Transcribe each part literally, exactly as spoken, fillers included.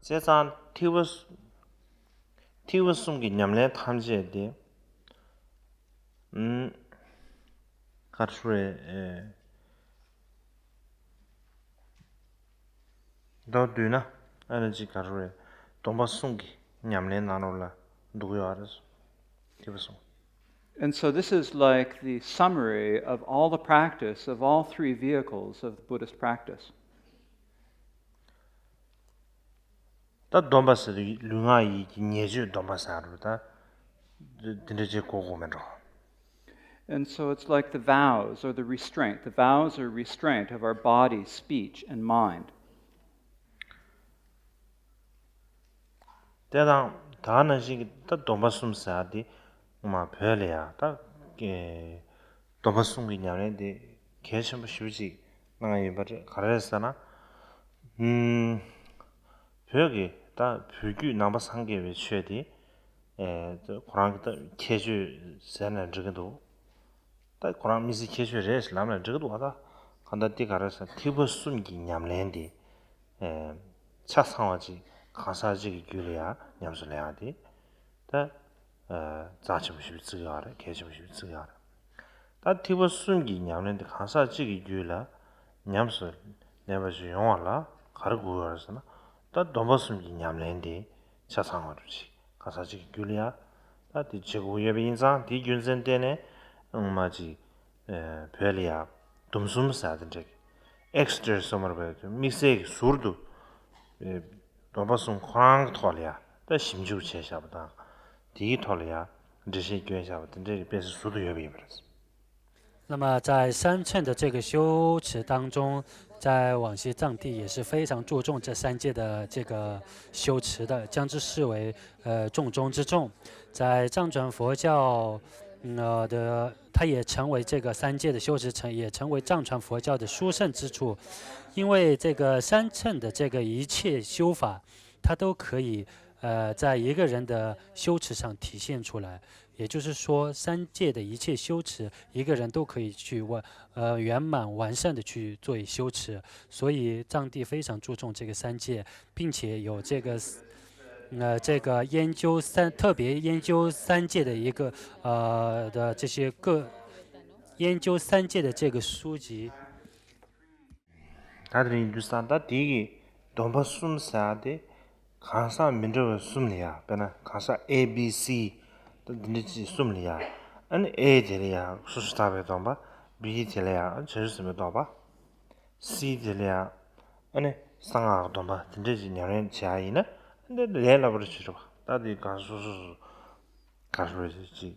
བྱས་ཙང་ཐེག་པ་གསུམ། ཐེག་པ་གསུམ་གྱི་ཉམས་ལེན་ཐམས་ཅད་དེ། ཨུམ། ག་རེ་ཞུ་རེད། ཨེ། མདོར་བསྡུས་ན་ཨ་ནི་ཅིག་ག་རེ་ཞུ་རེད། སྡོམ་པ་གསུམ་གྱི་ཉམས་ལེན་ནང་ལོགས་ལ་འདུ་གི་ཡོད་རེད། ཐེག་པ་གསུམ། And so this is like the summary of all the practice of all three vehicles of the Buddhist practice. ད་སྡོམ་པ་ཟེར་དུས་ལུས་ངག་ཡིད་ཀྱི་ཉེས་སྤྱོད་སྡོམ་པ་ཟེར་རུ་ད་དེ་འདྲ་ཅིག་གོ་དགོས་མེད་འགྲོ། And so it's like the vows or the restraint. The vows are restraint of our body, speech, and mind. དེ་དང་ད་ནང་བཞིན་གྱི་ད་སྡོམ་པ་གསུམ་ཟེར་དེ་ངོ་མ་བོད་ལ་ཡང་ད་སྡོམ་པ་གསུམ་གྱི་ཉམས་ལེན་དེ་གལ་ཆེན་པོ་ཞེ་པོ་ཅིག་གནང་ཡོད་པ་རེད། ག་རེ་རེད་ཟེར་ན། ཨུམ། བོད་ཀྱི་ད་བོད་བརྒྱུད་ནང་པ་སངས་རྒྱས་པའི་ཆོས་དེ་ཨེ་ཁོ་རང་གི་ད་ཁྱད་ཆོས་ཟེར་ན་འགྲིག་གི་འདུག་ད་ཁོ་རང་མི་ཚེ་ཁྱད་ཆོས་རེད་ལབ་ན་འགྲིག་གི་འདུག་ད་གང་ལྟར་དེ་ག་རེ་ཟེར་ཐེག་པ་གསུམ་གྱི་ཉམས་ལེན་དེ་ཨེ་ཆ་ཚང་བ་ཅིག་གང་ཟག་གཅིག་གི་རྒྱུད་ལ་ཡང་ཉམས་སུ་ལེན་ཡག་དེ་ད་ཨེ་རྩ་ཆེན་པོ་ཞིག་བརྩི་གི་ཡོད་རེད། གལ་ཆེན་པོ་ཞིག་བརྩི་གི་ཡོད་རེད། ད་ཐེག་པ་གསུམ་གྱི་ཉམས་ལེན་དེ་གང་ཟག་གཅིག་གི་རྒྱུད་ལ་ཉམས་སུ་ལེན་པ་ཞིག་ཡོང་བ་ལ་ག་རེ་དགོས་ཡོད་རེད་ཟེར་ན། ད་སྡོམ་པ་གསུམ་གྱི་ཉམས་ལེན་དེ་ཆ་ཚང་བ་འདྲ་ཅིག་གང་ཟག་གཅིག་གི་རྒྱུད་ལ་ཡང་ད་དེ་བྱེད་དགོས་ཡོད་པ་ཡིན་ཙང་། དེའི་རྒྱུ་མཚན་བརྟེན་ནས་སྔོན་མ་ཅིག་ཨེ་བོད་ལ་ཡང་སྡོམ་གསུམ་ཟེར་དེ་འདྲ་གི་ཨེག་སི་ཊར་སོ་མར་བས་དམིགས་བསལ་གྱི་ཟུར་དུ་ཨེ་སྡོམ་པ་གསུམ་ཁོ་རང་གི་ཐོག་ལ་ཡང་ད་ཞིབ་འཇུག་བྱས་བཞག་པ་དང་། དེའི་ཐོག་ལ་ཡང་འགྲེལ་བཤད་བསྐྱོན་བཞག་པ་དེ་འདྲ་གི་དཔེ་ཟུར་དུ་ཡོད་པ་ཡིན་པ་རེད། 那么在三乘的这个修持当中，在往昔藏地也是非常注重这三界的这个修持的，将之视为呃重中之重。在藏传佛教，嗯呃的，它也成为这个三界的修持成，也成为藏传佛教的殊胜之处，因为这个三乘的这个一切修法，它都可以呃在一个人的修持上体现出来。也就是说，三界的一切修持，一个人都可以去完呃圆满完善的去做一修持。所以藏地非常注重这个三界，并且有这个呃这个研究三特别研究三界的一个呃的这些个研究三界的这个书籍。 ད་དེ་རིང་ཡིན་དུས་ཙང་ད་དེ་གི་སྡོམ་པ་གསུམ་ཟེར་ཡག་དེ་གང་ཟག་མི་འདྲ་བ་གསུམ་ལ་ཡ། དཔེར་ན་གང་ཟག་ཨེ་བི་སི་ད་འདི་འདྲ་ཅིག་གསུམ་ལ་ཡ། ཨ་ནི་ཨེ་དེ་ལ་ཡ་སོ་སོ་ཐར་པའི་སྡོམ་པ། བི་དེ་ལ་ཡ་བྱང་ཆུབ་སེམས་དཔའི་སྡོམ་པ། སི་དེ་ལ་ཡ་ཨ་ནི་གསང་སྔགས་སྡོམ་པ་དེ་འདྲ་ཅིག་ཉམས་ལེན་བྱེད་ཡག་ཡིན་ན་འདི་ལས་སླ་པོ་རེད་བྱེད་རོགས། ད་དེ་གང་སོ་སོ་སོ་ག་རེ་ཟེར་ཅིག་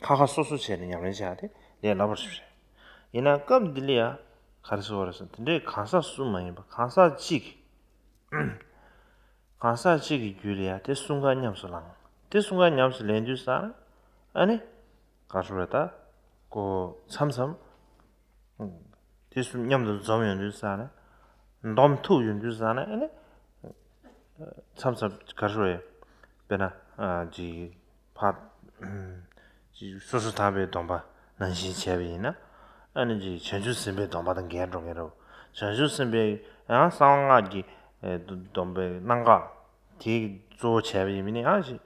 ཁ་ཁ་སོ་སོ་བྱས་ནས་ཉམས་ལེན་བྱ་ཡག་དེ་ལས་སླ་པོ་ཞིག་རེད། ཡིན་ན་སྐབས་འདི་ལ་ཡ་ག་རེ་ཟེར་བ་རེད་ཟེར་ན། དེ་འདྲའི་གང་ཟག་གསུམ་མ་ཡིན་པ་གང་ཟག་གཅིག་གང་ཟག་གཅིག་གི་རྒྱུད་ལ་ཡ་དེ་གསུམ་ཀ་ཉམས་སུ་བླངས། དེ་གསུམ་ཀ་ཉམས་སུ་ལེན་དུས་ཙང་ཨ་ནི་ག་རེ་ཟེར་བ་རེད། ད་ཀོ་མཚམས་མཚམས་དེ་གསུམ་མཉམ་དུ་འཛོམས་ཡོང་དུས་ཙང་ནས། འདོམས་ཐུབ་ཡོང་དུས་ཙང་ནས་ཨ་ནི། མཚམས་མཚམས་ག་རེ་ཟེར་བས། དཔེར་ན། ཨ་ཅིག་ཕར། ཅིག་སོ་སོ་ཐར་པའི་སྡོམ་པ་ནང་བཞིན་བྱས་པ་ཡིན་ན། ཨ་ནི་ཅིག་བྱང་ཆུབ་སེམས་དཔའི་སྡོམ་པ་དང་འགལ་འགྲོ་མཁན་རེད། བྱང་ཆུབ་སེམས་དཔའི་ཡང་གསང་སྔགས་ཀྱི་ཨེ་སྡོམ་པའི་རྣམ་གཞག་དེ་གཙོ་བོ་བྱས་པ་ཡིན་པ་ནི་ཡང་ཅིག་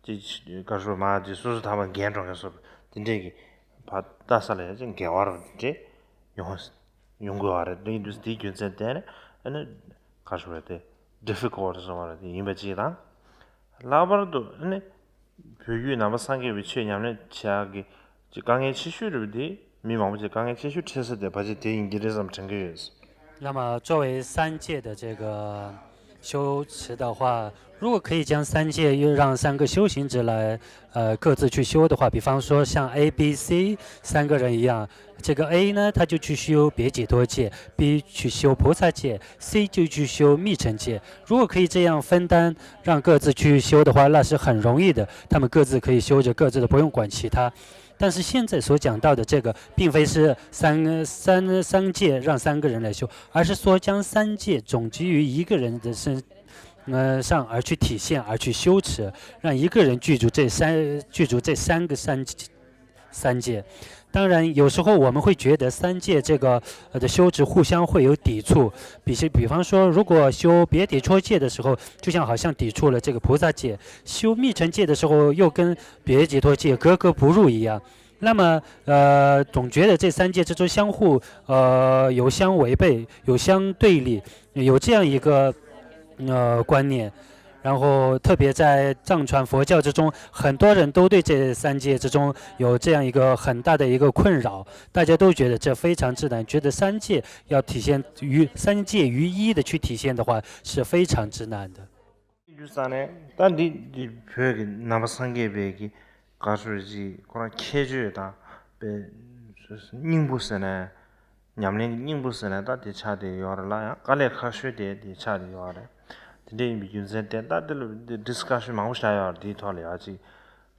ཅིག་ག་རེ་ཟེར་མ་ཅིག་སོ་སོ་ཐར་པ་འགལ་འགྲོ་མཁན་བཟོ་འདྲ་དེ་འདྲས་ཀྱི་ཕར་ལྟ་ས་ལ་ཡང་ཅིག་འགལ་བ་རེད་འདྲ་ཡོང་། ཡོང་དགོས་པ་རེད། དེ་ཡིན་དུས་དེའི་རྒྱུ་མཚན་བརྟེན་ནས་ཨ་ནི་ག་རེ་ཟེར་བ་དེ་difficult་ཟེར་བ་རེད། དེ་ཡིན་པ་གཅིག་དང་། ལྷག་པར་དུ་ཨ་ནི་བོད་བརྒྱུད་ནང་པ་སངས་རྒྱས་པའི་ཆོས་ཉམས་ལེན་བྱ་ཡག་གི་ཅིག་དཀའ་ངལ་ཆེ་ཤོས་རེད་པ། དེ་མི་མང་པོ་ཅིག་དཀའ་ངལ་ཆེ་ཤོས་འཕྲད་ས་དེ་ཕལ་ཆེར་དེ་ཡིན་གྱི་རེད་བསམ་དྲན་གྱི་ཡོད། 那么作为三界的这个修持的话，如果可以将三界又让三个修行者来，呃，各自去修的话，比方说像 A B C三个人一样，这个 A 他就去修B，解脱戒，B 去修密乘戒，如果可以这样分担，让各自去修的话，那是很容易的，他们各自去修，菩萨戒、四十八愿、三个人一样，这个 A 他就去修四十八愿，三个人一样，这个 B 他就去修 B 戒，三个人一样，这个 A 他就去修 B 戒，三个人一样，这个 B 戒。 但是现在所讲到的这个，并非是三，三，三戒让三个人来修，而是说将三戒总集于一个人的身，呃，上而去体现，而去修持，让一个人具足这三，具足这三个三，三界。当然，有时候我们会觉得三界这个呃的修持互相会有抵触，比是比方说，如果修别解脱戒的时候，就像好像抵触了这个菩萨戒；修密乘戒的时候，又跟别解脱戒格格不入一样。那么，呃，总觉得这三界之中相互呃有相违背，有相对立，有这样一个呃观念。然后特别在藏传佛教之中，很多人都对这三界之中有这样一个很大的一个困扰，大家都觉得这非常之难，觉得三界要体现于三界于一的去体现的话是非常之难的。དུས་ས་ནས་ད་འདི་འདི་བོད་ཀྱི་ནང་པ་སངས་རྒྱས་པའི་གི་ག་ཚོད་ཅིག་ཁོ་རང་ཁྱད་ཆོས་དང་པའི་སྙིང་པོ་ཟེར་ནས། ཉམས་ལེན་གྱི་སྙིང་པོ་ཟེར་ན་ད་དེ་ཆགས་བསྡད་ཡོད་རེད་ལ། ཡང་དཀའ་ལས་ཁག་ཤོས་དེ་དེ་ཆགས་བསྡད་ཡོད་རེད། དེ་འདྲ་ཡིན་པའི་རྒྱུ་མཚན་དེ་ད་དེ་ལ་ཌིས་ཀ་ཤན་མང་པོ་ཞིག་ཡོད་རེད། དེའི་ཐོག་ལ་ཡང་ཅིག་ག་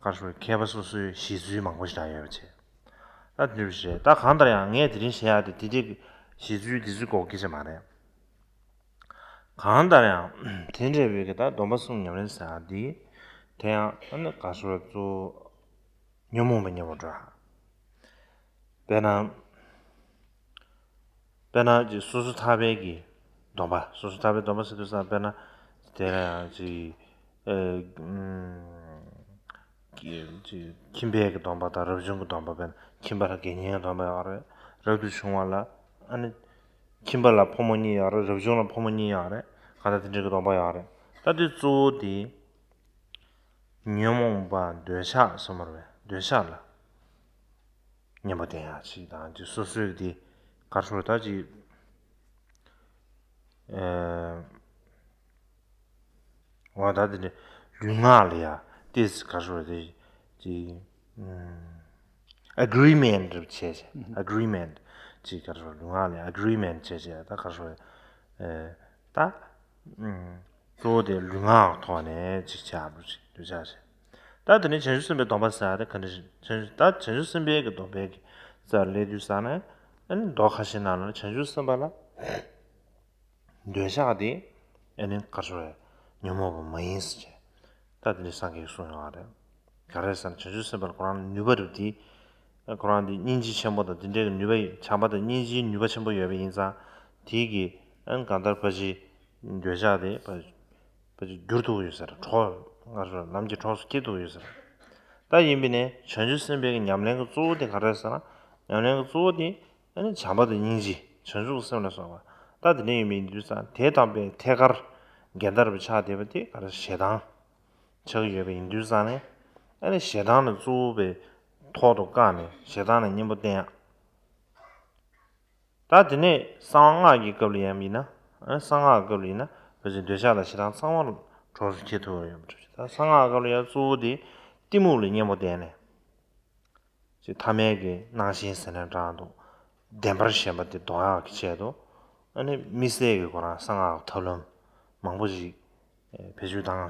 རེ་ཞུ། མཁས་པ་སོ་སོའི་བཞེད་ཚུལ་མང་པོ་ཞིག་ཡོད་པ་བྱས། ད་དེ་འདྲ་བྱས་ད་གང་ལྟར་ཡང་ངས་དེ་རིང་བཤད་ཡག་དེ་དེ་འདྲའི་བཞེད་ཚུལ་དེ་ཚོའི་སྐོར་སྐད་ཆ་མ་རེད། གང་ལྟར་ཡང་དེ་འདྲ་བའི་གི་ད་སྡོམ་པ་གསུམ་ཉམས་ལེན་ཟེར་ཡག་འདི་དེ་ཡང་ཨ་ནི་ག་རེ་ཞུ། གཙོ་བོ་ཉོན་མོངས་པ་གཉེན་པོ་འགྲོ། དཔེར་ན། དཔེར་ན་ཅིག་སོ་སོ་ཐར་པའི་གི་སྡོམ་པ། སོ་སོ་ཐར་པའི་སྡོམ་པ་ཟེར་དུས་ཙམ་དཔེར་ན་དེ་ལ་ཡང་ཅིག་ཨེ་ཨུམ་ཅིག་ཁྱིམ་པའི་གི་སྡོམ་པ་དང་རབ་བྱུང་གི་སྡོམ་པ། དཔེར་ན་ཁྱིམ་པ་ལ་དགེ་བསྙེན་གྱི་སྡོམ་པ་ཡོད་རེད། རབ་ཏུ་བྱུང་བ་ལ་ཨ་ནི་ཁྱིམ་པ་ལ་ཕོ་མོ་གཉིས་ཡོད་རེད། རབ་བྱུང་ལ་ཕོ་མོ་གཉིས་ཡོད་རེད། གང་ལྟར་དེ་འདྲའི་གི་སྡོམ་པ་ཡོད་རེད། ད་དེ་གཙོ་བོ་དེ་ཉོན་མོངས་པ་འདོད་ཆགས་ཟེར་མ་རེད་པས། འདོད་ཆགས་ལ་གཉེན་པོ་བསྟེན་ཡག་ཅིག་དང་། ཅིག་སོ་སོའི་དེ་ག་རེ་ཞུ། ད་ཅིག་ཨེ་འོ་ད་དེ་འདྲ་ལུས་ངག་ལ་ཡ་ཏོག་ཙམ་ག་རེ་ཞུ། དེ་ཅིག་ཨེ་གྷི་རི་མེན་ཊི་བྱས་བྱས། ཨེ་གྷི་རི་མེན་ཊི་ཅིག་ག་རེ་ཞུ། ལུས་ངག་ལ་ཡ་ཨེ་གྷི་རི་མེན་ཊི་བྱས་བྱས། ད་ག་རེ་ཞུ། ཨེ་ད་གཙོ་བོ་དེ་ལུས་ངག་ཐོག་ནས་ཅིག་བྱ་བ་ཅིག་འདོད་ཆགས་བྱས། ད་དེ་ནས་བྱང་ཆུབ་སེམས་དཔའི་སྡོམ་པ་ཟེར་ཡག་དེ་ག་འདྲ་ཞིག་བྱང་ཆུབ་ད་བྱང་ཆུབ་སེམས་དཔའི་གི་སྡོམ་པའི་གི་རྩ་ལ་སླེབས་དུས་ཙམ་ནས་ཨ་ནི་མདོ་ཁ་ཤས་ནང་ལ་བྱང་ཆུབ་སེམས་དཔའ་ལ་འདོད་ཆགས་དེ་ཨ་ནི་ག་རེ་ཞུ། ཉོན་མོངས་པ་མ་ཡིན་ཟེར་བྱས། ད་དེ་འདྲ་སངས་རྒྱས་ཀྱིས་གསུངས་ཡོད་རེད། ག་རེ་ཟེར་ན་བྱང་ཆུབ་སེམས་དཔའ་ལ་ཁོ་རང་ལ་ནུས་པ་རེད་དེ། ཁོ་རང་དེ་སྙིང་རྗེ་ཆེན་པོ་དང་དེ་འདྲའི་གི་ནུས་པ་ཡོད། བྱམས་པ་དང་སྙིང་རྗེའི་ནུས་པ་ཆེན་པོ་ཡོད་པ་ཡིན་ཙང་། དེའི་གི་ཨ་ནི་གང་ལྟར་ཕར་ཅིག་འདོད་ཆགས་དེ་ཕར་ཕར་ཅིག་བསྒྱུར་ཐུབ་ཡོད་ཟེར། གྲོགས་ང་ཚོ་ལམ་གྱི་གྲོགས་སུ་སྐྱེ་ཐུབ་ཡོད་ཟེར། ད་ཡིན་པས་ནས་བྱང་ཆུབ་སེམས་དཔའི་གི་ཉམས་ལེན་གྱི་གཙོ་བོ་དེ་ག་རེ་ཟེར་ན། ཉམས་ལེན་གྱི་གཙོ་བོ་དེ་ཨ་ནི་བྱམས་པ་དང་སྙིང་རྗེ། བྱང་ཆུབ་ཀྱི་སེམས་ལ་སོགས་པ། ད་དེ་འདྲ་ཡིན་པ་ཡིན་དུས་ཙང་དེ་དང་པའི་ཐད་ཀར་འགལ་ཟླ་རུ་ཆགས་བསྡད་པ་དེ་ག་རེ་ཞེ་སྡང་ཆགས་ཀྱི་ཡོད་པ་ཡིན་དུས་ཙང་ནས། ཨ་ནི་ཞེ་སྡང་ལ་གཙོ་བོ་པའི་ཐོག་ཏུ་བཀག་ནས་ཞེ་སྡང་ལ་གཉེན་པོ་བསྟེན་ཡག་ད་དེ་ནས་གསང་སྔགས་ཀྱི་སྐབས་ལ་ཡང་ཡིན་ན། ཨ་གསང་སྔགས་སྐབས་ལ་ཡིན་ན་ཕལ་ཆེར་འདོད་ཆགས་དང་ཞེ་སྡང་ཚང་མ་གྲོགས་སུ་འཁྱེར་ཐུབ་ཡོད་པ་འདྲ་ཞིག་ད་གསང་སྔགས་སྐབས་ལ་ཡང་གཙོ་བོ་དེ་གཏི་མུག་ལ་གཉེན་པོ་བསྟེན་ནས། ཅིག་ཐ་མལ་གྱི་སྣང་ཞེན་ཟེར་ན་འདྲ་འདུག་བདེན་པར་ཞེན་པ་དེ་ལྡོག་ཡག་གི་ཆེད་དུ། ཨ་ནི་དམིགས་བསལ་གྱི་ཁོ་རང་གསང་སྔགས་ཐབས་ལམ་མང་པོ་ཞིག་བེད་སྤྱོད་བཏང་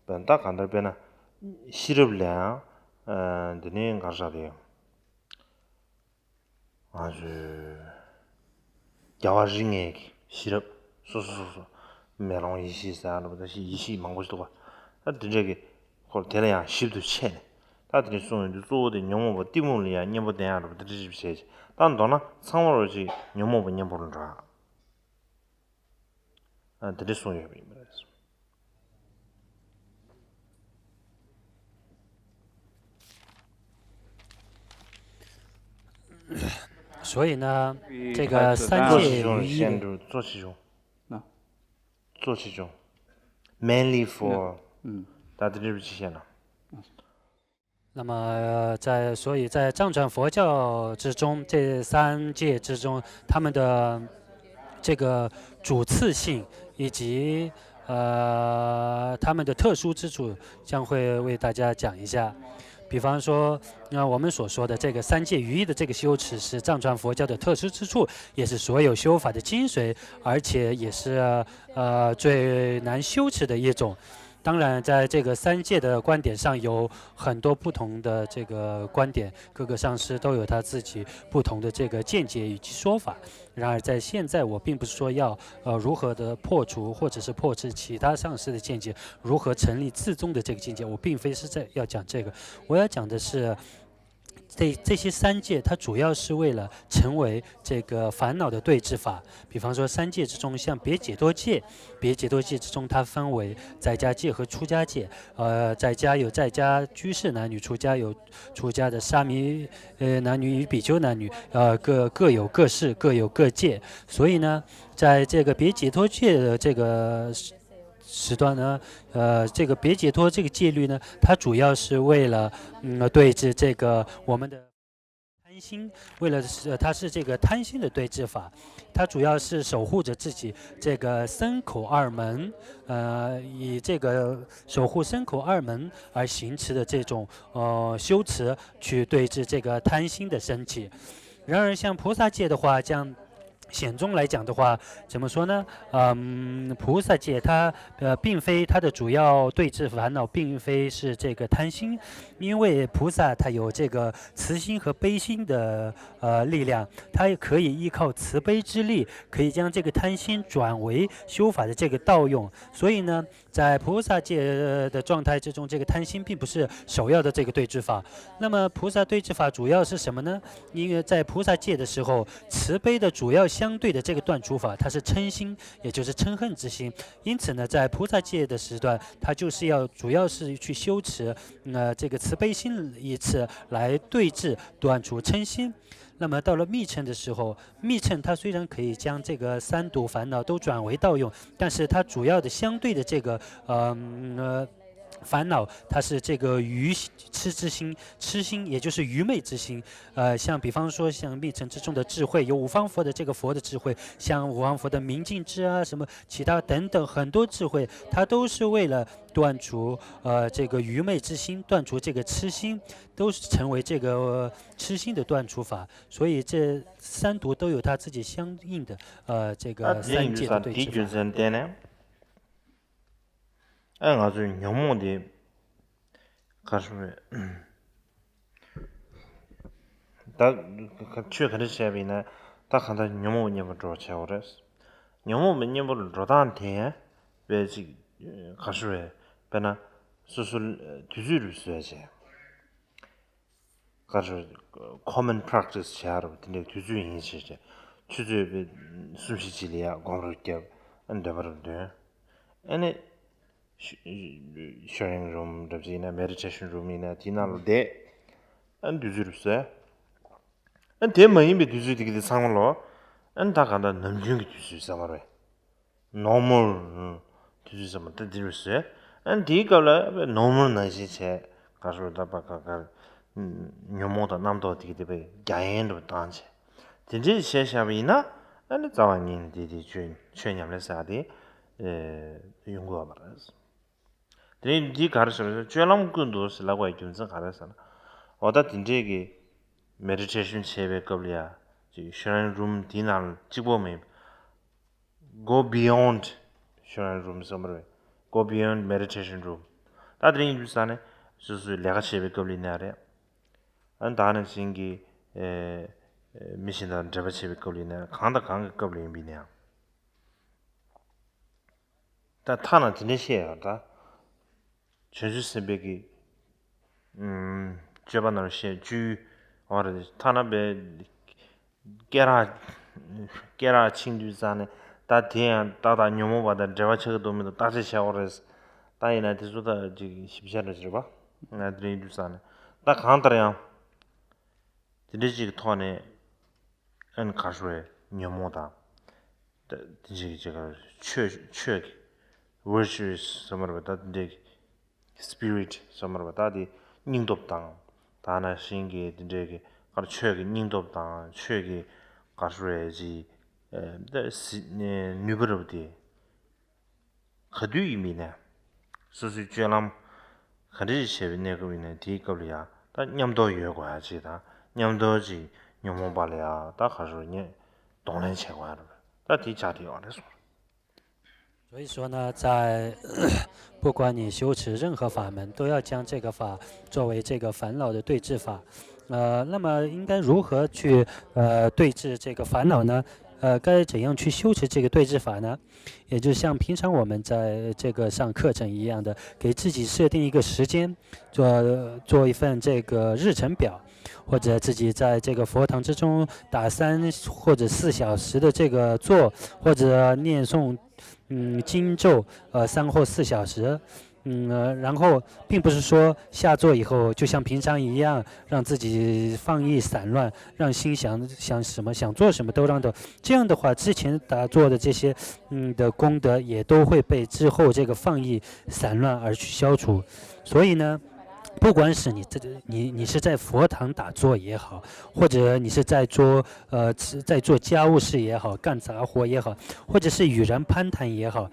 བྱས། ད་གང་ལྟར་དཔེར་ན་ཤེས་རབ་ལ་ཡང་འདི་ནས་ག་རེ་ཟེར་དེ། ང་ཚོས་རྒྱལ་བ་རིགས་ལྔའི་ཤེས་རབ་སོ་སོ་སོ་སོ། མེ་ལོང་ཡེ་ཤེས་ཟེར་ཡག་ལ་ད་ཡེ་ཤེས་མང་པོ་ཞིག་འདུག་པ། ད་འདི་འདྲ་གི་ཁོ་དེ་ལ་ཡང་ཞིབ་ཏུ་ཕྱེ་ནས། ད་དེ་འདྲ་གསུངས་ཡོང་དུས་གཙོ་བོ་དེ་ཉོན་མོངས་པ་གཏི་མུག་ལ་ཡང་གཉེན་པོ་བསྟེན་ཡག་འདྲ་པོ་དེ་འདྲ་ཞིག་བྱས་ཀྱི། ད་མདོར་ན་ཚང་མ་རོ་ཅིག་ཉོན་མོངས་པ་གཉེན་པོ་ལ་འགྲོ་ཡག་ཨ་དེ་འདྲ་གསུངས་ཡོད་པ་ཡིན་པ་རེད། 所以呢，这个三界与一的，做其中，做其中，mainly for，嗯，大家对不起先了。那么在所以在藏传佛教之中，这三界之中，他们的这个主次性以及呃他们的特殊之处，将会为大家讲一下。比方说，那我们所说的这个三界于一的这个修持，是藏传佛教的特殊之处，也是所有修法的精髓，而且也是呃最难修持的一种。当然，在这个三界的观点上，有很多不同的这个观点，各个上师都有他自己不同的这个见解以及说法。然而，在现在，我并不是说要呃如何的破除，或者是破斥其他上师的见解，如何成立自宗的这个境界，我并非是在要讲这个。我要讲的是，这这些三戒，它主要是为了成为这个烦恼的对治法。比方说三戒之中，像别解脱戒，别解脱戒之中，它分为在家戒和出家戒。呃，在家有在家居士男女，出家有出家的沙弥呃男女与比丘男女，呃各各有各式，各有各戒。所以呢，在这个别解脱戒的这个时段呢，呃，这个别解脱这个戒律呢，它主要是为了嗯对治这个我们的贪心，为了是它是这个贪心的对治法，它主要是守护着自己这个身口二门，呃，以这个守护身口二门而行持的这种呃修持去对治这个贪心的升起。然而，像菩萨戒的话，像显宗来讲的话，怎么说呢？嗯，菩萨戒它呃，并非它的主要对治烦恼，并非是这个贪心，因为菩萨他有这个慈心和悲心的呃力量，他也可以依靠慈悲之力，可以将这个贪心转为修法的这个道用。所以呢，在菩萨戒的状态之中，这个贪心并不是首要的这个对治法。那么菩萨对治法主要是什么呢？因为在菩萨戒的时候，慈悲的主要相对的这个断除法，它是嗔心，也就是嗔恨之心。因此呢，在菩萨戒的时段，它就是要主要是去修持，呃，这个慈悲心一次来对治断除嗔心。那么到了密乘的时候，密乘它虽然可以将这个三毒烦恼都转为道用，但是它主要的相对的这个呃呃烦恼，它是这个愚痴之心，痴心也就是愚昧之心。呃，像比方说像密乘之中的智慧，有五方佛的这个佛的智慧，像五方佛的明镜智啊，什么其他等等很多智慧，它都是为了断除呃这个愚昧之心，断除这个痴心，都是成为这个痴心的断除法。所以这三毒都有它自己相应的呃这个三界的对治法。ཨ་ང་ཚོའི་ཉོན་མོངས་དེ་ག་རེ་ཞུ་དགོས་རེད། ད་ཆོས་ག་འདྲ་བྱས་པ་ཡིན་ན་ད་གང་ལྟར་ཉོན་མོངས་པ་གཉེན་པོ་འགྲོ་བྱས་པ་རེད། ཉོན་མོངས་པ་གཉེན་པོ་ལ་འགྲོ་སྟངས་དེ་བས་ཅིག་ག་རེ་ཞུ་དགོས་རེད། དཔེར་ན་སོ་སོ་དུས་ཚོད་རེ་བཟོས་བྱས། ག་རེ་common practice་བྱ་རབས་དེ་འདྲའི་དུས་ཚོད་ཡིན་ཞེས་བྱས། ཆུ་ཚོད་པའི་གསུམ་བཞི་ཅིག་ལ་ཡ་སྒོམ་རབས་བརྒྱབ། ཨ་འདོན་པ་རབས་འདོན། ཨ་ནི་ཤོ་ཡང་རུམ་འདྲ་ཅིག་ཡིན་ན་མེ་ཌི་ཊེ་ཤན་རུམ་ཡིན་ན་དེའི་ནང་ལ་བསྡད། ཨ་ནི་དུས་ཚོད་རེ་བཟོས། ཨ་ནི་དེ་མ་ཡིན་པའི་དུས་ཚོད་དེ་གི་དེ་ཚང་མ་ལོ། ཨ་ནི་ད་གང་ལྟར་ནམ་རྒྱུན་གྱི་དུས་ཚོད་ཟེར་བ་རེད། ནོར་མལ་དུས་ཚོད་ཟེར་མ་ད་འདིར་བཟོས། ཨ་ནི་དེའི་སྐབས་ལ་ནོར་མལ་ནང་བཞིན་བྱས་ག་རེ་ཟེར་ད་པ་ག་ག་ཉོན་མོངས་དང་རྣམ་རྟོག་དེ་གི་དེ་པའི་རྒྱ་ཡན་འགྲོ་བཏང་བྱས། དེ་འདྲས་བྱས་བཞག་པ་ཡིན་ན་ཨ་ནི་རྩ་བ་ཉིད་ནས་དེ་དེ་ཆོས་ཆོས་ཉམས་ལེན་ཟེར་དེ་ཡོང་དགོས་པ་རེད། དེ་ནས་འདི་ག་རེ་ཟེར་ན་སྤྱོད་ལམ་ཀུན་ཏུ་ཟེར་ལབ་པའི་རྒྱུ་མཚན་ག་རེ་ཟེར་ན། འོ་ད་དེ་འདྲས་ཀྱི་མེ་ཌི་ཊེ་ཤན་བྱེད་པའི་སྐབས་ལ་ཡ་ཅིག་ཤོ་ཡང་རུམ་དེའི་ནང་ལ་གཅིག་པོ་མིན། Go beyond ཤོ་ཡང་རུམ་ཟེར་བ་རེད། Go beyond meditation room། ད་དེ་རིང་ཡིན་དུས་ས་ནས་སོ་སོའི་ལས་ཀ་བྱེད་པའི་སྐབས་ལ་ཡིན་ན་རེད། ཨ་ནི་ད་ནང་བཞིན་གྱི་ཨེ་མི་གཞན་དང་འབྲེལ་བ་བྱེད་པའི་སྐབས་ལ་ཡིན་ན་གང་དང་གང་གི་སྐབས་ལ་ཡིན་པ་ཡིན་ན་ཡང་། ད་ཐ་ན་དེ་འདྲ་བཤད་ཡོད་ད། བྱང་ཆུབ་སེམས་དཔའི་གི་ཨུམ་སྤྱོད་པ་རྣམས་བཤད་བཅུའི་འོ་རེད། ཐ་ན་པའི་སྐེ་རགས་སྐེ་རགས་འཆིང་དུས་ཙང་ནས་ད་དེ་ཡང་ཏག་ཏག་ཉོན་མོངས་པ་དང་འབྲེལ་བ་ཆགས་ཀྱི་འདུག་མི་འདུག་བརྟག་དཔྱད་བྱ་འོ་རེད། ད་ཡིན་ན་དེ་ཚོ་ད་ཅིག་ཞིབ་ཆ་འདྲ་ཞིག་རེད་པ། ང་དེ་རིང་དུས་ཙང་ནས་ད་གང་ལྟར་ཡང་དེ་འདྲ་ཅིག་གི་ཐོག་ནས། ཨན་ག་ཤོ་བའི་ཉོན་མོངས་དང་། དེ་འདྲའི་ཅིག་ཆོས་ཆོས་ཀྱི་virtuous ཟེར་མ་རེད་པ། ད་དེ་འདྲའི་spirit ཟེར་མ་རེད་པ། ད་དེ་སྙིང་སྟོབས་དང་། ད་ནང་བཞིན་གྱི་དེ་འདྲའི་གི་ག་ཆོས་ཀྱི་སྙིང་སྟོབས་དང་ཆོས་ཀྱི་ག་ཤོ་བའི་ཅིག་ནུས་པ་རེད་པ་དེ། ག་དུས་ཡིན་མིན་ནས། སོ་སོའི་སྤྱོད་ལམ་ག་འདྲ་ཞིག་བྱས་པའི་གནས་སྐབས་ཡིན་ནའི་དེའི་སྐབས་ལ་ཡང་ད་མཉམ་དུ་ཡོད་དགོས་ཡ་ཅིག་དང་མཉམ་དུ་ཅིག་ཉོན་མོངས་པ་ལ་ཡང་ད་ག་རེ་ཉེ་གདོང་ལེན་བྱེད་དགོས་ཡ་རེད། ད་དེ་ཆགས་བསྡད་ཡོད་རེད་གསུངས། 所以说呢，在不管你修持任何法门，都要将这个法作为这个烦恼的对治法。呃，那么应该如何去呃对治这个烦恼呢？呃，该怎样去修持这个对治法呢？也就像平常我们在这个上课程一样的，给自己设定一个时间，做做一份这个日程表。或者自己在这个佛堂之中打三或者四小时的这个坐，或者念诵，嗯，经咒，呃，三或四小时，嗯，呃，然后并不是说下座以后就像平常一样，让自己放逸散乱，让心想想什么想做什么都让的，这样的话，之前打坐的这些，嗯的功德也都会被之后这个放逸散乱而去消除。所以呢，不管是你这你你是在佛堂打坐也好，或者你是在做呃在做家务事也好，干杂活也好，或者是与人攀谈也好，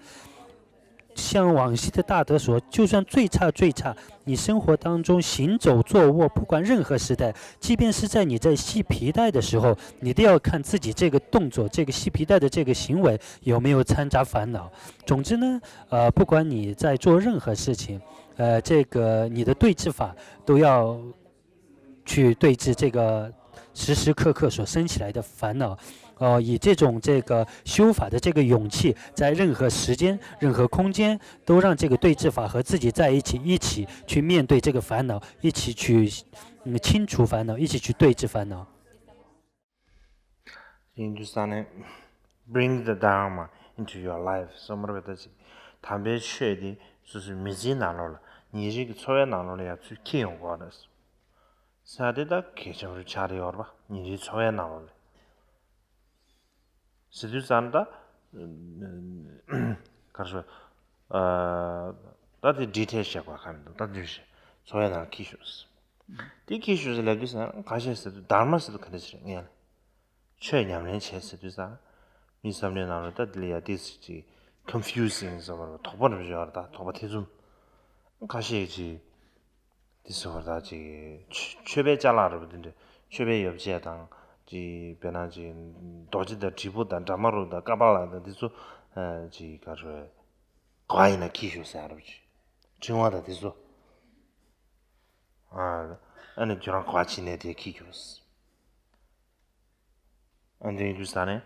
像往昔的大德说，就算最差最差，你生活当中行走坐卧，不管任何时代，即便是在你在系皮带的时候，你都要看自己这个动作，这个系皮带的这个行为有没有掺杂烦恼。总之呢，呃，不管你在做任何事情，呃，这个你的对治法都要去对治这个时时刻刻所升起来的烦恼。呃，以这种这个修法的这个勇气，在任何时间、任何空间，都让这个对治法和自己在一起，一起去面对这个烦恼，一起去嗯清除烦恼，一起去对治烦恼。 Hindustani, bring the Dharma into your life. སོ་མར་བེ་ད་ཅིག་དམ་པའི་ཆོས་དེ་སོ་སོའི་མི་ཚེའི་ནང་ལོགས་ལ་ཉིན་རེ་གི་འཚོ་བའི་ནང་ལོགས་ལ་ཡང་ཚུར་འཁྱེར་ཡོང་དགོས་རེད། ས་དེ་ད་གལ་ཆེན་པོ་ཆགས་ཡོད་རེད་པ། ཉིན་རེའི་འཚོ་བའི་ནང་ལོགས་ལ། ཟེར་དུས་ཙང་ད་ག་རེ་ཞུ། ད་དེ་ཌི་ཊེལ་བཤད་དགོས་ཁ་མི་འདུག་ད་དུས་ཤེས་འཚོ་བའི་ནང་འཁྱེར་ཤོག་དེ་འཁྱེར་ཤོག་ཟེར་ལབ་དུས་ཙང་ཁ་ཤས་ཟེར་དུས་དྷརྨ་ཟེར་དུས་ག་འདྲ་ཞིག་རེད་ངས་ལ། ཆོས་ཉམས་ལེན་བྱེད་ཟེར་དུས་ཙང་། མི་བསམ་བློའི་ནང་ལ་ད་དེ་ལ་ཡ་ཏིས་ཅིག་ཀོན་ཕིའུ་ཟིང་ཟེར་བ་རེད། དོགས་པ་རེ་ཡོད་རེད། ད་དོགས་པ་ཐེ་ཚོམ། ཁ་ཤས་ཀྱིས་དེ་ཟེར་བ་ད་ཅིག་ཆོས་ཆོས་པའི་ཅ་ལག་རེད་པ། དེ་འདྲ་ཆོས་པའི་ཡོ་བྱད་དང་ཅིག་དཔེར་ན་ཅིག་རྡོ་རྗེ་དང་དྲིལ་བུ་དང་བྲ་མ་རུ་དང་ཀ་པཱ་ལ་དང་དེ་ཚོ་ཅིག་ག་རེ་ག་བ་ཡིན་ན་འཁྱེར་ཤོག་ཟེར་རེད་པ། ཅིག་ཕྲེང་བ་དང་དེ་ཚོ། ཨ་ནི་ཁྱོད་རང་ག་བ་ཕྱིན་ནས་དེ་འཁྱེར་ཤོག་ཨ་འདི་ཡིན་དུས་ས་ནས་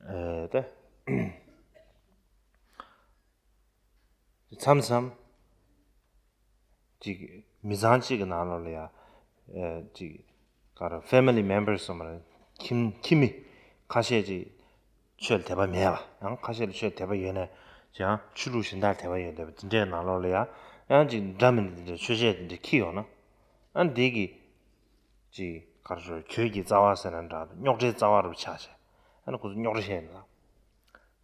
ཨེ་ད་མཚམས་མཚམས་ཅིག་མི་ཚང་གཅིག་གི་ནང་ལོགས་ལ་ཡ་ཨེ་ཅིག་ག་རེ་ཕེ་མི་ལི་མེམ་བར་སི་ཟེར་མ་རེད། ཁྱིམ་ཁྱིམ་མི་ཁ་ཤས་ཅིག་ཆོས་ལ་དད་པ་མེད་པ། ཡང་ཁ་ཤས་ལ་ཆོས་དད་པ་ཡོད་ནས་ཀྱང་ཆོས་ལུགས་གཞན་དག་དད་པ་ཡོད་བསྡད་པ་དེ་འདྲའི་ནང་ལོགས་ལ་ཡ་ཡང་ཅིག་འདྲ་མི་འདྲ་དེ་འདྲའི་ཆོས་བཤད་དེ་འདྲ་འཁྱེར་ཡོང་ན། ཨ་འདི་གི་ཅིག་ག་རེ་ཞུ། གྱོད་ཀྱི་རྩ་བ་ཟེར་ན་འདྲ་འདུག་རྙོག་དྲའི་རྩ་བ་རུ་ཆགས་བྱས། ཨ་ནི་ཁོ་ཚོ་རྙོག་དྲ་བཤད་འདུག་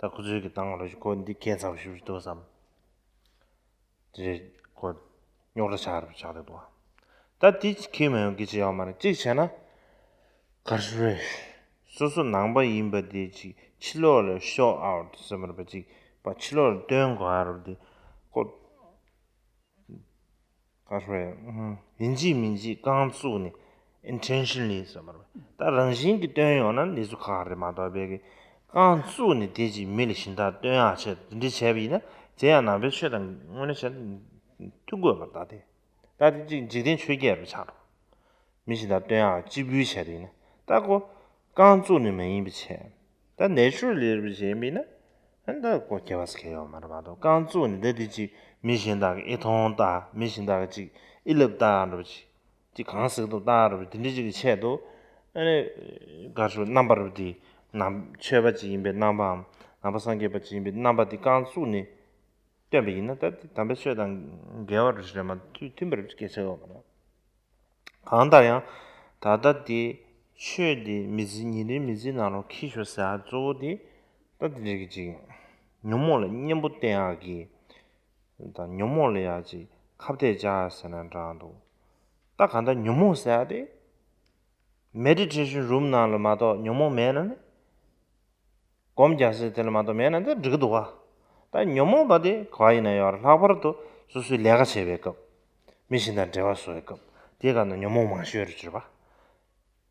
ད་ཁོ་ཚོའི་གི་སྟེང་ལ་ཁོ་འདི་གས་ཚ་པོ་ཞེ་པོ་ཞིག་འདུག་བསམ། དེ་རེད། ཁོ་རྙོག་དྲ་ཆགས་རུ་ཆགས་འདུག་ད་འདི་འཁྱེར་མ་ཡོང་གི་ཅི་ཡོད་མ་རེད། གཅིག་བྱས་ན་ག་རེ་ཞུ་རེད། སོ་སོ་ནང་པ་ཡིན་པ་དེ་ཅིག་ཕྱི་ལོགས་ལ་ཤོ་ཨའུ་ཊི་ཟེར་མ་རེད་པ། ཅིག་པ་ཕྱི་ལོགས་ལ་སྟོན་དགོས་ཡ་རུ་དེ་ཁོ། ག་རེ་ཡིན་གཅིག་མིན་གཅིག་རྐང་བཙུགས་ནས་ཨིན་ཊེན་ཤན་ལི་ཟེར་བ་རེད། ད་རང་བཞིན་གྱིས་སྟོན་ཡོང་ན་ལས་སུ་ཁག་རེད་མ་གཏོགས་པའི་གི་རྐང་བཙུགས་ནས་དེ་ཅིག་མི་ལ་གཞན་དག་སྟོན་ཡག་ཆེད་དེ་འདྲ་བྱས་པ་ཡིན་ན་དེ་ཡང་ནང་པའི་ཆོས་དང་དངོས་གནས་བྱས་ན་མཐུན་དགོས་པ་རེད། ད་དེ་ད་དེ་ཅིག་འཇིག་རྟེན་ཆོས་བརྒྱད་རུ་ཆགས་འགྲོ། མི་གཞན་དག་སྟོན་ཡག་གཅིག་པུའི་ཆེད་དུ་ཡིན་ན་ད་ཁོ་རྐང་བཙུགས་ནས་མ་ཡིན་པའི་ཆེད། ད་ནེ་ཅུ་རལ་ལི་རེད་པ་བྱས་མིན་ན། ཨ་ནི་ད་ཁོ་ཁྱད་པར་ཟེར་མཁན་ཡོད་མ་རེད་མ་གཏོགས་རྐང་བཙུགས་ནས་ད་འདི་ཅིག་མི་གཞན་དག་གིས་ཨེ་མཐོང་ལྟ། མི་གཞན་དག་གིས་ཅིག་ཨེ་ལབ་ལྟ་འདྲ་པོ་ཅིག་ཅིག་གང་ཟེར་གི་འདུག་ལྟ་འདྲ་པོ་འདི་འདྲ་ཅིག་གི་ཆེད་དུ། ཨ་ནི་ག་རེ་ཞུ། རྣམ་པ་རུ་འདི་ནང་ཆོས་པ་ཅིག་ཡིན་པའི་རྣམ་པའམ་ནང་པ་སངས་རྒྱས་པ་ཅིག་ཡིན་པའི་རྣམ་པ་འདི་རྐང་བཙུགས་ནས་སྟོན་པ་ཡིན་ན་ད་འདི་དམ་པའི་ཆོས་དང་འགལ་བ་རེད་མ་གཏོགས་མཐུན་པ་རེད་སྐད་ཆ་ཡོད་མ་རེད། གང་ལྟར་ཡང་ད་ལྟ་དེ་ཆོས་དེ་མི་ཚེ་ཉིན་རེའི་མི་ཚེའི་ནང་ལ་འཁྱེར་ཤོག་ཟེར་ཡག་གཙོ་བོ་དེ་ད་དེ་འདྲ་གི་ཅིག་ཉོན་མོངས་ལ་གཉེན་པོ་བསྟེན་ཡག་གི་ད་ཉོན་མོངས་ལ་ཡ་ཅིག་ཁ་གཏད་བཅག་ཟེར་ན་འདྲ་འདུག་ད་གང་ལྟར་ཉོན་མོངས་ཟེར་ཡག་དེ་མེ་ཌི་ཊེ་ཤན་རུམ་ནང་ལ་མ་གཏོགས་ཉོན་མོངས་མེད་ན་ནི། སྒོམ་རྒྱག་སའི་དེ་ལ་མ་གཏོགས་མེད་ན་འདི་འགྲིག་གི་འདུག་ག་ད་ཉོན་མོངས་པ་དེ་ག་པར་ཡིན་ན་ཡོད་རེད། ལྷག་པར་དུ་སོ་སོའི་ལས་ཀ་བྱེད་པའི་སྐབས། མི་གཞན་དང་འབྲེལ་བ་བཟོ་བའི་སྐབས་དེའི་སྐབས་ན་ཉོན་མོངས་མང་ཤོས་རེད་གྱུར་པ།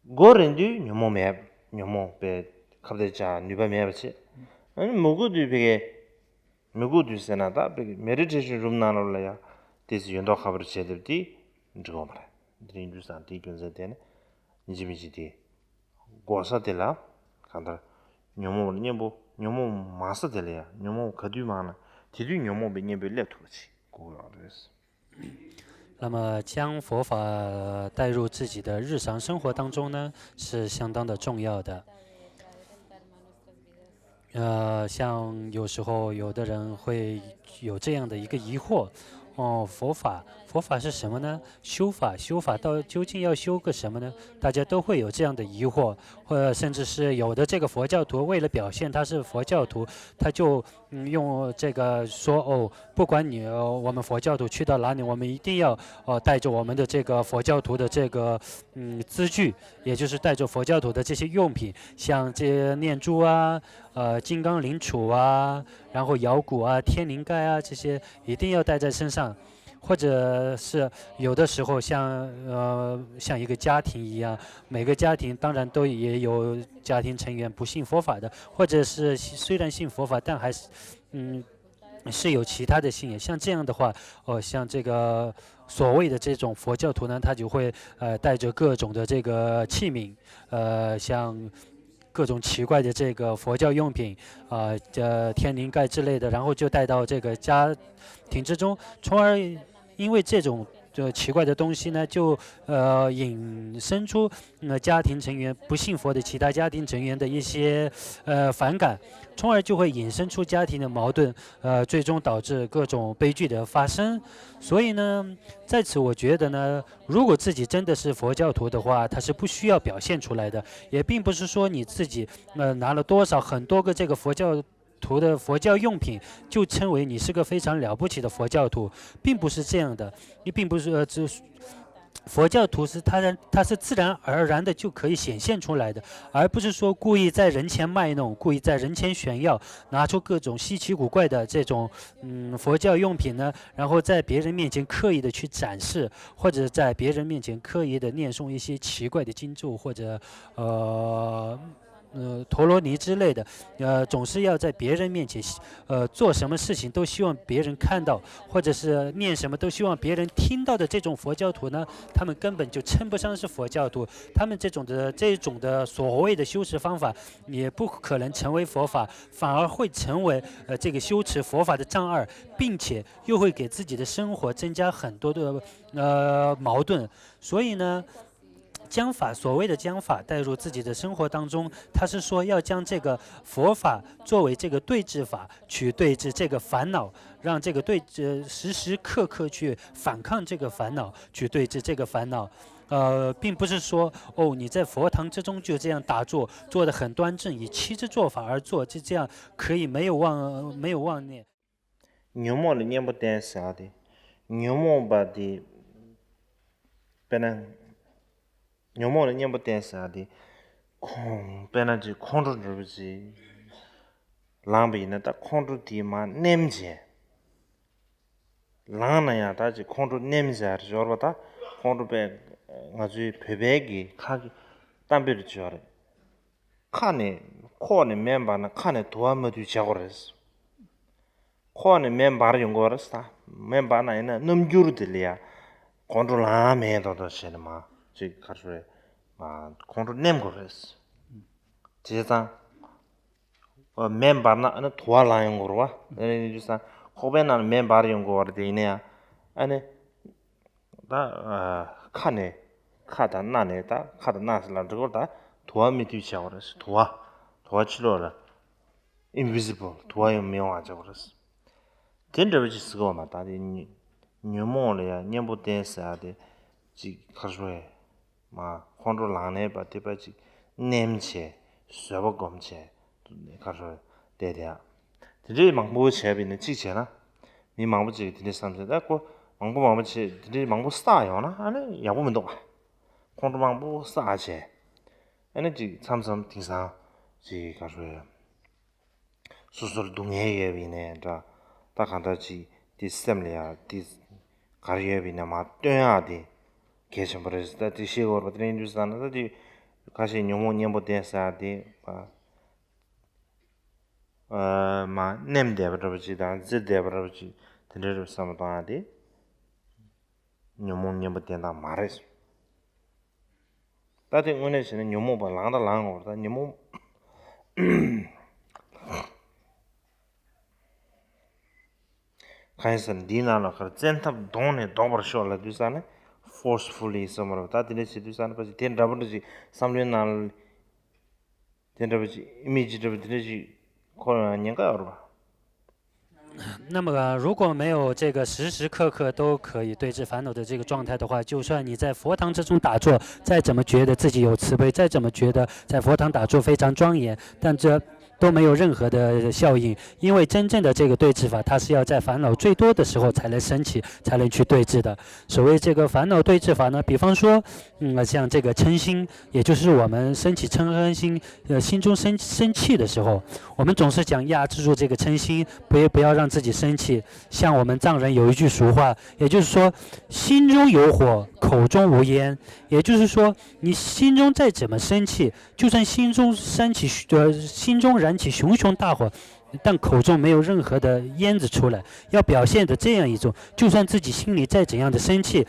སྒོ་རིང་དུས་ཉོན་མོངས་མེད། ཉོན་མོངས་པའི་ཁ་གཏད་བཅག་ནུས་པ་མེད་པ་བྱེད། ཨ་ནི་མི་དགོས་དུས་ཕ་གིའི་མི་དགོས་དུས་ཟེར་ན་ད་ཕ་གི་མེ་ཌི་ཊེ་ཤན་རུམ་ནང་ལོགས་ལ་ཡ་དེ་ཚོ་ཡོད་མདོག་ཁ་པོ་རེ་བྱས་བསྡད་པ་དེ་འགྲིག་གི་མ་རེད། དེ་རིང་དུས་སང་དེའི་རྒྱུ་མཚན་དེ་ནི་ཡིན་གཅིག་མིན་གཅིག་དེ། འགོག་ས་དེ་ལ་གང་ལྟར་ཉོན་མོངས་ལ་གཉེན་པོ། ཉོན་མོངས་མང་ས་དེ་ལ་ཡང་ཉོན་མོངས་ག་དུས་མང་ན་དེ་དུས་ཉོན་མོངས་པའི་གཉེན་པོས་སླེབས་ཐུབ་པ་ཅིག་དགོས་ཡོད་རེད། 那么将佛法带入自己的日常生活当中呢，是相当的重要的。呃，像有时候有的人会有这样的一个疑惑，哦，佛法，佛法是什么呢？修法，修法到究竟要修个什么呢？大家都会有这样的疑惑，或者甚至是有的这个佛教徒为了表现他是佛教徒，他就嗯用这个说哦，不管你呃我们佛教徒去到哪里，我们一定要呃带着我们的这个佛教徒的这个嗯资具，也就是带着佛教徒的这些用品，像这些念珠啊、呃金刚铃杵啊，然后摇鼓啊、天灵盖啊这些一定要带在身上。或者是有的时候像呃像一个家庭一样，每个家庭当然都也有家庭成员不信佛法的，或者是虽然信佛法，但还是嗯是有其他的信仰。像这样的话，哦，像这个所谓的这种佛教徒呢，他就会呃带着各种的这个器皿，呃，像各种奇怪的这个佛教用品，啊、呃，天灵盖之类的，然后就带到这个家庭之中，从而因为这种呃奇怪的东西呢，就呃引申出呃家庭成员不信佛的其他家庭成员的一些呃反感，从而就会引申出家庭的矛盾，呃，最终导致各种悲剧的发生。所以呢，在此我觉得呢，如果自己真的是佛教徒的话，他是不需要表现出来的，也并不是说你自己呃拿了多少很多个这个佛教徒的佛教用品，就称为你是个非常了不起的佛教徒，并不是这样的。你并不是呃，这佛教徒是他然他是自然而然的就可以显现出来的，而不是说故意在人前卖弄，故意在人前炫耀，拿出各种稀奇古怪的这种嗯佛教用品呢，然后在别人面前刻意的去展示，或者在别人面前刻意的念诵一些奇怪的经咒或者呃。呃，陀罗尼之类的，呃，总是要在别人面前，呃，做什么事情都希望别人看到，或者是念什么都希望别人听到的这种佛教徒呢，他们根本就称不上是佛教徒。他们这种的这种的所谓的修持方法，也不可能成为佛法，反而会成为呃这个修持佛法的障碍，并且又会给自己的生活增加很多的呃矛盾。所以呢，将法，所谓的将法带入自己的生活当中，他是说要将这个佛法作为这个对治法，去对治这个烦恼，让这个对呃时时刻刻去反抗这个烦恼，去对治这个烦恼。呃，并不是说哦，你在佛堂之中就这样打坐，坐得很端正，以七支坐法而坐，就这样可以没有妄没有妄念。 ཉོན་མོངས་ལ་གཉེན་པོ་བསྟེན་ཟེར་བ་དེ། ཉོན་མོངས་པ་དེ། དཔེར་ན། ཉོན་མོངས་ལ་གཉེན་པོ་བསྟེན་ཟེར་བ་དེ། ཁོང་དཔེར་ན་ཅིག་ཁོང་ཁྲོ་འདྲ་པོ་ཅིག་ལངས་པ་ཡིན་ན། ད་ཁོང་ཁྲོ་དེ་མར་ནེམ་བྱས། ལངས་ན་ཡང་ད་ཅིག་ཁོང་ཁྲོ་ནེམ་ཟེར་བ་རེད། སྦྱོར་བ་ད་ཁོང་ཁྲོ་པས་ང་ཚོའི་བོད་པའི་གི་ཁ་གི་གཏམ་དཔེ་རུ་སྦྱོར་རེད། ཁ་ནས་ཁོག་ནས་མེ་འབར་ན་ཁ་ནས་དུ་བ་མ་འཐུལ་བྱེད་དགོས་རེད། ཁོག་ནས་མེ་འབར་ཡོང་གི་ཡོད་རེད་ད། མེ་འབར་ན་ཡིན་ན་རྣམ་འགྱུར་དེ་ལ་ཡ། ཁོང་ཁྲོ་ལངས་མེད་མདོག་མདོག་བྱས་ནས་མ་ཅིག་ག་རེ་ཟེར། མ་ཁོང་ཁྲོ་ནེམ་དགོས་རེད། བྱས་ཙང་། མེ་འབར་ན་ཨ་ནི་དུ་བ་ལངས་ཡོང་གི་རེད་བ། ཨ་ནི་ཡིན་དུས་ཙང་ཁོག་པའི་ནང་ལ་མེ་འབར་ཡོང་གི་ཡོད་རེད། དེ་ཡིན་ན་ཡང་ཨ་ནི། ད་ཁ་ནས་ཁ་དང་སྣ་ནས་ད་ཁ་དང་སྣ་ཟེར་ལ་འགྲིག་གོ། ད་དུ་བ་མི་འཐུལ་བྱ་བ་རེད། དུ་བ་དུ་བ་ཕྱི་ལོགས་ལ་invisible དུ་བ་ཡང་མི་ཡོང་བ་བྱ་བ་རེད། དེ་འདྲ་བ་ཅིག་ཟེར་གོ་མ། ད་དེ་ཉོན་མོངས་ལ་ཡང་གཉེན་པོ་བསྟེན་ཟེར་ཡ་དེ་ཅིག་ག་རེ་ཟེར། མ་ཁོང་ཁྲོ་ལངས་ནས་པ་དེ་པ་ཅིག་ནེམ་བྱས། བཟོད་པ་སྒོམ་བྱས། ག་རེ་ཟེར། བསྡད་དེ་ཡ། དེ་འདྲའི་མང་པོ་བྱས་པ་ཡིན་ན་གཅིག་བྱས་ན། མི་མང་པོ་ཅིག་གིས་དེ་འདྲའི་བསམ་ཚེ། ད་ཁོ་མང་པོ་མང་པོ་བྱས་དེ་འདྲའི་མང་པོ་བསགས་ཡོང་ན་ཨ་ནི་ཡག་པོ་མི་འདུག་ག་ཁོང་ཁྲོ་མང་པོ་བསགས་བྱས། ཨ་ནི་ཅིག་མཚམས་མཚམས་དེང་སང་ཅིག་ག་རེ་ཟེར། སོ་སོར་སྡུག་བསྔལ་ཡོད་པ་ཡིན་ནའི་འདྲ། ད་གང་ལྟར་ཅིག་དེ་སེམས་ལ་ཡ་དེ་ག་རེ་ཡོད་པ་ཡིན་ན་མར་སྟོན་ཡག་དེ་གལ་ཆེན་པོ་རེད། ད་དེ་ཤེས་དགོས་རེད་པ། དེ་ཡིན་དུས་ཙང་ན་ད་དེ་ཁ་ཤས་ཉོན་མོངས་གཉེན་པོ་བསྟེན་ཟེར་ཡག་དེ་པ། ཨ། མར་ནེམ་བསྡད་པ་འདྲ་པོ་ཅིག་དང་བཙིར་བསྡད་པ་འདྲ་པོ་ཅིག་དེ་འདྲ་རེད་བསམ་བློ་གཏོང་ཡག་དེ་ཉོན་མོངས་གཉེན་པོ་བསྟེན་སྟངས་མ་རེད། ད་དེ་དངོས་གནས་བྱས་ན་ཉོན་མོངས་པ་ལངས་དང་ལངས་དགོས་རེད། ད་ཉོན་མོངས། གང་ཡིན་ཟེར་ན་འདིའི་ནང་ལ་གར་བཙན་ཐབས་གདོང་ནས་ལྡོག་པར་ཤོག་ལབ་དུས་ཙང་ནས་forcefully་ཟེར་མ་རེད་པ། ད་དེ་འདྲ་བྱེད་དུས་ཙང་ནས་ཕལ་ཆེར་དེ་འདྲ་པོ་འདྲ་ཅིག་བསམ་བློའི་ནང་ལ་དེ་འདྲ་པོ་ཅིག་ཨི་མེ་ཇི་འདྲ་པོ་དེ་འདྲ་ཅིག་ཁོ་རང་ཉེན་ཁ་ཡོད་རེད་པ། 那么，呃，如果没有这个时时刻刻都可以对治烦恼的这个状态的话，就算你在佛堂之中打坐，再怎么觉得自己有慈悲，再怎么觉得在佛堂打坐非常庄严，但这都没有任何的效应，因为真正的这个对治法，它是要在烦恼最多的时候才能升起，才能去对治的。所谓这个烦恼对治法呢，比方说，嗯，像这个嗔心，也就是我们升起嗔恨心，呃，心中生生气的时候，我们总是讲压制住这个嗔心，不要不要让自己生气。像我们藏人有一句俗话，也就是说，心中有火，口中无烟。也就是说，你心中再怎么生气，就算心中燃起呃心中燃起熊熊大火，但口中没有任何的烟子出来。要表现的这样一种，就算自己心里再怎样的生气，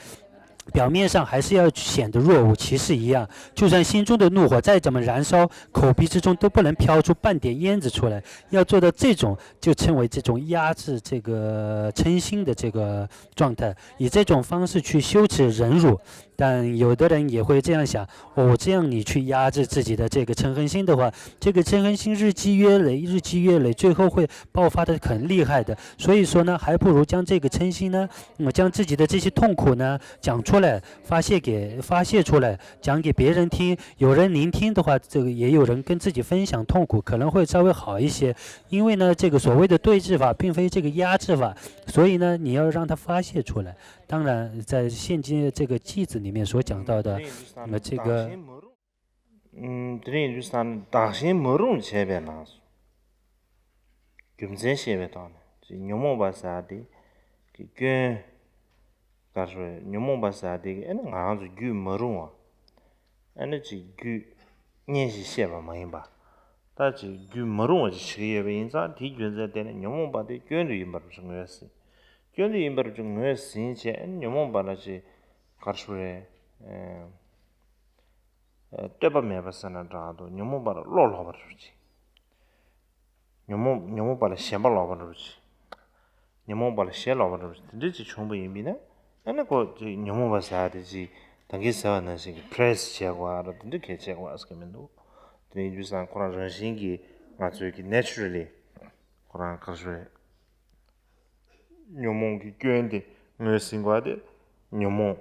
表面上还是要显得若无其事一样，就算心中的怒火再怎么燃烧，口鼻之中都不能飘出半点烟子出来。要做到这种，就称为这种压制这个嗔心的这个状态，以这种方式去修持忍辱。但有的人也会这样想，哦，这样你去压制自己的这个嗔恨心的话，这个嗔恨心日积月累，日积月累，最后会爆发的很厉害的。所以说呢，还不如将这个嗔心呢，嗯，将自己的这些痛苦呢讲出来，发泄给发泄出来，讲给别人听。有人聆听的话，这个也有人跟自己分享痛苦，可能会稍微好一些。因为呢，这个所谓的对治法，并非这个压制法，所以呢，你要让它发泄出来。当然，在现今这个偈子里面所讲到的，呃，这个 ཨུམ། དེ་རིང་ཡིན་དུས་ས་ནི་བདག་གཞན་མ་རུངས་བྱས་པས་ན། རྒྱུ་མཚན་བཤད་པའི་ཐོག་ནས་ཅིག་ཉོན་མོངས་པ་ཟེར་དེ་གི་སྐྱོན། ག་རེ་ཟེར། ཉོན་མོངས་པ་ཟེར་དེ་གི་ཨ་ནི་ང་རང་ཚོ་རྒྱུད་མ་རུང་བ། ཨ་ནི་ཅིག་རྒྱུད་གཉེན་ཞིག་བཤད་པ་མ་ཡིན་པ། ད་ཅིག་རྒྱུད་མ་རུང་བ་ཅིག་བྱེད་ཀྱི་ཡོད་པ་ཡིན་ཙང་དེའི་རྒྱུ་མཚན་དེ་ནི་ཉོན་མོངས་པ་དེ་སྐྱོན་དུ་ཡིན་པར་ངོས་ཟིན། སྐྱོན་དུ་ཡིན་པར་ཅིག་ངོས་ཟིན་བྱས་ཨ་ནི་ཉོན་མོངས་པ་ལ་ཅིག་ག་རེ་ཟེར། ཨེ། བསྟོད་པ་མེད་པ་ཟེར་ན་འདྲ་འདུག་ཉོན་མོངས་པ་ལ་བློ་ལོག་པར་འགྱུར་ཅིང་། ཉོན་མོངས་ཉོན་མོངས་པ་ལ་ཞེན་པ་ལོག་པར་འགྱུར་ཅིང་། ཉོན་མོངས་པ་ལ་ཞེན་ལོག་པར་འགྱུར་ཅིང་། དེ་འདྲ་ཅིག་བྱུང་བ་ཡིན་པས་ན། ཨ་ནི་ཁོ་ཅིག་ཉོན་མོངས་པ་ཟེར་ཡ་དེ་ཅིག་ད་གིན་ཟེར་བ་ནང་བཞིན་གྱི་ཕྲེས་བྱེད་དགོས་ཨ་ར་དེ་འདྲ་གལ་ཆེ་དགོས་ཨ་ཟེར་གི་མི་འདུག་དེ་ཡིན་དུས་ཙང་ཁོ་རང་རང་བཞིན་གྱིས་ང་ཚོའི་གི་naturally་ཁོ་རང་ག་རེ་ཟེར། ཉོན་མོངས་ཀྱི་སྐྱོན་དེ་ངོས་ཟིན་དགོས་ཏེ། ཉོན་མོངས་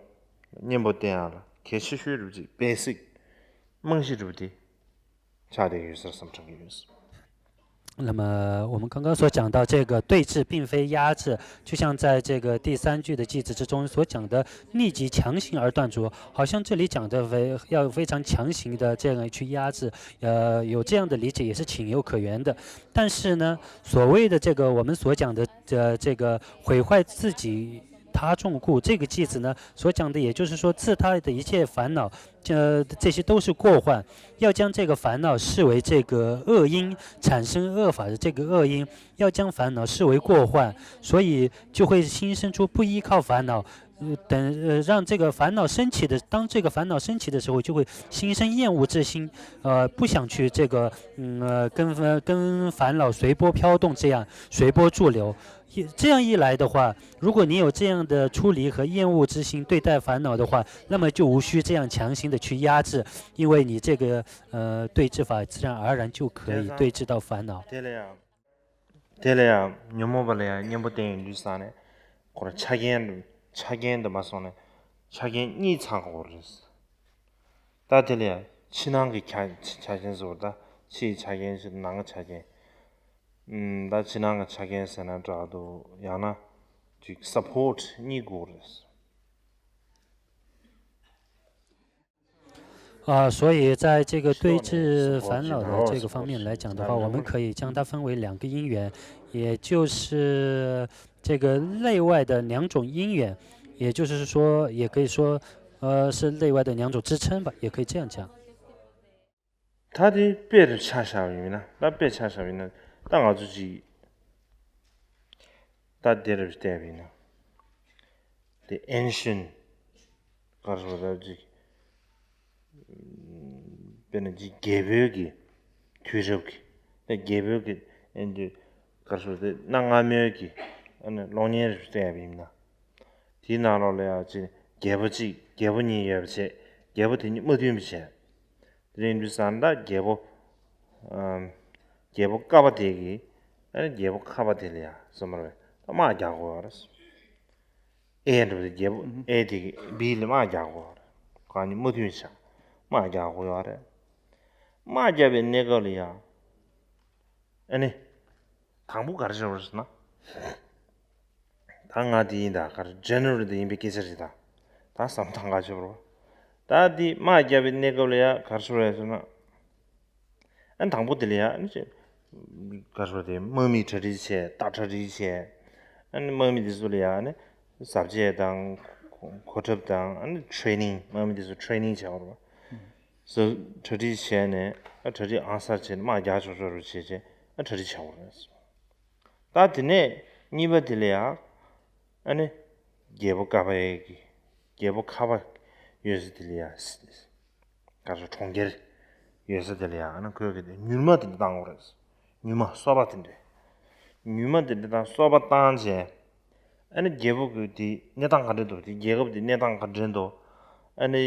གཉེན་པོ་བསྟེན་ཡག་ལ་གལ་ཆེ་ཤོས་རུ་ཅིག་basic་རྨང་གཞི་རུ་དེ་ཆགས་བསྡད་ཡོད་ཟེར་བསམ་དྲན་གྱི་ཡོད། 那么我们刚刚所讲到这个对峙并非压制，就像在这个第三句的偈子之中所讲的，立即强行而断除，好像这里讲的非要非常强行的这样去压制，呃，有这样的理解也是情有可原的。但是呢，所谓的这个我们所讲的呃这个毁坏自己他众故这个句子呢，所讲的也就是说自他的一切烦恼，这这些都是过患，要将这个烦恼视为这个恶因，产生恶法的这个恶因，要将烦恼视为过患，所以就会心生出不依靠烦恼。呃，等呃，让这个烦恼升起的，当这个烦恼升起的时候，就会心生厌恶之心，呃，不想去这个，嗯呃，跟呃跟烦恼随波飘动，这样随波逐流。这样一来的话，如果你有这样的出离和厌恶之心对待烦恼的话，那么就无需这样强行的去压制，因为你这个呃对治法自然而然就可以对治到烦恼。 དེ་ལ་ཡང་ཉོན་མོངས་པ་ལ་ཡང་གཉེན་པོ་བསྟེན་ཡོང་དུས་ཙང་ནས་ཁོ་རང་ཆ་རྐྱེན་ཆ་རྐྱེན་དུ་མ་སོང་ནས་ཆ་རྐྱེན་གཉིས་ཚང་དགོས་རེད། ད་དེ་ལ་ཡང་ཕྱི་ནང་གི་ཆ་ཆ་རྐྱེན་ཟེར་བ་ད་ཕྱིའི་ཆ་རྐྱེན་ཞིག་ནང་གི་ཆ་རྐྱེན། ཨུམ། ད་ཕྱི་ནང་གི་ཆ་རྐྱེན་ཟེར་ན་འདྲ་འདུག་ཡང་ན་ཅིག་support་གཉིས་དགོས་རེད། 啊，所以在这个对治烦恼的这个方面来讲的话，我们可以将它分为两个因缘，也就是这个内外的两种因缘，也就是说，也可以说，呃，是内外的两种支撑吧，也可以这样讲。 ད་དེ་དཔེ་རུ་ཆ་བཞག་པ་ཡིན་ན་ད་དཔེ་ཆ་བཞག་པ་ཡིན་ན་ད་ང་ཚོ་ཅིག་ད་དེ་རུ་བལྟས་པ་ཡིན་ན་དེ་ancient་ག་རེ་ཟེར་བ་ད་ཅིག་དཔེར་ན་ཅིག་རྒྱལ་པོའི་གི་དུས་རབས་ཀྱི་ད་རྒྱལ་པོའི་གི་ཨེ་འདི་ག་རེ་ཟེར་བ་དེ་གནའ་སྔ་མོའི་གི་ ཨ་ནི་གློག་བརྙན་རེ་བལྟས་པ་ཡིན་ན། དེའི་ནང་ལོགས་ལ་ཡང་ཅིག་རྒྱལ་པོ་གཅིག་རྒྱལ་པོ་གཉིས་ཡོད་པ་བྱས། རྒྱལ་པོ་དེ་གཉིས་མ་མཐུན་པ་བྱས། དེ་རིང་དུས་སང་ད་རྒྱལ་པོ། ཨམ། རྒྱལ་པོ་ཀ་པ་དེ་གིས་ཨ་ནི་རྒྱལ་པོ་ཁ་པ་དེ་ལ་ཡང་སོ་མ་རེད། ད་དམག་རྒྱག་དགོས་པ་རེད། ཨེ་འདྲ་བོ་དེ་རྒྱལ་པོ་ཨེ་དེ་གིས་བི་ལ་དམག་རྒྱག་དགོས་པ་རེད། ཁོ་གཉིས་མ་མཐུན་ཤག་དམག་རྒྱག་དགོས་པ་རེད། དམག་རྒྱག་པའི་གནས་སྐབས་ལ་ཡང་། ཨ་ནི། དང་པོ་ག་རེ་བྱས་པ་རེད་ཟེར་ན། ད་ང་འདི་ཡིན་ད་ག་རེ་ཇེ་ནེ་རལ་འདི་ཡིན་པའི་སྐད་ཆ་རེད་ད། ད་བསམ་བློ་གཏོང་ག་བྱེད་པ་རེད། ད་འདི་དམག་རྒྱག་པའི་གནས་སྐབས་ལ་ཡ་ག་རེ་བྱས་པ་རེད་ཟེར་ན། ཨ་ནི་དང་པོ་དེ་ལ་ཡ་ཨ་ནི་ཅི། ག་རེ་བྱས་པ་དེ་དམག་མི་གྲ་སྒྲིག་བྱས། རྟ་གྲ་སྒྲིག་བྱས། ཨ་ནི་དམག་མི་དེ་ཚོ་ལ་ཡ་ཨ་ནི་ཟབ་རྒྱས་དང་གོ་ཁྲབ་དང་ཨ་ནི་ཊེ་རེ་ནིང་། དམག་མི་དེ་ཚོ་ཊེ་རེ་ནིང་བྱས་པ་རེད་པ། སོ། གྲ་སྒྲིག་བྱས་ནས་ཨ་གྲ་སྒྲིག་ཨང་གསར་བྱས་ནས་དམག་རྒྱག་ཆོག་ཆོག་རུ་བྱས་བྱས་ཨ་གྲ་སྒྲིག་བྱ་དགོས་རེད། ད་དེ་ནས་གཉིས་པ་དེ་ལ་ཡང་ཨ་ནི་རྒྱལ་པོ་ཀ་པ་ཡི་གི་རྒྱལ་པོ་ཁ་པ་ཡོད་ས་དེ་ལ་ཡང་ག་རེ་གྲོང་ཁྱེར་ཡོད་ས་དེ་ལ་ཡང་ཨ་ནི་ཁོས་གི་དེ་མྱུལ་མ་དེ་འདྲ་བཏང་དགོས་རེད། མྱུལ་མ་སོ་པ་དེ་འདྲ། མྱུལ་མ་དེ་འདྲ་དང་སོ་པ་བཏང་བྱས། ཨ་ནི་རྒྱལ་པོ་གི་དེ་གནས་སྟངས་ག་འདྲ་འདུག་དེ་རྒྱལ་ཁབ་དེ་གནས་སྟངས་ག་འདྲ་འདུག་ཨ་ནི།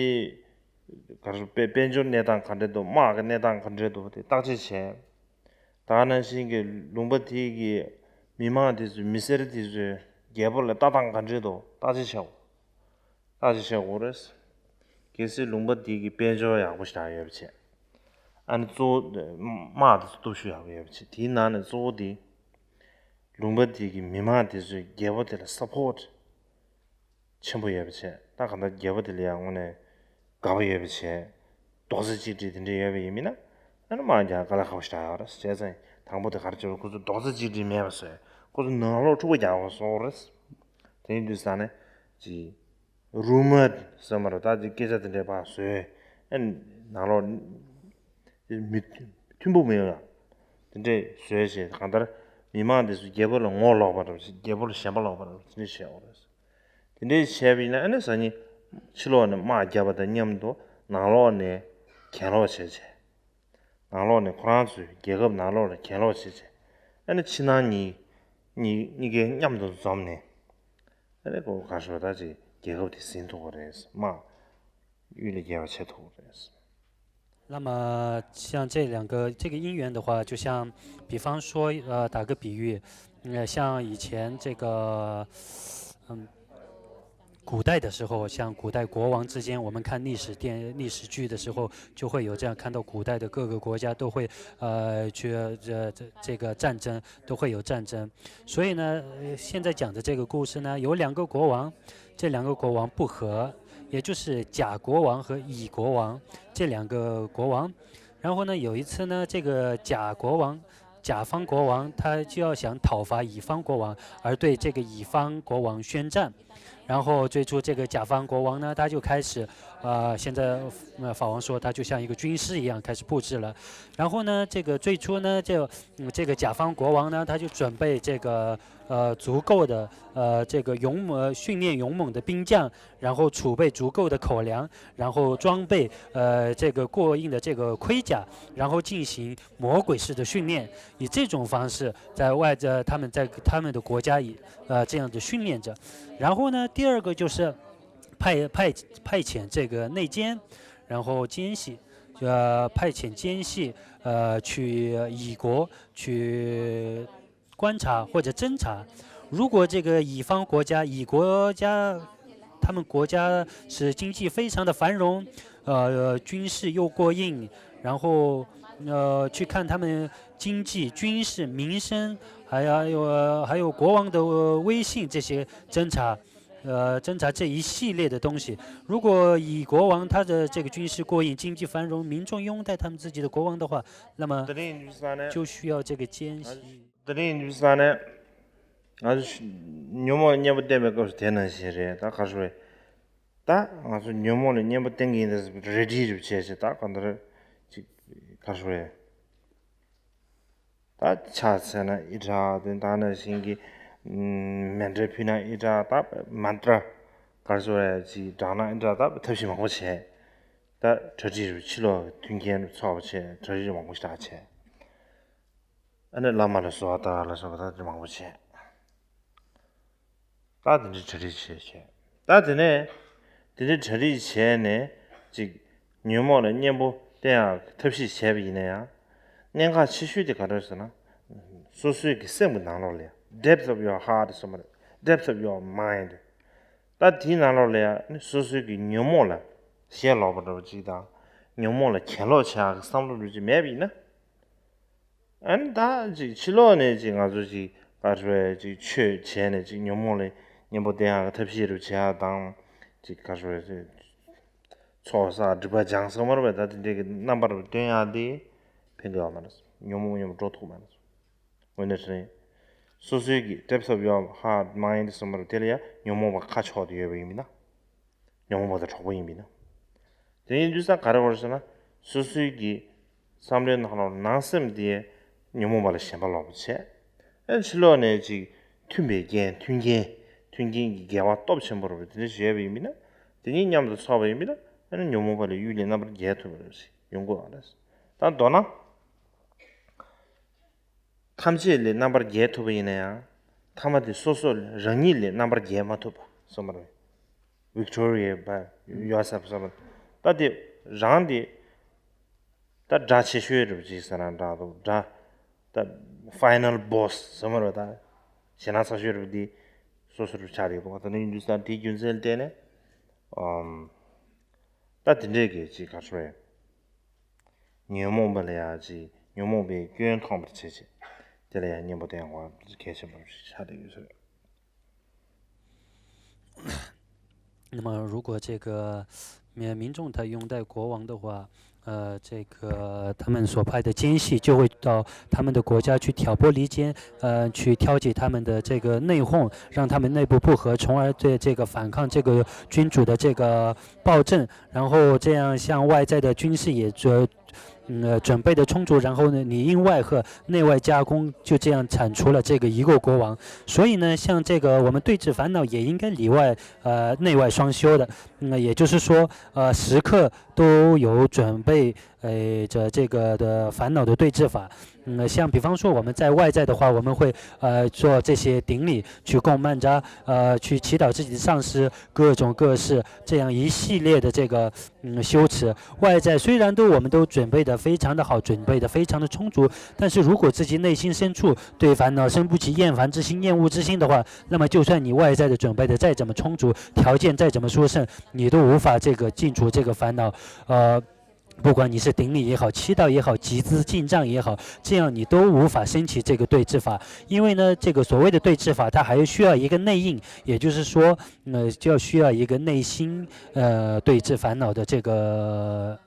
ག་རེ་དཔལ་དཔལ་འབྱོར་གནས་སྟངས་ག་འདྲ་འདུག་དམག་གི་གནས་སྟངས་ག་འདྲ་འདུག་དེ་བརྟག་དཔྱད་བྱས། ད་ནང་བཞིན་གྱི་ལུང་པ་དེ་གི་མི་མང་དེ་ཚོ་མི་སེར་དེ་ཚོས་རྒྱལ་པོ་ལ་ལྟ་སྟངས་ག་འདྲ་འདུག་བརྟག་དཔྱད་བྱའོ། བརྟག་དཔྱད་བྱེད་དགོས་རེད། གལ་སྲིད་ལུང་པ་དེ་གི་དཔལ་འབྱོར་ཡག་པོ་ཞིག་ཡོད་པ་བྱས། ཨ་ནི་གཙོ་བོ་དམག་དེ་ཚོ་སྟོབས་ཤུགས་ཡག་པོ་ཡོད་པ་བྱས། དེའི་ནང་ནས་གཙོ་བོ་དེ་ལུང་པ་དེ་གི་མི་མང་དེ་ཚོས་རྒྱལ་པོ་དེ་ལ་སབ་པོར་ཊི་ཆེན་པོ་ཡོད་པ་བྱས། ད་གང་ལྟར་རྒྱལ་པོ་དེ་ལ་ཡང་དངོས་གནས་དགའ་པོ་ཡོད་པ་བྱས། རྡོག་རྩ་གཅིག་སྒྲིལ་དེ་འདྲ་ཡོད་པ་ཡིན་མིན་ན། ཨ་ནི་དམག་རྒྱག་དཀའ་ལས་ཁག་པོ་ཞིག་རག་ཡོད་རེད། བྱས་ཙང་དང་པོ་དེ་ག་རེ་བྱས་པ། ཁོ་ཚོ་རྡོག་རྩ་གཅིག་སྒྲིལ་མེད་པ་བཟོས། ཁོ་ཚོ་ནང་ལོགས་འཁྲུག་པ་རྒྱག་དགོས་བཟོ་དགོས་རེད། དེ་ཡིན་དུས་ཙང་ནས་ཅི། རུ་མར་ཟེར་མ་རེད། ད་ཅི་སྐད་ཆ་དེ་འདྲས་ཕར་བཟོས། ཨ་ནི་ནང་ལོགས་མི་མཐུན་པོ་མི་ཡོང་ཡ། དེ་འདྲས་བཟོས་བྱས། གང་ལྟར་མི་མང་དེ་ཚོ་རྒྱལ་པོ་ལ་ངོ་ལོག་པ་འདྲ་བོ་ཞིག་རྒྱལ་པོ་ལ་ཞེན་པ་ལོག་པ་འདྲ་བོ་དེ་འདྲས་བྱས་ཡོད་རེད། དེ་འདྲས་བྱས་པ་ཡིན་ན་ཨ་ནི་སང་ཉིན་ཕྱི་ལོགས་ནས་དམག་བརྒྱབ་པ་དང་མཉམ་དུ་ནང་ལོགས་ནས་གྱེན་ལོག་བྱས་བྱས། ནང་ལོགས་ནས་ཁོ་རང་ཚོའི་རྒྱལ་ཁབ་ནང་ལོགས་ལ་གྱེན་ལོག་བྱས་བྱས། ཨ་ནི་ཕྱི་ནང་གཉིས་གཉིས་གཉིས་ཀ་མཉམ་དུ་འཛོམས་ནས། ཨ་ནི་ཁོ་ག་ཤོད་ད་ཅིག་རྒྱལ་ཁབ་དེ་ཟིན་ཐུབ་ཀྱི་རེད། དམག་གཡུལ་ལས་རྒྱལ་བ་བྱེད་ཐུབ་ཀྱི་རེད། 那么像这两个这个因缘的话，就像，比方说，呃，打个比喻，呃，像以前这个，嗯，古代的时候，像古代国王之间，我们看历史电历史剧的时候，就会有这样看到古代的各个国家都会，呃，去这这这个战争，都会有战争。所以呢，呃现在讲的这个故事呢，有两个国王，这两个国王不和，也就是甲国王和乙国王这两个国王。然后呢，有一次呢，这个甲国王，甲方国王他就要想讨伐乙方国王，而对这个乙方国王宣战。然后最初这个甲方国王呢，他就开始，呃，现在呃法王说他就像一个军师一样开始布置了。然后呢，这个最初呢，就嗯这个甲方国王呢，他就准备这个呃足够的呃这个勇猛训练勇猛的兵将，然后储备足够的口粮，然后装备呃这个过硬的这个盔甲，然后进行魔鬼式的训练，以这种方式在外在他们在他们的国家以呃这样子训练着。然后呢，第二个就是派派派遣这个内奸，然后奸细，呃，派遣奸细呃去乙国去观察或者侦查。如果这个乙方国家乙国家，他们国家是经济非常的繁荣，呃，军事又过硬，然后呃去看他们经济、军事、民生，还有还有国王的威信这些侦查。呃，侦查这一系列的东西，如果乙国王他的这个军事过硬、经济繁荣、民众拥戴他们自己的国王的话，那么就需要这个奸细。 དེ་རིང་འདུག་ས་ནས་ང་ཚོ་ཉོན་མོངས་ལ་གཉེན་པོ་བསྟེན་པའི་སྐབས་སུ་དེ་ནང་བཞིན་རེད། ད་ག་རེ་ཟེར་བས། ད་ང་ཚོ་ཉོན་མོངས་ལ་གཉེན་པོ་བསྟེན་གྱི་ཡིན་ད་རེ་ཌི་རེ་བྱས་བྱས། ད་གང་ལྟར་ཅིག་ག་རེ་ཟེར་བས། ད་ཕྱག་འཚལ་ན་ཨི་དྲག་དེ་ད་ནང་བཞིན་གྱི་མཎྜལ་ཕུལ་ན་ཨི་དྲག་ད་མནྟྲ་ག་རེ་ཟེར་བས་ཅིག་བགྲངས་ན་ཨི་དྲག་ད་ཐབས་ཤེས་མང་པོ་བྱས། ད་གྲ་སྒྲིག་རུ་ཕྱི་ལོགས་མཐུན་རྐྱེན་རུ་ཚོགས་པ་བྱས། གྲ་སྒྲིག་མང་པོ་ཞིག་ད་བྱས། ཨ་ནི་བླ་མ་ལ་གསོལ་བ་བཏབ་ལ་སོགས་པ་ད་དེ་མང་པོ་བྱས། ད་དེ་འདྲའི་གྲ་སྒྲིག་བྱས་བྱས། ད་དེ་ནས་དེ་འདྲའི་གྲ་སྒྲིག་བྱས་ནས་ཅིག་ཉོན་མོངས་ལ་གཉེན་པོ་བསྟེན་ཡག་ཐབས་ཤེས་བྱས་པ་ཡིན་ན་ཡང་། གནད་འགག་ཆེ་ཤོས་དེ་ག་རེ་ཟེར་ན། སོ་སོའི་གི་སེམས་ཀྱི་ནང་ལོགས་ལ་ཡང་depth of your heart ཟེར་མ་རེད། Depth of your mind། ད་དེའི་ནང་ལོགས་ལ་ཡང་ནི་སོ་སོའི་གི་ཉོན་མོངས་ལ་ཞེན་ལོག་པ་འདྲ་བོ་ཅིག་དང་། ཉོན་མོངས་ལ་གྱེན་ལོག་བྱེད་ཡག་གི་བསམ་བློ་འདྲ་བོ་ཅིག་མེད་པ་ཡིན་ན། ཨ་ནི་ད་ཅིག་ཕྱི་ལོགས་ནས་ཅིག་ང་ཚོ་ཅིག་ག་རེ་ཟེར་ཅིག་ཆོས་བྱས་ནས་ཅིག་ཉོན་མོངས་ལ་གཉེན་པོ་བསྟེན་ཡག་གི་ཐབས་ཤེས་རུ་བྱེད་ཡག་དང་། ཅིག་ག་རེ་ཟེར་ཚོགས་བསགས་སྒྲིབ་པ་སྦྱང་ཟེར་མ་རེད་པས། ད་དེ་འདྲའི་གི་རྣམ་པར་སྟོན་ཡག་དེ་ཕན་གི་ཡོད་མ་རེད། ཉོན་མོངས་མཉམ་དུ་འགྲོ་ཐུབ་མ་རེད། འོན་ཏེ་དྲན། སོ་སོའི་གི་depth of your heart mind ཟེར་མ་རེད། དེ་ལ་ཡང་ཉོན་མོངས་པ་ཁ་ཕྱོགས་ཏེ་ཡོད་པ་ཡིན་མིན་ན། ཉོན་མོངས་པ་དང་གྲོགས་པོ་ཡིན་པས་ན། དེ་ཡིན་དུས་ཙང་ག་རེ་བར་ཟེར་ན། སོ་སོའི་གི་བསམ་བློའི་ནང་ལོགས་ནང་སེམས་དེ་ཉོན་མོངས་པ་ལ་ཞེན་པ་ལོག་པ་བྱས། ཨ་ཕྱི་ལོགས་ནས་ཅིག་མཐུན་པའི་རྐྱེན་མཐུན་རྐྱེན་མཐུན་རྐྱེན་གྱི་དགེ་བ་སྟོབས་ཆེན་པོ་རེད་པས། དེ་འདྲ་བྱས་པ་ཡིན་པས་ན། དེ་གཉིས་མཉམ་དུ་ཚོགས་པ་ཡིན་པས་ན། ཨ་ནི་ཉོན་མོངས་པ་ལས་གཡུལ་ལས་རྣམ་པར་རྒྱལ་ཐུབ་པ་རེད་ཟེར་ཡོང་གི་ཡོད་རེད། ད་མདོར་ན། ཐམས་ཅད་ལས་རྣམ་པར་རྒྱལ་ཐུབ་པ་ཡིན་ན་ཡང་། ཐ་མ་དེ་སོ་སོ་རང་ཉིད་ལས་རྣམ་པར་རྒྱལ་མ་ཐུབ་པ་གསུངས་པ་རེད། Victoria by yourself གསུངས་པ། ད་དེ་རང་དེ་ད་དགྲ་ཆེ་ཤོས་རེད་པ་ཅིག་ཟེར་ན་འདྲ་འདུག་དགྲ་ད་final boss གསུངས་པ་རེད། ད་ཞེད་སྣང་ཚ་ཤོས་རེད་པ་དེ་སོ་སོ་རུ་ཆགས་རེད་འདུག་ད་ནི་ཡིན་དུས་ད་དེའི་རྒྱུ་མཚན་ལ་བརྟེན་ནས། ཨམ། ད་དེ་འདྲས་ཀྱི་ཅིག་ག་རེ་ཟེར། ཉོན་མོངས་པ་ལ་ཡང་ཅིག་ཉོན་མོངས་པའི་སྐྱོན་མཐོང་བར་བྱེད་ཅིང་། དེ་ལ་ཡང་གཉེན་པོ་བསྟེན་དགོས་པ་གལ་ཆེན་པོ་ཆགས་བསྡད་ཡོད་ཟེར། 那么，如果这个民民众他拥戴国王的话，呃，这个他们所派的奸细就会到他们的国家去挑拨离间，呃，去挑起他们的这个内讧，让他们内部不和，从而对这个反抗这个君主的这个暴政，然后这样像外在的军事也准，嗯，呃，准备的充足，然后呢，里应外合，内外夹攻，就这样铲除了这个一个国王。所以呢，像这个我们对峙烦恼也应该里外，呃，内外双修的，嗯，也就是说，呃，时刻都有准备，呃，着这个的烦恼的对峙法。嗯，像比方说我们在外在的话，我们会呃做这些顶礼，去供曼扎，呃，去祈祷自己的上司，各种各式这样一系列的这个嗯修持。外在虽然都我们都准备的非常的好，准备的非常的充足，但是如果自己内心深处对烦恼生不起厌烦之心、厌恶之心的话，那么就算你外在的准备的再怎么充足，条件再怎么殊胜，你都无法这个尽除这个烦恼。呃，不管你是顶礼也好，祈祷也好，集资进账也好，这样你都无法升起这个对治法。因为呢，这个所谓的对治法，它还需要一个内应，也就是说，呃，就要需要一个内心，呃，对治烦恼的这个。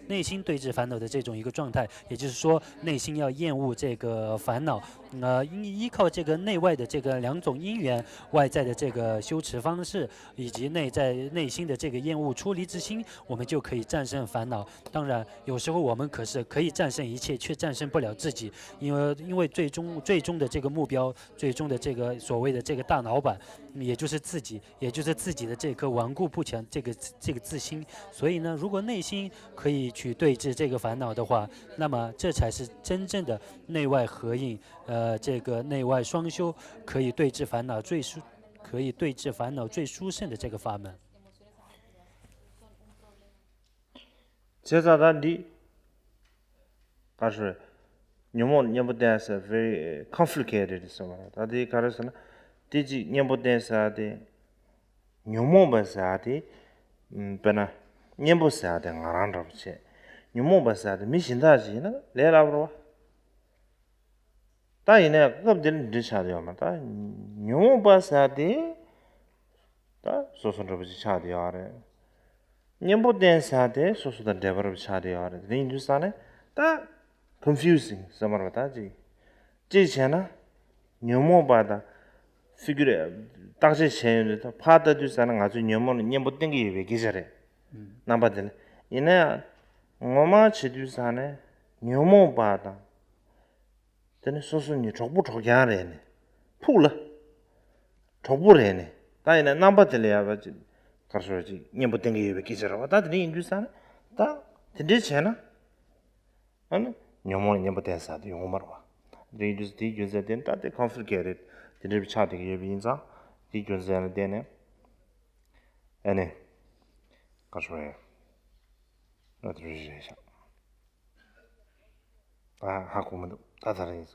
内心对治烦恼的这种一个状态，也就是说，内心要厌恶这个烦恼，呃，依依靠这个内外的这个两种因缘，外在的这个修持方式，以及内在内心的这个厌恶出离之心，我们就可以战胜烦恼。当然，有时候我们可是可以战胜一切，却战胜不了自己，因为因为最终最终的这个目标，最终的这个所谓的这个大老板，也就是自己，也就是自己的这颗顽固不强这个这个自心。所以呢，如果内心可以去对治这个烦恼的话，那么这才是真正的内外合一，呃，这个内外双修，可以对治烦恼最殊，可以对治烦恼最殊胜的这个法门。 བྱས་ཙང་ད་འདི་ག་རེ་ཟེར། ཉོན་མོངས་གཉེན་པོ་བསྟེན་ཟེར་very complicated ཟེར་བ། ད་འདི་ག་རེ་ཟེར་ན། དེ་གཅིག་གཉེན་པོ་བསྟེན་ཟེར་དེ། ཉོན་མོངས་པ་ཟེར་དེ། ཨམ། དཔེར་ན་གཉེན་པོ་ཟེར་དེ་ང་རང་འདྲ་པོ་བྱས། ཉོན་མོངས་པ་ཟེར་དེ་མི་གཞན་དག་ཅིག་ཡིན་ན་ལས་སླ་པོ་རེད་པ། ད་ཡིན་ནའི་སྐབས་འདིར་འདི་ཆགས་བསྡད་ཡོད་མ་རེད། ད་ཉོན་མོངས་པ་ཟེར་དེ་ད་སོ་སོ་འདྲ་པོ་ཅིག་ཆགས་བསྡད་ཡོད་རེད། གཉེན་པོ་བསྟེན་ཟེར་དེ་སོ་སོ་དང་འབྲེལ་བ་རུ་ཆགས་བསྡད་ཡོད་རེད། དེ་ཡིན་དུས་ཙང་ནས་ད་confusing ཟེར་མ་རེད་པ། ད་ཅིག་ཅིག་བྱས་ན་ཉོན་མོངས་པ་དང་figure རྟག་དཔྱད་བྱས་ཡོང་དུས་ད་ཕར་ལྟ་དུས་ཙང་ནས་ང་ཚོས་ཉོན་མོངས་ལ་གཉེན་པོ་བསྟེན་གྱི་ཡོད་པའི་སྐད་ཆ་རེད། རྣམ་པ་དེ་ལ། ཡིན་ན་ཡང་ངོ་མ་བྱེད་དུས་ཙང་ནས་ཉོན་མོངས་པ་དང་། དེ་ནི་སོ་སོ་གཉིས་གྲོགས་པོ་གྲོགས་རྐྱང་རེད་ནས། ཕུགས་ལ་གྲོགས་པོ་རེད་ནས། ད་ཡིན་ན་རྣམ་པ་དེ་ལ་ཡག་པ་ཅིག་ག་རེ་ཟེར་ཅིག་གཉེན་པོ་བསྟེན་གྱི་ཡོད་པའི་སྐད་ཆ་རེད་པ། ད་དེ་འདྲ་ཡིན་དུས་ཙང་ནས་ད་དེ་འདྲ་བྱས་ན། ཨ་ནི་ཉོན་མོངས་ལ་གཉེན་པོ་བསྟེན་ཟེར་དེ་ཡོང་གི་མ་རེད་པ། དེ་ཡིན་དུས་དེའི་རྒྱུ་མཚན་དེ་ད་དེ་complicated དེ་འདྲ་བའི་ཆགས་བསྡད་ཀྱི་ཡོད་པ་ཡིན་ཙང་། དེའི་རྒྱུ་མཚན་ལ་བརྟེན་ནས་ཨ་ནི་ག་རེ་ཟེར་ཡ། ཨ་དེ་རེད་ཤག་ད་ཧ་གོ་མི་འདུག་ད་ད་རེད།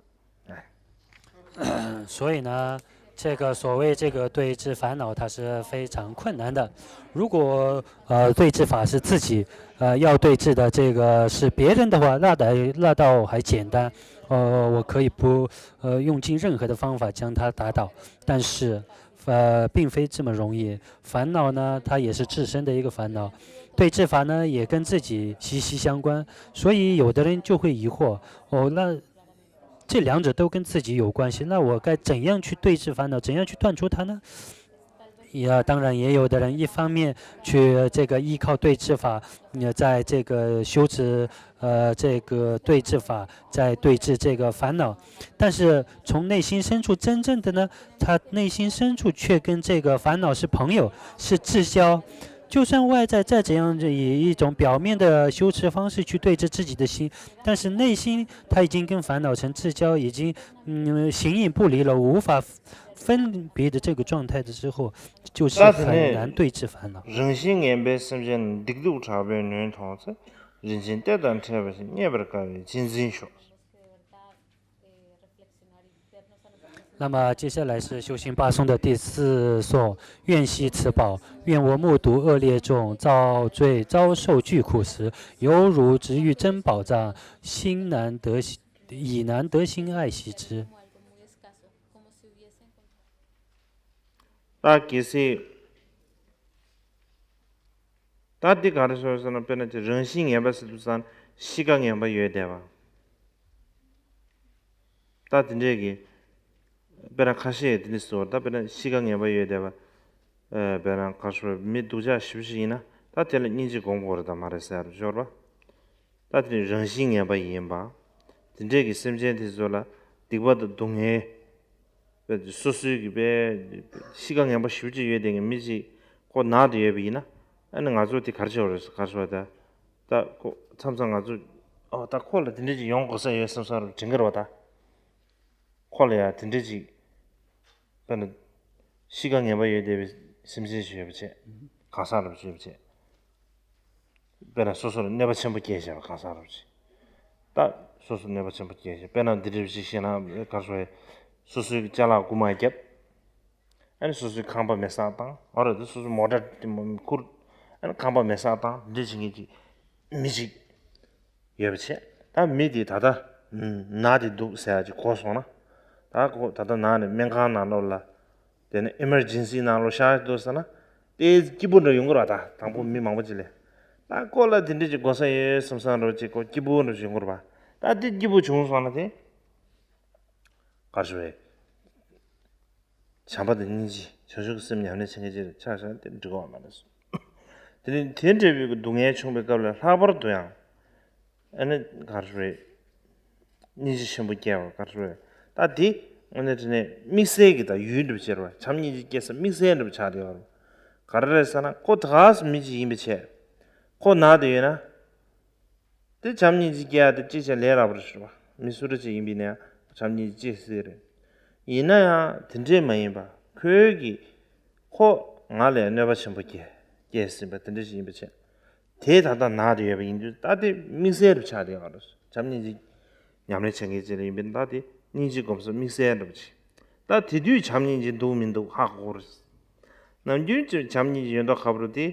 所以呢，这个所谓这个对治烦恼，它是非常困难的。如果呃对治法是自己呃要对治的这个是别人的话，那倒那倒还简单，呃，我可以不呃用尽任何的方法将它打倒。但是呃，并非这么容易。烦恼呢，它也是自身的一个烦恼，对治法呢也跟自己息息相关。所以有的人就会疑惑，哦，那这两者都跟自己有关系，那我该怎样去对治烦恼，怎样去断除它呢？也当然，也有的人一方面去这个依靠对治法，呃，在这个修持呃这个对治法，在对治这个烦恼，但是从内心深处真正的呢，他内心深处却跟这个烦恼是朋友，是至交。就算外在再怎样以一种表面的修持方式去对治自己的心，但是内心他已经跟烦恼成至交，已经嗯形影不离了，无法分别的这个状态的时候，就是很难对治烦恼。 རང་བཞིན་ངན་པའི་སེམས་ཅན་སྡིག་སྡུག་དྲག་པོས་ནོན་མཐོང་ཚེ། རིན་ཆེན་གཏེར་དང་འཕྲད་པ་ཞིག་རྙེད་པར་དཀའ་བས་གཅེས་འཛིན་ཤོག 那么接下来是修心八松的第四颂：愿惜此宝，愿我目睹恶劣众，遭罪遭受巨苦时，犹如值遇珍宝藏，心难得已难得心爱惜之。 ད་གལ་སྲིད། ད་འདི་ག་རེ་ཟེར་ཟེར་ན། དཔེར་ན་ཅིག་རང་བཞིན་ངན་པ་ཟེར་དུས་ཙང་གཤིས་ཀ་ངན་པ་ཡོད་བསྡད་པ། ད་དེ་འདྲས་ཀྱི་དཔེར་ན་ཁ་ཤས་དེ་འདྲས་ཟེར་བ། ད་དཔེར་ན་གཤིས་ཀ་ངན་པ་ཡོད་བསྡད་པ། ཨ་དཔེར་ན་ག་རེ་ཟེར། མི་སྡུག་ཅག་ཞེ་པོ་ཅིག་ཡིན་ན་ད་དེ་ལ་སྙིང་རྗེ་སྒོམ་དགོས་རེད་དམ་མ་རེད་ཟེར་ཡ་ཤོར་བ། ད་དེ་ནི་རང་བཞིན་ངན་པ་ཡིན་པ། དེ་འདྲས་ཀྱི་སེམས་ཅན་དེ་ཚོ་ལ་སྡིག་པ་དང་སྡུག་བསྔལ། སོ་སོའི་གི་པའི་གཤིས་ཀ་ངན་པ་ཞེ་པོ་ཅིག་ཡོད་དེ་ངས་མི་ཅིག་ཁོ་ན་དེ་ཡོད་པ་ཡིན་ན། ཨ་ནི་ང་ཚོ་དེ་ག་རེ་བྱེད་དགོས་རེད་ག་རེ་ཟེར་བ། ད་ད་ཁོ་མཚམས་མཚམས་ང་ཚོ་ཨོ་ད་ཁོ་ལ་དེ་འདྲས་ཅིག་ཡོང་དགོས་ས་ཡོད་བསམ་བསམ་རུ་དྲན་གི་རེད་བ། ད་ཁོ་ལ་ཡ་དེ་འདྲས་ཅིག་དཔེར་ན་གཤིས་ཀ་ངན་པ་ཡོད་བསྡད་པའི་སེམས་ཅན་ཞིག་ཡོད་པ་བྱས། གང་ཟག་རབ་ཅིག་ཡོད་པ་བྱས། དཔེར་ན་སོ་སོར་གནོད་པ་ཆེན་པོ་སྐྱེལ་བྱས་པ་གང་ཟག་རབ་ཅིག་ད་སོ་སོར་གནོད་པ་ཆེན་པོ་སྐྱེལ་བྱས། དཔེར་ན་འདི་འདྲ་ཞིག་བཤད་ན་ག་རེ་ཟེར། སོ་སོའི་ཅ་ལག་རྐུ་མ་བརྒྱབ། ཨ་ནི་སོ་སོའི་ཁང་པ་མེ་སྲེག་བཏང་། ཨ་རོ་དེ་སོ་སོའི་མོ་ཊ་དེ་མོ་ཁུར། ཨ་ནི་ཁང་པ་མེ་སྲེག་བཏང་། འདི་འདྲ་བྱེད་མཁན་གྱི་མི་ཞིག་ཡོད་པ་བྱས། ད་མི་དེ་ད་ལྟ་ན་དེ་འདུག་ཟེར་ཡ་ཅིག་གོ་སོང་ན། ད་ཁོ་ད་ལྟ་ན་ནས་སྨན་ཁང་ནང་ལོགས་ལ། དེ་ནས་ཨི་མར་ཇེན་སི་ནང་ལོགས་བཞག་འདུག་ཟེར་ན། དེ་སྐྱིད་པོ་འདྲ་ཡོང་གི་རེད་བ། ད་དང་པོ་མི་མང་པོ་ཅིག་ལ། ད་ཁོ་ལ་དེ་འདྲ་ཅིག་གོ་ས་ཡོད་བསམ་བསམ་རོ་ཅིག་ཁོ་སྐྱིད་པོ་འདྲ་ཡོང་གི་རེད་བ། ད་དེ་སྐྱིད་པོ་བྱུང་སོང་ན་དེ། ག་རེ་ཟེར་བས། བྱམས་པ་དང་སྙིང་རྗེ་བྱང་ཆུབ་ཀྱི་སེམས་ཉམས་ལེན་བྱེད་མཁན་ཅིག་ཆགས་བཞག་ན་དེ་འགྲིག་གི་མ་རེད། དེ་ནི་དེ་འདྲ་བའི་སྡུག་བསྔལ་བྱུང་བའི་སྐབས་ལ་ལྷག་པར་དུ་ཡང་། ཨ་ནི་ག་རེ་རེད། སྙིང་རྗེ་ཆེན་པོ་སྐྱེ་བ་ག་རེ་རེད། ད་དེ་ཨ་ནི་དེ་ནས་དམིགས་བསལ་གྱི་ད་ཡུལ་འདྲ་བྱེད་རེད་བ། བྱམས་སྙིང་རྗེ་སྐྱེ་ས་དམིགས་བསལ་འདྲ་ཆགས་བསྡད་ཡོད་རེད། ག་རེ་རེད་ཟེར་ན་ཁོ་ད་ག་སེ་མི་ཅིག་ཡིན་པའི་ཆེད། ཁོ་ན་དེ་ཡོད་ན། དེ་བྱམས་སྙིང་རྗེ་སྐྱེ་ཡ་དེ་ཅིག་བྱས་ལས་སླ་པོ་རེད་ཤག་བ། མི་སུ་འདྲ་ཅིག་ཡིན་པ་ཡིན་ན་ཡང་བྱམས་སྙིང་རྗེ་སྐྱེ་སྲིད་རེད། ཡིན་ན་ཡང་དེ་འདྲས་མ་ཡིན་པ་ཁོའི་གི། ཁོ་ང་ལ་གནོད་པ་ཆེན་པོ་སྐྱེལ་སྐྱེལ་ཟིན་པ་དེ་འདྲ་ཞིག་ཡིན་པ་བྱས། དེ་ད་ལྟ་ན་དེ་ཡོད་པ་ཡིན་དུས་ད་དེ་དམིགས་བསལ་རུ་ཆགས་བསྡད་ཡོད་རེད། བྱམས་སྙིང་རྗེ་ཉམས་ལེན་བྱེད་མཁན་ཅིག་ལ་ཡིན་པས་ད་དེ་སྙིང་རྗེ་སྒོམ་ས་དམིགས་བསལ་འདྲ་པོ་ཅིག་ད་དེ་དུས་བྱམས་སྙིང་རྗེ་འདུག་མི་འདུག་ཧ་གོ་གི་རེད། ནམ་རྒྱུན་གྱི་བྱམས་སྙིང་རྗེ་ཡོད་མདོག་ཁ་པོ་རུ་དེ།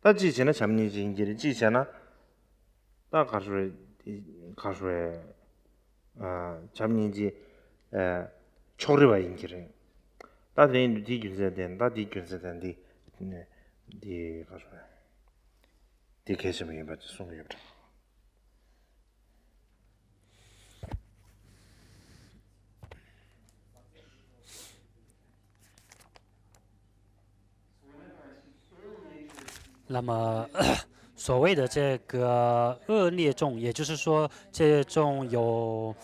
ད་གཅིག་བྱས་ན་བྱམས་སྙིང་རྗེ་ཡིན་གྱི་རེད། གཅིག་བྱས་ན། ད་ག་རེ་རེད། ག་རེ་རེད། ཨ། བྱམས་སྙིང་རྗེ། ཨ། ཕྱོགས་རིས་པ་ཡིན་གྱི་རེད། ད་དེ་ཡིན་དུས་དེའི་རྒྱུ་མཚན་དེ་ད་དེའི་རྒྱུ་མཚན་དེ་འདི། འདི་ག་རེ་རེད། འདི་གལ་ཆེན་པོ་ཡིན་པ་ཅིག་གསུང་གི་ཡོད་པ་འདྲ།那么，所谓的这个恶孽众，也就是说，这种有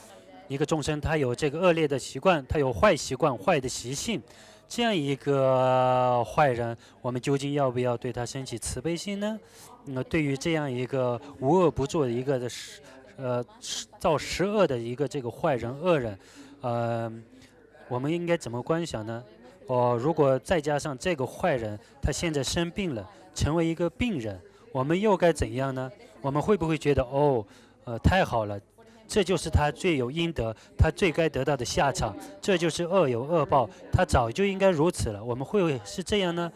一个众生，他有这个恶劣的习惯，他有坏习惯、坏的习性，这样一个坏人，我们究竟要不要对他升起慈悲心呢？那对于这样一个无恶不作的一个的十，呃，造十恶的一个这个坏人、恶人，呃，我们应该怎么观想呢？哦，如果再加上这个坏人，他现在生病了，成为一个病人，我们又该怎样呢？我们会不会觉得，哦，呃，太好了，这就是他罪有应得，他罪该得到的下场，这就是恶有恶报，他早就应该如此了。我们会是这样呢？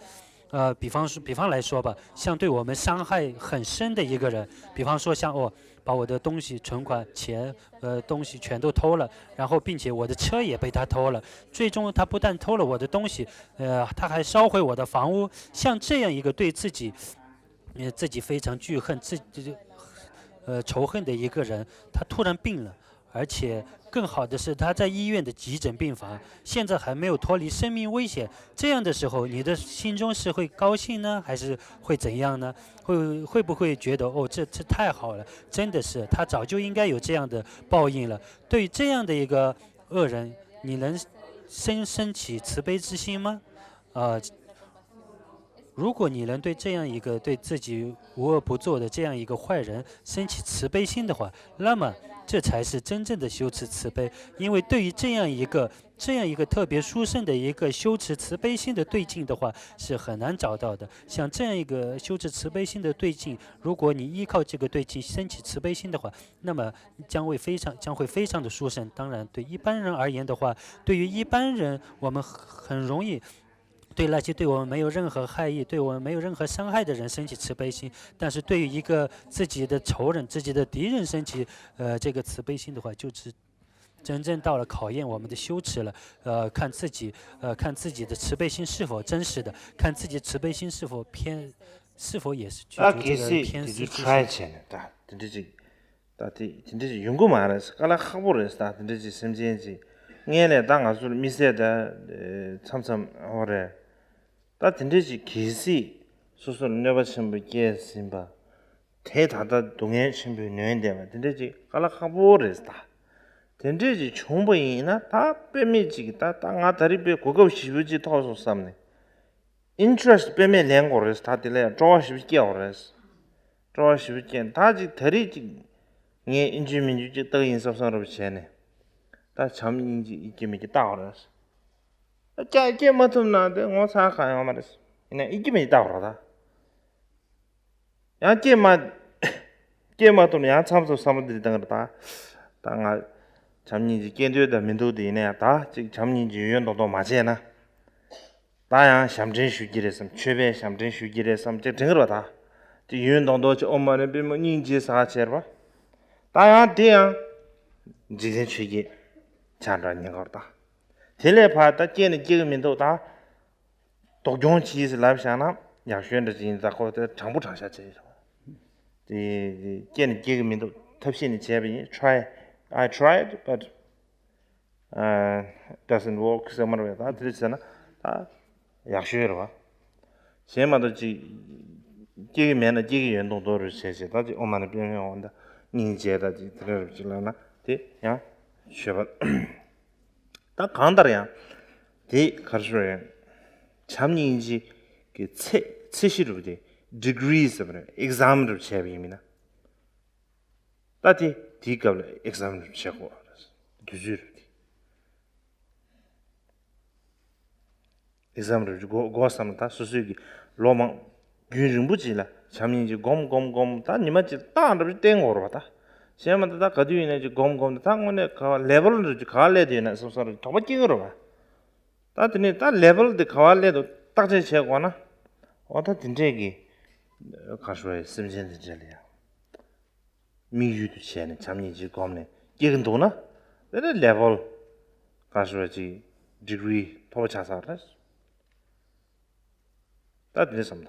呃，比方说，比方来说吧，像对我们伤害很深的一个人，比方说像哦，把我的东西、存款、钱，呃，东西全都偷了，然后并且我的车也被他偷了。最终他不但偷了我的东西，呃，他还烧毁我的房屋。像这样一个对自己，呃，自己非常惧恨、自己呃仇恨的一个人，他突然病了。而且更好的是，他在医院的急诊病房，现在还没有脱离生命危险。这样的时候，你的心中是会高兴呢，还是会怎样呢？会会不会觉得哦，这这太好了，真的是他早就应该有这样的报应了？对于这样的一个恶人，你能生生起慈悲之心吗？呃，如果你能对这样一个对自己无恶不作的这样一个坏人生起慈悲心的话，那么这才是真正的修持慈悲。因为对于这样一个这样一个特别殊胜的一个修持慈悲心的对境的话，是很难找到的。像这样一个修持慈悲心的对境，如果你依靠这个对境升起慈悲心的话，那么将会非常将会非常的殊胜。当然，对一般人而言的话，对于一般人，我们很容易对那些对我们没有任何害意、对我们没有任何伤害的人升起慈悲心，但是对于一个自己的仇人、自己的敌人升起，呃，这个慈悲心的话，就是真正到了考验我们的修持了。呃，看自己，呃，看自己的慈悲心是否真实的，看自己慈悲心是否偏，是否也是具足这个偏私之心。ད་གལ་སྲིད་དེ་ཚོ་try་བྱས་ནས་ད་དེ་འདྲ་ཅིག་ད་དེ་དེ་འདྲ་ཅིག་ཡོང་གི་མ་རེད། དཀའ་ལས་ཁག་པོ་རེད། ད་དེ་འདྲ་ཅིག་སེམས་ཅན་ཅིག་ངས་ནས་ད་ང་ཚོར་དམིགས་བསལ་ད་མཚམས་མཚམས་ཧོ་རེད། ད་དེ་འདྲ་ཅིག་གལ་སྲིད་སོ་སོར་གནོད་པ་ཆེན་པོ་སྐྱེལ་ཟིན་པ་དེ་ད་ལྟ་སྡུག་བསྔལ་ཆེན་པོས་ནོན་བསྡད་པ་དེ་འདྲ་ཅིག་དཀའ་ལས་ཁག་པོ་རེད། ད་དེ་འདྲ་ཅིག་བྱུང་པ་ཡིན་ན་ད་དཔེ་མེད་ཅིག་ད་ད་ང་ད་རིང་དཔེ་གོ་སྐབས་ཞེ་པོ་ཅིག་ཐོབ་སོང་བསམ་ནས། interest་དཔེ་མེད་ལེན་དགོས་རེད། ད་དེ་ལ་ཡང་སྤྲོ་བ་ཞེ་པོ་སྐྱེ་དགོས་རེད། སྤྲོ་བ་ཞེ་པོ་སྐྱེ། ད་ཅིག་ད་རེས་ཅིག་ངས་ཨིན་ཇི་མིན་ཇི་ཅིག་བལྟ་གི་ཡིན་བསམ་བསམ་རབ་བྱས་ནས་ད་བྱམས་སྙིང་རྗེ་ཡིན་གཅིག་མིན་གཅིག་བལྟ་དགོས་རེད། ད་ཅག་སྐྱེ་མ་ཐུབ་ན་དེ་ངོ་ཚ་གང་ཡོང་མ་རེད། ཡིན་ན་ཡིན་གཅིག་མིན་གཅིག་བལྟ་དགོས་རེད། ད་ཡང་སྐྱེ་མ་སྐྱེ་མ་ཐུབ་ན་ཡང་མཚམས་སུ་བསམ་བློ་འདི་བཏང་གི་རེད། ད་ད་ང་བྱམས་སྙིང་རྗེ་སྐྱེ་འདོད་ད་མི་འདུག་དེ་ཡིན་ན་ཡང་ད་ཅིག་བྱམས་སྙིང་རྗེ་ཡོད་མདོག་མདོག་མ་བྱས་ན། ད་ཡང་ཞབས་འདྲེན་ཞུ་གི་རེད་བསམ། མཆོད་པས་ཞབས་འདྲེན་ཞུ་གི་རེད་བསམ་ཅིག་དྲན་གི་རེད་པ། ད་ཅིག་ཡོད་མདོག་མདོག་ཅིག་ཨོཾ་མ་ཎི་པདྨེ་སྙིང་རྗེ་ཟེར་བྱས་པ། ད་ཡང་དེ་ཡང་འཇིག་རྟེན་ཆོས་བརྒྱད་ཆ་འདྲ་ཉེ་འཁོར་ད། དེ་ལས་ཕར་ད་སྐྱེ་ནས་སྐྱེ་གི་མི་འདུག་ད་སྡུག་གྱོང་ཅིག་ལབ་བཞག་ན་ཡག་ཤོས་འདྲ་ཅིག་ཡིན། ད་ཁོ་དེ་དྲང་པོ་དྲང་བཞག་བྱས་ཡོད། དེ་སྐྱེ་ནས་སྐྱེ་གི་མི་འདུག་ཐབས་ཤེས་ནས་བྱས་པ་ཡིན། Try, I tried, but uh, doesn't work ཟེར་མ་རེད་པས། ད་དེ་འདྲ་བྱས་ན་ད་ཡག་ཤོས་རེད་པ། གཞན་མ་གཏོགས་ཅིག་སྐྱེ་གི་མེད་ན་སྐྱེ་གི་ཡོད་མདོག་མདོག་རེད་བྱས་བྱས། ད་ཅིག་ཨོཾ་མ་ཎི་པདྨེ་ཧཱུྃ་ད་སྙིང་རྗེ་ད་ཅིག་དེ་འདྲ་རེད་ཅིག་ལབ་ན་དེ་ཡང་ཆོས་པ། ད་གང་ལྟར་ཡང་དེ་ག་རེ་ཞུ་དགོས་རེད། བྱམས་སྙིང་རྗེ་གི་ཚད་ཚད་གཞི་རུ་དེ་degree ཟེར་བ་རེད། exam རུ་བྱས་པ་ཡིན་མིན་ན། ད་དེ་དེའི་སྐབས་ལ་exam་རེ་བྱེད་དགོས་རེད། དུས་ཚོད་རེད་དེ། exam་རེ་འགོ་འགོ་བསམ་ན་ད་སོ་སོའི་གི་ལོ་མང་རྒྱུན་རིང་པོ་ཅིག་ལ་བྱམས་སྙིང་རྗེ་སྒོམ་སྒོམ་སྒོམ་ད་ཉི་མ་གཅིག་རྟགས་འདྲ་པོ་བསྟན་དགོས་རེད་པ། ད་གཞན་མ་ད་ད་ག་དུས་ཡིན་ན་ཅིག་སྒོམ་སྒོམ་ད་ད་དངོས་གནས་ག་བ་level་འདྲ་ཅིག་ག་བ་སླེབས་དུས་ཡིན་ན་བསམ་བསམ་རེ་དོགས་པ་སྐྱེ་གི་རེད་པ། ད་དེ་ནས་ད་level་དེ་ག་བ་སླེབས་འདུག་བརྟག་དཔྱད་བྱེད་དགོས་ན། འོ་ད་དེ་འདྲས་ཀྱི་ག་རེ་ཞུ་དགོས་རེད། སེམས་ཅན་དེ་འདྲས་ལ་ཡང་། དམིགས་ཡུལ་དུ་བྱས་ནས་བྱམས་སྙིང་རྗེ་སྒོམ་ནས་སྐྱེ་གི་འདུག་ན། དེ་ནས་level་ག་རེ་ཞུ་དགོས་ཅིག་degree་མཐོ་པོ་ཆགས་ཚར་རེད། ད་དེ་འདྲ་བསམ་ད།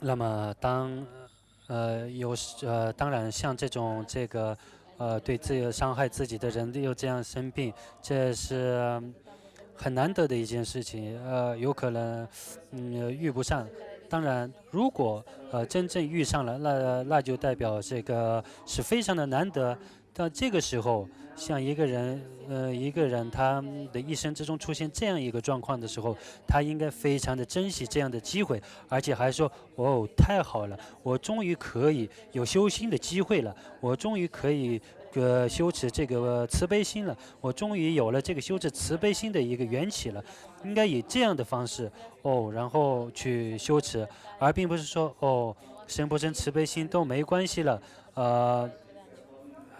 那么当，呃，有时，呃，当然像这种这个，呃，对自己伤害自己的人又这样生病，这是很难得的一件事情，呃，有可能，嗯，遇不上。当然，如果，呃，真正遇上了，那，那就代表这个是非常的难得。到这个时候，像一个人，呃，一个人他的一生之中出现这样一个状况的时候，他应该非常的珍惜这样的机会，而且还说：“哦，太好了，我终于可以有修心的机会了，我终于可以个修持这个慈悲心了，我终于有了这个修持慈悲心的一个缘起了，应该以这样的方式哦，然后去修持，而并不是说哦，生不生慈悲心都没关系了，呃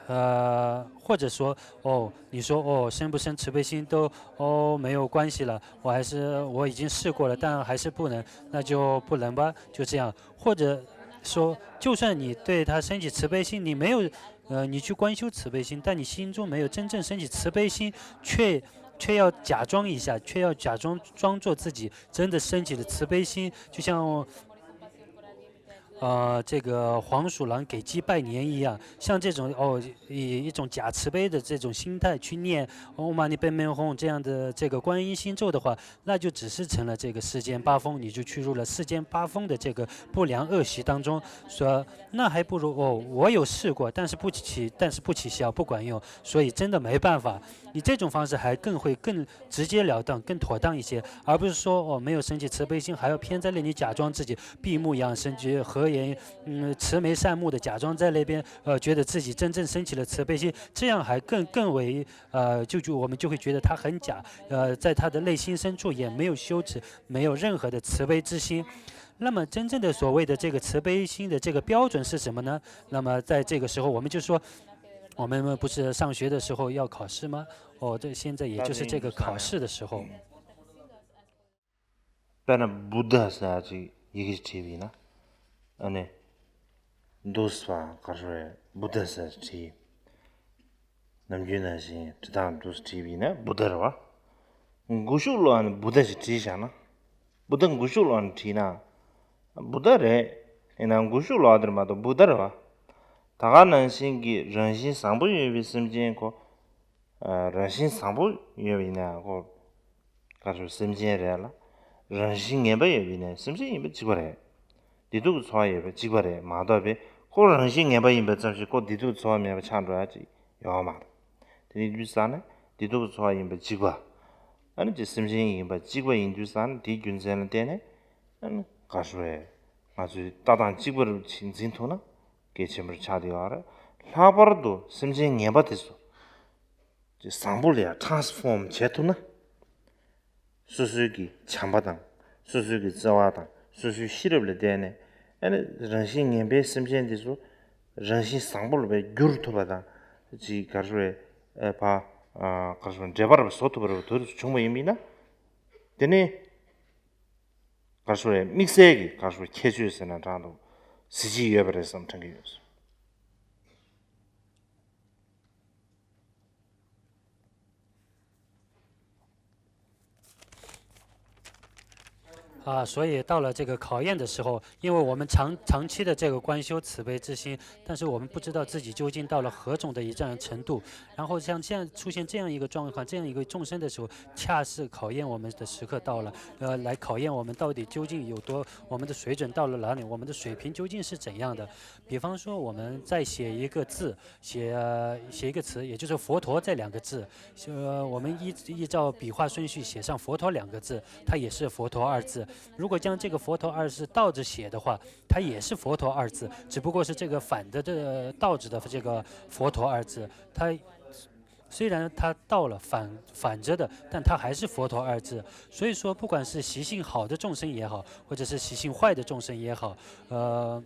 呃，或者说哦，你说哦，生不生慈悲心都哦没有关系了，我还是我已经试过了，但还是不能，那就不能吧，就这样。或者说，就算你对他升起慈悲心，你没有，呃，你去观修慈悲心，但你心中没有真正升起慈悲心，却却要假装一下，却要假装装作自己真的升起了慈悲心，就像，呃，这个黄鼠狼给鸡拜年一样，像这种哦，以一种假慈悲的这种心态去念 Om Mani Padme Hum 这样的这个观音心咒的话，那就只是成了这个世间八风，你就去入了世间八风的这个不良恶习当中。说那还不如哦，我有试过，但是不起，但是不起效，不管用，所以真的没办法。你这种方式还更会更直截了当、更妥当一些，而不是说哦没有升起慈悲心，还要偏在那里假装自己闭目养神、觉合眼，嗯，慈眉善目的假装在那边，呃，觉得自己真正升起了慈悲心，这样还更更为呃，就就我们就会觉得他很假，呃，在他的内心深处也没有羞耻，没有任何的慈悲之心。那么，真正的所谓的这个慈悲心的这个标准是什么呢？那么，在这个时候，我们就说，我们不是上学的时候要考试吗？哦，这现在也就是这个考试的时候。 དཔེར་ན་བུདྡྷ་ཟེར་ཅིག་ཡི་གེ་བྲིས་པ་ཡིན་ན། ཨ་ནི་འདུག་སེ་བ་ག་རེ་བ་བུདྡྷ་ཟེར་བྲིས། ནམ་རྒྱུན་ནང་བཞིན་བྲིས་སྟངས་འདུག་སེ་བྲིས་པ་ཡིན་ན་བུདྡྷ་རེད་བ། མགོ་གཞུག་ལོགས་ཨ་ནི་བུདྡྷ་ཞེས་བྲིས་བཞག་ན། བུདྡྷ་མགོ་གཞུག་ལོགས་ཨ་ནི་བྲིས་ན། བུདྡྷ་རེད། ཡིན་ནའང་མགོ་གཞུག་ལོགས་ཨ་དེར་མ་གཏོགས་བུདྡྷ་རེད་བ། ད་ག་ནང་བཞིན་གྱི་རང་བཞིན་བཟང་པོ་ཡོད་པའི་སེམས་ཅན་ཁོ། ཨ། རང་བཞིན་བཟང་པོ་ཡོད་པ་ཡིན་ན་ཁོ། ག་རེ་སེམས་ཅན་རེད་ལ། རང་བཞིན་ངན་པ་ཡོད་པ་ཡིན་ན་སེམས་ཅན་ཡིན་པ་གཅིག་པ་རེད། བདེ་སྡུག་གི་ཚོར་བ་ཡོད་པ་གཅིག་པ་རེད་མ་གཏོགས་པའི་ཁོ་རང་བཞིན་ངན་པ་ཡིན་པ་ཙམ་ཞིག་ཁོ་བདེ་སྡུག་གི་ཚོར་བ་མེད་པ་ཆགས་འགྲོ་ཡ་ཅིག་ཡོད་མ་རེད། དེ་ནི་དུས་ཙང་ནས་བདེ་སྡུག་གི་ཚོར་བ་ཡིན་པ་གཅིག་པ། ཨ་ནི་ཅིག་སེམས་ཅན་ཡིན་པ་གཅིག་པ་ཡིན་དུས་ཙང་ནས་དེའི་རྒྱུ་མཚན་ལ་བརྟེན་ནས་ཨ་ནི་ག་རེ་ང་ཚོའི་ལྟ་སྟངས་གཅིག་པར་འཛིན་ཐུབ་ན་གལ་ཆེན་པོར་ཆགས་བསྡད་ཡོད་རེད། ལྷག་པར་དུ་སེམས་ཅན་ངན་པ་དེ་ཚོ་བཟང་པོ་ལ་ཡང་transform་བྱེད་ཐུབ་ན། སོ་སོའི་གི་བྱམས་པ་དང་། སོ་སོའི་གི་བརྩེ་བ་དང་། སོ་སོའི་ཤེས་རབ་ལ་བརྟེན་ནས་ཨ་ནི་རང་བཞིན་ངན་པའི་སེམས་ཅན་འདི་ཚོ་རང་བཞིན་བཟང་པོ་ལ་བས་བསྒྱུར་ཐུབ་པ་དང་། ཅིག་ག་རེ་ཟེར་བ། ཨ། ཕ། ཨ། ག་རེ་ཟེར་བ། འབྲེལ་པར་བཟོ་ཐུབ་པ་རེད་བ། དེ་འདྲ་བྱུང་བ་ཡིན་པ་ཡིན་ན། དེ་ནི་ག་རེ་ཟེར་བ། དམིགས་བསལ་གྱི་ག་རེ་ཟེར་བ། ཁྱད་ཆོས་ཟེར་ན་འདྲ་འདུག་གཟི་བརྗིད་ཡོད་པ་རེད་བསམ་དྲན་གྱི་ཡོད། 啊，所以到了这个考验的时候，因为我们长长期的这个观修慈悲之心，但是我们不知道自己究竟到了何种的一这样程度，然后像这样出现这样一个状况，这样一个众生的时候，恰是考验我们的时刻到了，呃，来考验我们到底究竟有多，我们的水准到了哪里，我们的水平究竟是怎样的。比方说我们在写一个字，写写一个词，也就是佛陀这两个字，呃，我们依依照笔画顺序写上佛陀两个字，它也是佛陀二字。如果将这个佛陀二字倒着写的话，它也是佛陀二字，只不过是这个反的这倒着的这个佛陀二字，它虽然它倒了反反着的，但它还是佛陀二字。所以说，不管是习性好的众生也好，或者是习性坏的众生也好，呃，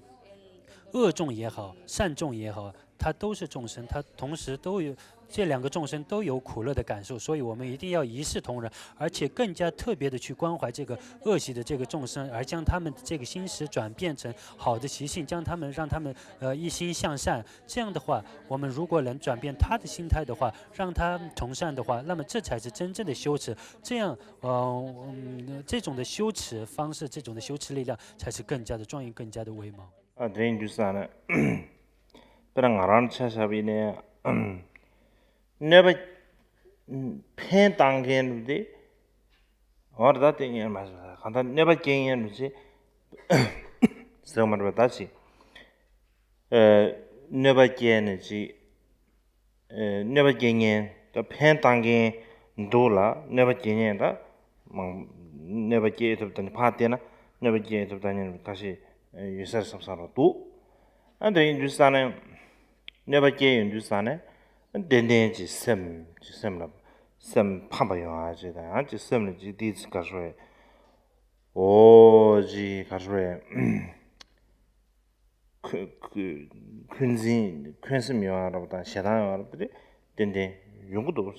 恶众也好，善众也好，它都是众生，它同时都有这两个众生都有苦乐的感受，所以我们一定要一视同仁，而且更加特别的去关怀这个恶习的这个众生，而将他们的这个心识转变成好的习性，将他们让他们呃一心向善。这样的话，我们如果能转变他的心态的话，让他从善的话，那么这才是真正的修持。这样，呃，嗯，这种的修持方式，这种的修持力量，才是更加的庄严，更加的威猛。 ཨ། དེ་ཡིན་དུས་ཙང་ནས་དཔེར་ན་ང་རང་ཆ་བཞག་པ་ཡིན་ནའི། གནོད་པ་ཕན་བཏང་མཁན་དེ། འོ་རེད། ད་དེ་ངས་མ་ཟེར། གང་ལྟར་གནོད་པ་སྐྱེལ་མཁན་ཅིག་ཟེར་བ་མ་རེད་པ། ད་ཅིག་ཨ། གནོད་པ་སྐྱེལ་ནས་ཅིག་ཨ། གནོད་པ་སྐྱེལ་མཁན་ད་ཕན་བཏང་མཁན་འདུག་ལ། གནོད་པ་སྐྱེལ་མཁན་ད་མང་། གནོད་པ་སྐྱེལ་ཐུབ་ད་ནི་ཕར་བལྟས་ན་གནོད་པ་སྐྱེལ་ཐུབ་ད་ནི་ཁ་ཤས་ཡོད་ས་རེད་བསམ་བསམ་རོགས་འདུག་ཨ། དེ་ཡིན་དུས་ཙང་ནས་གནོད་པ་སྐྱེལ་ཡོང་དུས་ཙང་ནས་ ཏན་ཏན་གྱི་སེམས་ཀྱི་སེམས་ལ་སེམས་ཕམ་པ་ཡོང་ཡ་ཅིག་དང་ཡང་ཅིག་སེམས་ལ་ཅིག་ཏིས་ག་རེ་ཟེར། འོ་ཅིག་ག་རེ་ཟེར། འཁོན་འཁོན་འཁོན་འཛིན་འཁོན་སེམས་ཡོང་ཡ་རབ་དང་ཞེ་སྡང་ཡོང་ཡ་རབ་དེ་ཏན་ཏན་ཡོང་གི་འདུག་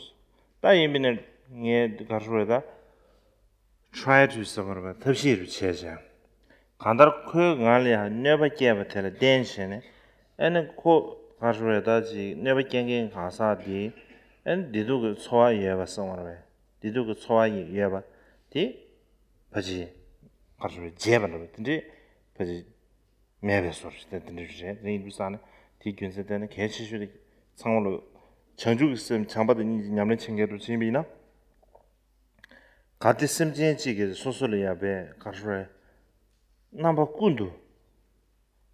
ད་ཡིན་པས་ན་ངས་ག་རེ་ཟེར་ད། try to ཟེར་བ་རེད་པ། ཐབས་ཤེས་རུ་བྱས་བྱས། གང་ལྟར་ཁོས་ང་ལ་ཡང་གནོད་པ་བསྐྱལ་བ་དེ་ལ་བརྟེན་བྱས་ནས། ཨ་ནི་ཁོ་ག་རེ་ཟེར་ད་ཅིག་གནོད་པ་བསྐྱལ་མཁན་གང་ཟག་དེ་ཨ་ནི་བདེ་སྡུག་གི་ཚོར་བ་ཡོད་པ་སོང་བ་རེད་པས། བདེ་སྡུག་གི་ཚོར་བ་ཡོད་པ་དེ་ཕ་ཅིག་ག་རེ་ཟེར་བརྗེད་པ་འདྲ་བ་དེ་འདྲའི་ཕ་ཅིག་མེད་པའི་བཟོ་ཞིག་དེ་འདྲ་རེད། དེ་ཡིན་དུས་ཙང་ནས་དེའི་རྒྱུ་མཚན་དེ་ནི་གལ་ཆེ་ཤོས་དེ་ཚང་མ་ལ་བྱང་ཆུབ་ཀྱི་སེམས་བྱམས་པ་དང་སྙིང་རྗེ་ཉམས་ལེན་བྱེད་མཁན་དུ་ཕྱིན་པ་ཡིན་ན། གལ་ཏེ་སེམས་ཅན་གཅིག་གིས་སོ་སོ་ལ་ཡང་པའི་ག་རེ་རེད། རྣམ་པ་ཀུན་ཏུ།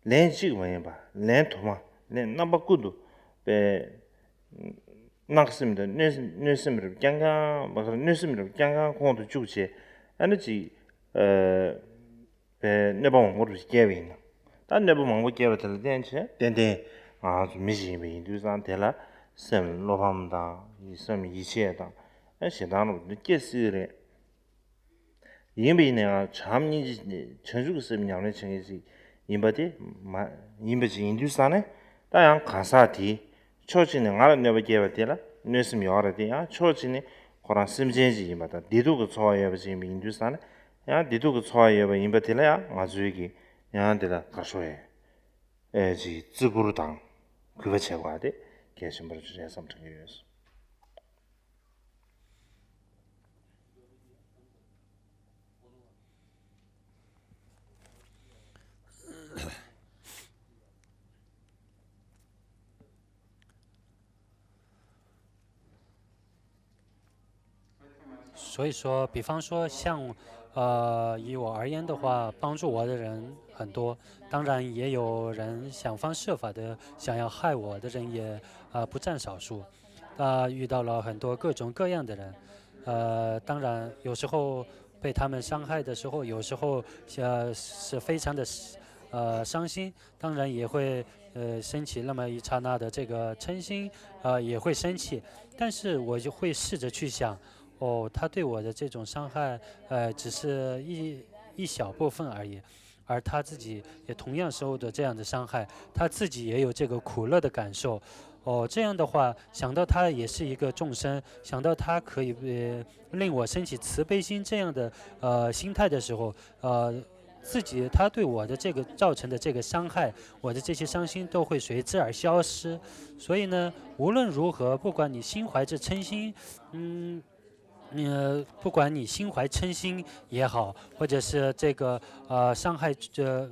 ལན་གཅིག་མ་ཡིན་པ་ལན་དུ་མ་ལན་རྣམ་པ་ཀུན་ཏུ་པའི་སྣང་སེམས་དང་གནོད་གནོད་སེམས་རབ་རྐྱང་རྐྱང་མ་ག་རེ་གནོད་སེམས་རབ་རྐྱང་རྐྱང་ཁོང་དུ་བཅུག་བྱས་ཨ་ནི་ཅིག་པའི་གནོད་པ་མང་པོ་རུ་བསྐྱལ་བ་ཡིན་ན། ད་གནོད་པ་མང་པོ་བསྐྱལ་བ་དེ་ལ་བརྟེན་བྱས་ཏན་ཏན་ང་ཚོ་མི་ཞིག་ཡིན་པ་ཡིན་དུས་ཙང་དེ་ལ་སེམས་བློ་ཕམ་དང་སེམས་ཡིད་ཆད་དང་ཞེ་སྡང་རུ་སྐྱེ་སྲིད་རེད། ཡིན་པ་ཡིན་ནའང་བྱམས་སྙིང་རྗེ་བྱང་ཆུབ་ཀྱི་སེམས་ཉམས་ལེན་བྱེད་མཁན་ཞིག་ཡིན་པ་དེ་མ་ཡིན་པ་ཅིག་ཡིན་དུས་ཙང་ནས་ད་ཡང་གང་ཟག་དེ། ཕྱོགས་གཅིག་ནས་ང་ལ་གནོད་པ་སྐྱེལ་བ་དེ་ལ་གནོད་སེམས་ཡོད་རེད་དེ་ཡང་ཕྱོགས་གཅིག་ནས་ཁོ་རང་སེམས་ཅན་ཅིག་ཡིན་པ་དང་བདེ་སྡུག་གི་ཚོར་བ་ཡོད་པ་ཅིག་ཡིན་པ་ཡིན་དུས་ཙང་ནས་ཡང་བདེ་སྡུག་གི་ཚོར་བ་ཡོད་པ་ཡིན་པ་དེ་ལ་ཡང་ང་ཚོའི་གི་ཡང་དེ་ལ་དགའ་ཤོས་ཨེ་ཅིག་བརྩི་བཀུར་དང་གུས་པ་བྱེད་དགོས་པ་དེ་གལ་ཆེན་པོ་རེད་བསམ་དྲན་གྱི་ཡོད། 所以说，比方说像，呃，以我而言的话，帮助我的人很多，当然也有人想方设法的想要害我的人也，呃，不占少数。啊，遇到了很多各种各样的人，呃，当然有时候被他们伤害的时候，有时候，呃，是非常的，呃，伤心。 当然也会，呃，升起那么一刹那的这个嗔心，呃，也会生气。但是我就会试着去想，哦，他对我的这种伤害，呃，只是一，一小部分而已，而他自己也同样受着这样的伤害，他自己也有这个苦乐的感受。哦，这样的话，想到他也是一个众生，想到他可以，呃，令我升起慈悲心这样的，呃，心态的时候， 呃，自己他对我的这个造成的这个伤害，我的这些伤心都会随之而消失。所以呢，无论如何，不管你心怀着嗔心，嗯，呃，不管你心怀嗔心也好，或者是这个，呃，伤害，呃，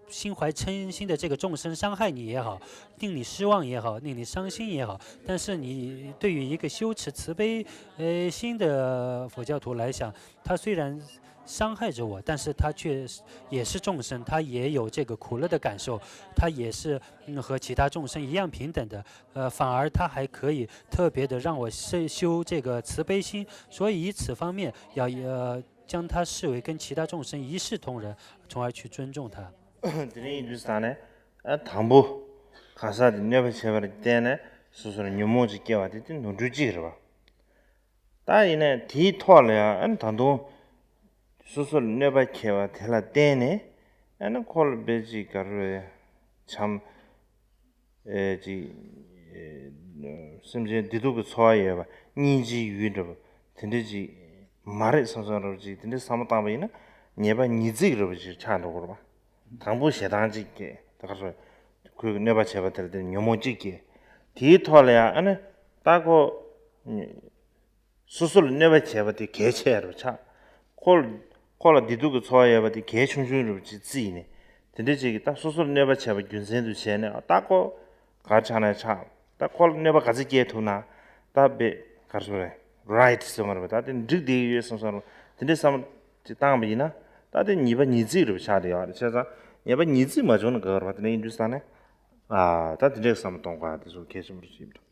心怀嗔心的这个众生伤害你也好，令你失望也好，令你伤心也好，但是你对于一个修持慈悲，呃，心的佛教徒来讲，他虽然伤害着我，但是他却也是众生，他也有这个苦乐的感受，他也是，嗯，和其他众生一样平等的，呃，反而他还可以特别的让我修，修这个慈悲心，所以以此方面要，呃，将他视为跟其他众生一视同仁，从而去尊重他。 དེ་ནས་ཡིན་དུས་ཙང་ནས་ཨ་དང་པོ་གང་ཟག་དེ་གནོད་པ་བྱས་པར་བརྟེན་ནས་སོ་སོར་ཉོན་མོངས་ཅིག་སྐྱེ་བ་དེ་དེ་ནོར་འཁྲུལ་གཅིག་རེད་པ། ད་ཡིན་ནའི་དེའི་ཐོག་ལ་ཡང་ཨ་ནི་ད་དུང་སོ་སོར་གནོད་པ་བྱས་པ་དེ་ལ་བརྟེན་ནས་ཨ་ནི་ཁོ་ལ་དཔེ་ཅིག་ག་རེ་བྱམས་ཨེ་ཅིག་ཨེ་སེམས་ཅན་བདེ་སྡུག་གི་ཚོར་བ་ཡོད་པ་སྙིང་རྗེའི་ཡུལ་འདྲ་པོ་དེ་འདྲ་ཅིག་མ་རེད་བསམ་བསམ་འདྲ་པོ་ཅིག་དེ་འདྲ་བསམ་བློ་བཏང་པ་ཡིན་ན་ཉེས་པ་ཉིས་བརྩེགས་འདྲ་པོ་ཅིག་ཆགས་འགྲོ་གི་རེད་པ། དང་པོ་ཞེ་སྡང་གཅིག་སྐྱེས་ད་ག་རེ་ཁོས་གནོད་པ་བྱས་པ་དེ་ལ་དེ་ཉོན་མོངས་གཅིག་སྐྱེས། དེའི་ཐོག་ལ་ཡང་ཨ་ནི་ད་ཁོ་སོ་སོ་ལ་གནོད་པ་བྱས་པ་དེ་གལ་ཆེ་རུ་ཆགས། ཁོ་ལ་ཁོ་ལ་བདེ་སྡུག་གི་ཚོར་བ་ཡོད་པ་དེ་གལ་ཆུང་ཆུང་རུ་ཅིག་བརྩིས་ནས་དེ་འདྲ་ཅིག་གིས་ད་སོ་སོ་ལ་གནོད་པ་བྱས་པ་རྒྱུ་མཚན་དུ་བྱས་ནས་ད་ཁོ་གར་ཆགས་ན་ཆགས། ད་ཁོ་ལ་གནོད་པ་ག་ཚོད་སྐྱེལ་ཐུབ་ན་ད་དཔེ་གར་སོ་རེད་རའིཊ་ཟེར་མ་རེད་པ། ད་དེ་འགྲིག་བསྡད་ཡོད་བསམ་བསམ་རུ་དེ་འདྲའི་བསམ་བློ་ཅིག་བཏང་བ་ཡིན་ན་ད་དེ་ཉེས་པ་ཉིས་བརྩེགས་རུ་ཆགས་བསྡད་ཡོད་རེད། བྱས་ཙང་ཉེས་པ་ཉིས་བརྩེགས་མ་བྱུང་ན་དགའ་བ་རེད་པ། དེ་འདྲ་ཡིན་དུས་ཙང་ནས་ཨ་ད་དེ་འདྲའི་བསམ་བློ་གཏོང་དགོས་དེ་ཚོ་གལ་ཆེན་པོ་ཞིག་ཡིན་འགྲོ།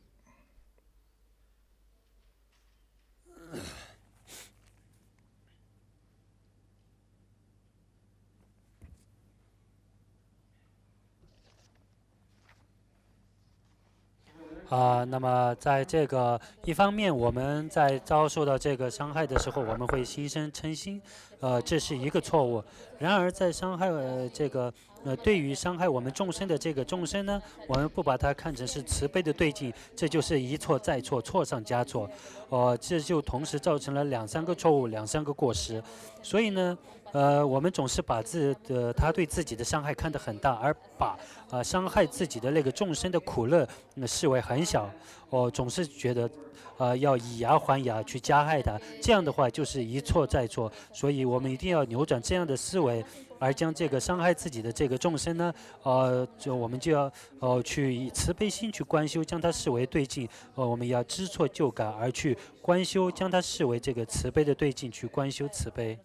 啊，那么在这个一方面，我们在遭受到这个伤害的时候，我们会心生嗔心，呃，这是一个错误。然而，在伤害呃这个呃对于伤害我们众生的这个众生呢，我们不把它看成是慈悲的对境，这就是一错再错，错上加错。呃，这就同时造成了两三个错误，两三个过失。所以呢，呃，我们总是把自呃他对自己的伤害看得很大，而把呃伤害自己的那个众生的苦乐，呃，视为很小。哦，总是觉得呃要以牙还牙去加害他，这样的话就是一错再错。所以我们一定要扭转这样的思维，而将这个伤害自己的这个众生呢，呃，就我们就要呃去以慈悲心去观修，将它视为对境。呃，我们要知错就改，而去观修，将它视为这个慈悲的对境去观修慈悲。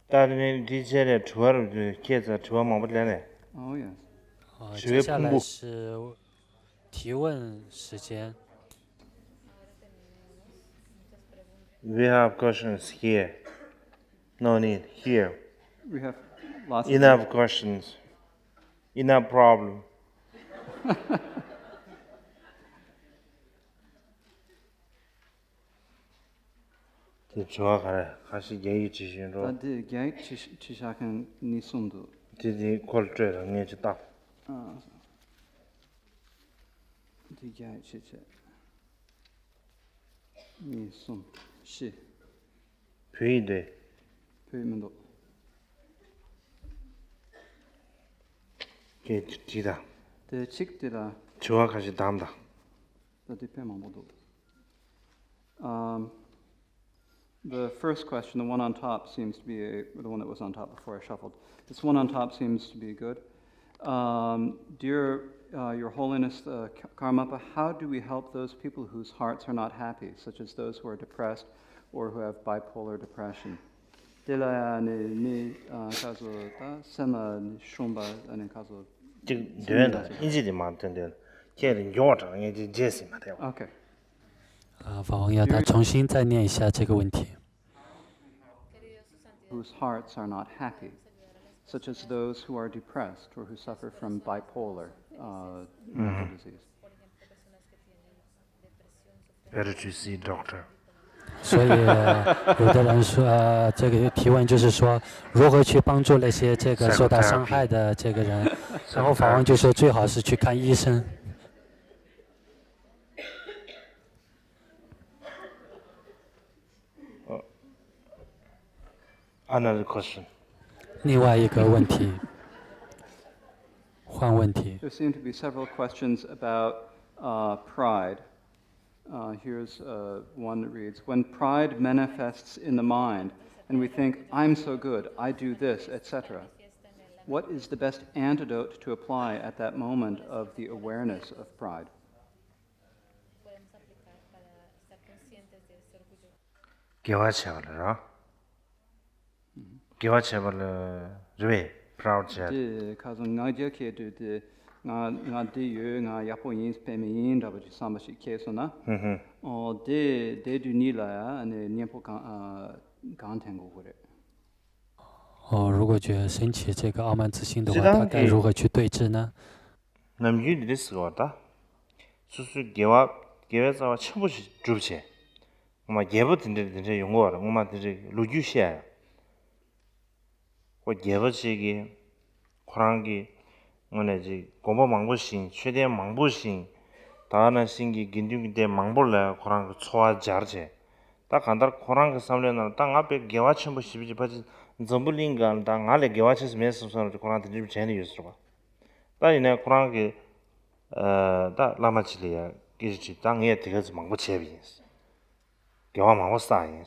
ད་ནི་འདི་བྱས་ནས་དྲི་བ་རུ་ཁྱེད་ཚོ་དྲི་བ་མང་པོ་ལེན་ནས། Oh, yes. 呃，是微接下来恐怖是提问时间。 We have questions here. No need. Here. We have lots of Enough questions. Enough problem. དེ་དྲི་བ་ག་རེ་ཁ་ཤས་རྒྱ་ཡིག་བྲིས་བཞིན་འགྲོ། ད་དེ་རྒྱ་ཡིག་བྲིས་བྲིས་བཞག་མཁན་གཉིས་གསུམ་འདུག་དེ་དེ་ཁོལ་སྤྲོད་ལ་ངས་ཅི་བཏང་། ཨ། དེ་རྒྱ་ཡིག་བྲིས་བྱས། གཉིས་གསུམ་བཞི། བོད་ཡིག་དེ། བོད་ཡིག་མི་འདུག་ཁྱེད་བྲིས་དང་། དེ་གཅིག་དེ་ལ། དྲི་བ་ཁ་ཤས་བདམས་དང་། ད་དེ་དཔེ་མང་པོ་འདུག Um, the first question, the one on top, seems to be a, the one that was on top before I shuffled. This one on top seems to be good. Um, dear uh, Your Holiness uh, Ka- Karmapa, how do we help those people whose hearts are not happy, such as those who are depressed or who have bipolar depression? དེ་ལ་ཡང་ནི་མི་ཁ་སོ་ད་སེམས་ལ་ནི་ཤོང་པ་ནི་ཁ་སོ། གཅིག་འདོན་དང་ཨིན་ཇི་དེ་མ་འདོན་འདོན། ཁྱེད་ལ་མགྱོགས་དྲགས་ངས་ཅིག་རྗེས་ཟིན་མ་ཐེབས། Okay. 啊，法王要他重新再念一下这个问题。 Whose hearts are not happy, such as those who are depressed or who suffer from bipolar uh, mental disease. Better to see doctor. 所以有的人说，呃，这个提问就是说，如何去帮助那些这个受到伤害的这个人？然后法王就说，最好是去看医生。 Another question. 另外一个问题，换问题。 There seem to be several questions about uh, pride. Uh, here's uh, one that reads When pride manifests in the mind, and we think, I'm so good, I do this, et cetera, what is the best antidote to apply at that moment of the awareness of pride? དགེ་བ་བྱས་པ་ལ་ར། དགེ་བ་བྱས་པ་ལ་རེད་པས་proud་བྱས། དེ་ཁ་སང་ང་རྒྱལ་ཁེལ་དུས་དེ་ང་ང་འདི་ཡོད། ང་ཡག་པོ་ཡིན། ཕན་མི་ཡིན་འདྲ་པོ་ཅིག་བསམ་པ་ཞིག་ཁེལ་སོང་ན། ཨོ་དེ་དེ་དུས་གཉིས་ལ་ཡང་ནི་གཉེན་པོ་གང་ཨ་གང་འཐེན་དགོས་ཀྱི་རེད། 哦，如果觉得升起这个傲慢之心的话，适当他该如何去对峙呢？ ནམ་རྒྱུན་འདི་འདྲ་ཟེར་བ་ད། སོ་སོའི་དགེ་བ་དགེ་བའི་རྩ་བ་ཆེན་པོ་ཞིག་བསྒྲུབས་བྱས། ངོ་མ་རྒྱལ་པོ་དེ་འདྲ་དེ་འདྲ་ཡོང་གི་ཡོད་རེད། ངོ་མ་དེ་འདྲའི་ལོ་རྒྱུས་བཤད་ཡ། ཁོ་རྒྱལ་པོ་ཅིག་གིས་ཁོ་རང་གི་དངོས་གནས་ཅིག་དགོན་པ་མང་པོ་ཞིག་མཆོད་རྟེན་མང་པོ་ཞིག་ད་ག་ནང་བཞིན་གྱི་དགེ་འདུན་གྱི་སྡེ་མང་པོ་ལ་ཁོ་རང་གི་འཚོ་བ་སྦྱར་བྱས། ད་གང་ལྟར་ཁོ་རང་གི་བསམ་བློའི་ནང་ད་ང་དཔེ་དགེ་བ་ཆེན་པོ་ཞེ་པོ་ཅིག་ཕལ་ཆེར་འཛམ་བུ་གླིང་གང་ད་ང་ལས་དགེ་བ་ཆེ་ས་མེད་བསམ་བསམ་རེད། ཁོ་རང་དེ་འདྲ་དྲན་ནས་ཡོད་ཟེར་བ། ད་ཡིན་ནའི་ཁོ་རང་གི་ཨ་ད་བླ་མ་ཅིག་ལ་ཡ་སྐད་ཆ་དྲིས། ད་ངས་དེ་ག་ཚོད་མང་པོ་བྱས་པ་ཡིན། དགེ་བ་མང་པོ་བསགས་ཡིན།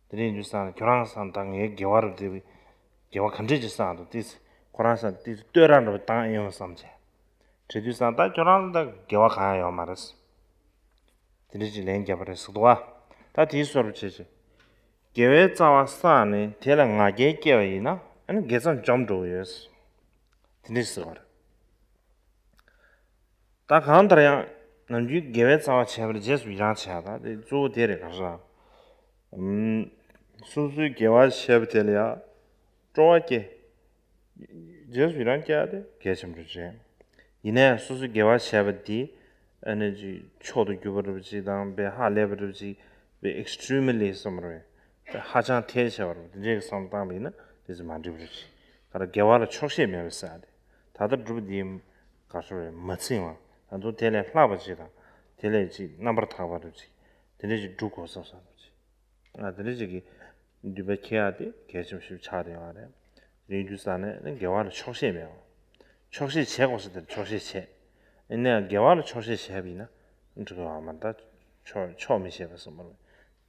དེ་འདྲ་ཡིན་དུས་ཙང་ཁྱོད་རང་བསམ་ད་ངའི་དགེ་བ་རུ་དེ་དགེ་བ་ག་འདྲས་ཅིག་བསགས་འདུག་ཏིས་ཁོ་རང་བསམ་ཏིས་བསྟོད་ར་འདྲ་པོ་བཏང་ཨེ་ཡོང་བསམ་བྱས། དྲིས་དུས་ཙང་ད་ཁྱོད་རང་ད་དགེ་བ་གང་ཡང་ཡོད་མ་རེད། དེ་འདྲ་ཅིག་ལན་བརྒྱབ་པ་རེད་ཟེར་འདུག་བ། ད་དེའི་བཟོ་འདྲ་བྱས་བྱས། དགེ་བའི་རྩ་བ་བསགས་ནས་དེ་ལ་ང་རྒྱལ་སྐྱེས་པ་ཡིན་ན་ཨ་ནི་དགེ་མཚམས་འཇོམས་འགྲོ་གི་ཡོད། དེ་འདྲ་ཟེར་བ་རེད། ད་གང་ལྟར་ཡང་ནམ་རྒྱུན་དགེ་བའི་རྩ་བ་བྱས་པར་རྗེས་སུ་ཡི་རང་བྱས་པ་དེ་གཙོ་བོ་དེ་རེད། ག་རེ་ཟེར། ཨུམ། སོ་སོའི་དགེ་བ་བྱས་པ་དེ་ལ་ཡང་སྤྲོ་བ་སྐྱེ། རྗེས་སུ་ཡི་རང་སྐྱེ་བ་དེ་གལ་ཆེན་པོ་རེད། ཡིན་ནའི་སོ་སོའི་དགེ་བ་བྱས་པ་དེ་ ཨ་ནི་ཅིག་མཆོག་ཏུ་གྱུར་པ་འདྲ་པོ་ཅིག་དང་དཔེ་ཧ་ལས་པ་འདྲ་པོ་ཅིག་དཔེ་extremely་བསམ་པ་རེད། དཔེ་ཧ་ཅང་ཐལ་ཆེ་བ་རེད། དེ་འདྲའི་བསམ་བཏང་བ་ཡིན་ན་དེ་ཚོ་མ་འགྲིག་པ་རེད་ཅིག་ད་ར་དགེ་བ་ལ་ཆོག་ཤེས་མེད་པ་ཟེར་ཡ་དེ། ད་ལྟ་སྒྲུབ་པ་འདི་ག་སོ་རེད་མ་ཚིམ་བ། ད་དུང་དེ་ལས་ལྷག་པ་ཅིག་དང་དེ་ལས་ཅིག་རྣམ་པར་དག་པ་འདྲ་པོ་ཅིག་དེ་འདྲ་ཅིག་སྒྲུབ་དགོས་བསམ་བསམ་པ་ཅིག་ཨ་དེ་འདྲ་ཅིག་གི་འདུན་པ་འཁྱེར་ཡ་དེ་གལ་ཆེན་པོ་ཞིག་ཆགས་བསྡད་ཡོད་རེད། དེ་ཡིན་དུས་ཙང་ནས་ནི་དགེ་བ་ལ་ཆོག་ཤེས་མེད་པ། ཆོག་ཤེས་བྱེད་དགོས་ས་དེར་ཆོག་ཤེས་བྱེད། ཡིན་ནའང་དགེ་བ་ལ་ཆོག་ཤེས་བྱས་པ་ཡིན་ན་འགྲིག་གི་ཡོད་མ་རེད། ད་ཆོག་ཆོག་མི་ཤེས་པ་བསམ་པ་རེད།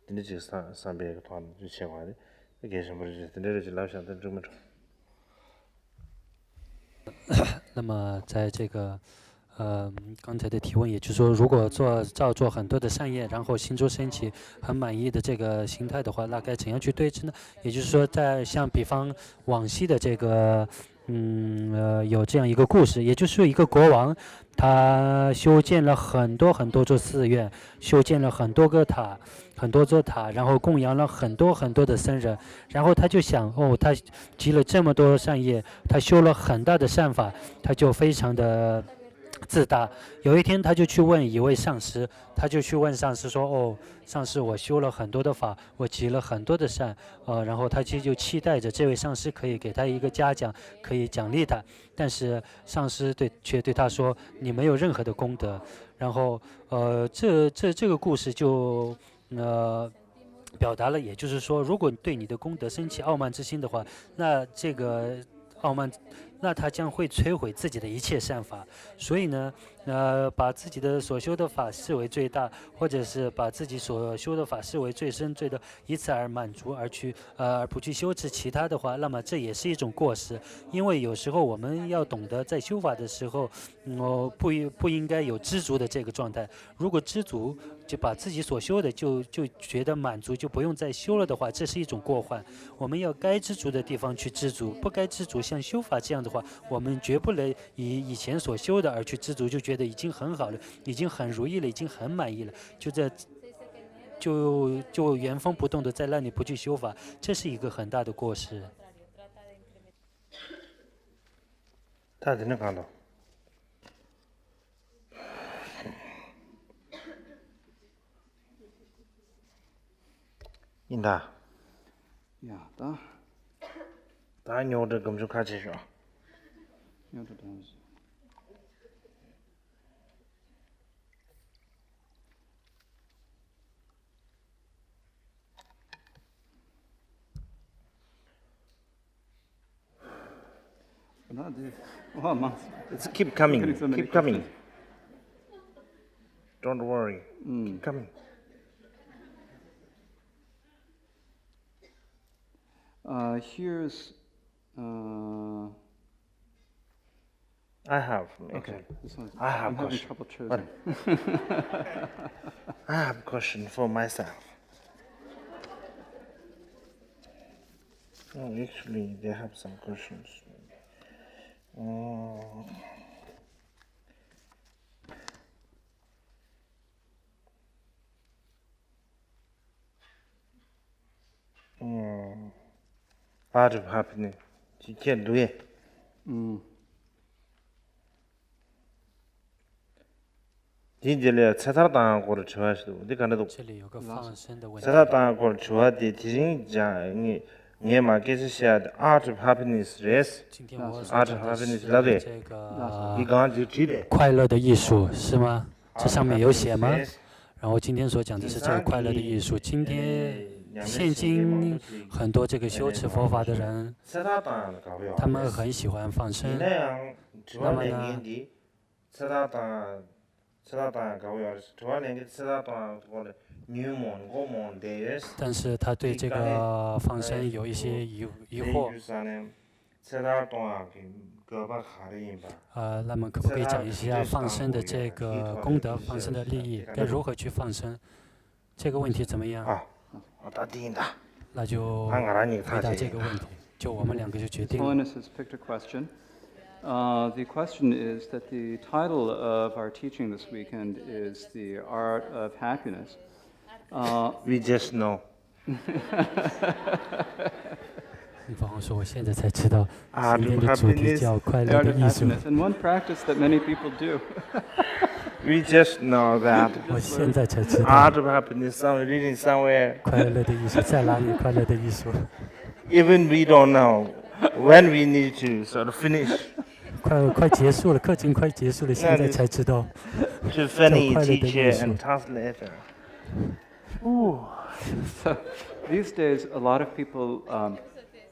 དེ་འདྲ་ཅིག་བསམ་བསམ་པའི་ཐོག་ནས་བྱེད་དགོས་རེད། དེ་གལ་ཆེན་པོ་རེད། དེ་འདྲ་རེད་ཅིག་ལབ་བཞག་ན་འགྲིག་མི་འགྲིག 那么在这个呃刚才的提问，也就是说，如果做照做很多的善业，然后心中升起很满意的这个心态的话，那该怎样去对治呢？也就是说，在像比方往昔的这个，嗯呃，有这样一个故事，也就是说，一个国王，他修建了很多很多座寺院，修建了很多个塔，很多座塔，然后供养了很多很多的僧人，然后他就想，哦，他积了这么多善业，他修了很大的善法，他就非常的自大。有一天，他就去问一位上师，他就去问上师说：“哦，上师，我修了很多的法，我积了很多的善，呃，然后他其实就期待着这位上师可以给他一个嘉奖，可以奖励他。但是上师对却对他说，你没有任何的功德。”然后，呃，这这这个故事就，呃，表达了，也就是说，如果对你的功德升起傲慢之心的话，那这个傲慢，那他将会摧毁自己的一切善法。所以呢，呃，把自己的所修的法视为最大，或者是把自己所修的法视为最深、最的，以此而满足，而去呃，而不去修持其他的话，那么这也是一种过失。因为有时候我们要懂得，在修法的时候，嗯，哦，不应不应该有知足的这个状态。如果知足，就把自己所修的就就觉得满足，就不用再修了的话，这是一种过患。我们要该知足的地方去知足，不该知足，像修法这样的话，我们绝不能以以前所修的而去知足，就觉得已经很好了，已经很如意了，已经很满意了，就在就就原封不动的在那里不去修法，这是一个很大的过失。 ད་དེ་ནི་གང་དང་ཡིན་ད། ཡ་ད། ད་རྙོག་དྲ་སྒམ་ཆུང་ཁ་ཆེ་ཤོག་རྙོག་དྲ་དང་། It's keep coming, keep coming. Don't worry, keep coming. Uh, here's uh, I have, okay, actually. This one. I have I'm having question. Trouble choosing. I have question for myself. Oh, actually, they have some questions. Oh. Art of Happiness ཅིག་ཁྱེར་འདུག་ཨེ། ཨུམ། དེའི་རྗེས་ལ་ཚེ་ཐར་བཏང་ཡག་སྐོར་དྲི་བ་ཞིག་འདུག་འདི་ག་འདྲ་འདུག 这里有个放生的问题。 ཚེ་ཐར་བཏང་ཡག་སྐོར་དྲི་བ་དེ་དེ་རིང་ཀྱང་ངས་ངས་མ་སྐད་ཆ་བཤད་ཡག་དེ་Art of Happiness རེད། 今天我要 Art of Happiness ལབ་རེད། 这个 འདི་གང་ཅིག་བྲིས་པས། 快乐的艺术是吗？这上面有写吗？ 然后今天所讲的是这个快乐的艺术。今天现今很多这个修持佛法的人，他们很喜欢放生。那么呢，但是他对这个放生有一些疑疑惑。 ཚེ་ཐར་གཏོང་ཡག་གི་དགོས་པ་ག་རེ་ཡིན་པ། 呃，那么可不可以讲一下放生的这个功德、放生的利益，该如何去放生？这个问题怎么样？啊，ད་འདི་ཡིན་ད། 那就回答这个问题，就我们两个就决定了。 Holiness has picked a question. Uh, the question is that the title of our teaching this weekend is The Art of Happiness. Uh, We just know. 女方说：“我现在才知道，今天的主题叫快乐的艺术。” And one practice that many people do. We just know that 我现在才知道 art of happiness somewhere, reading somewhere. 快乐的艺术在哪里？快乐的艺术。 Even we don't know when we need to sort of finish. 快快结束了，课程快结束了，现在才知道。 To Fanny, 快乐的艺 teacher 术。 and translator. Ooh. So these days, a lot of people um,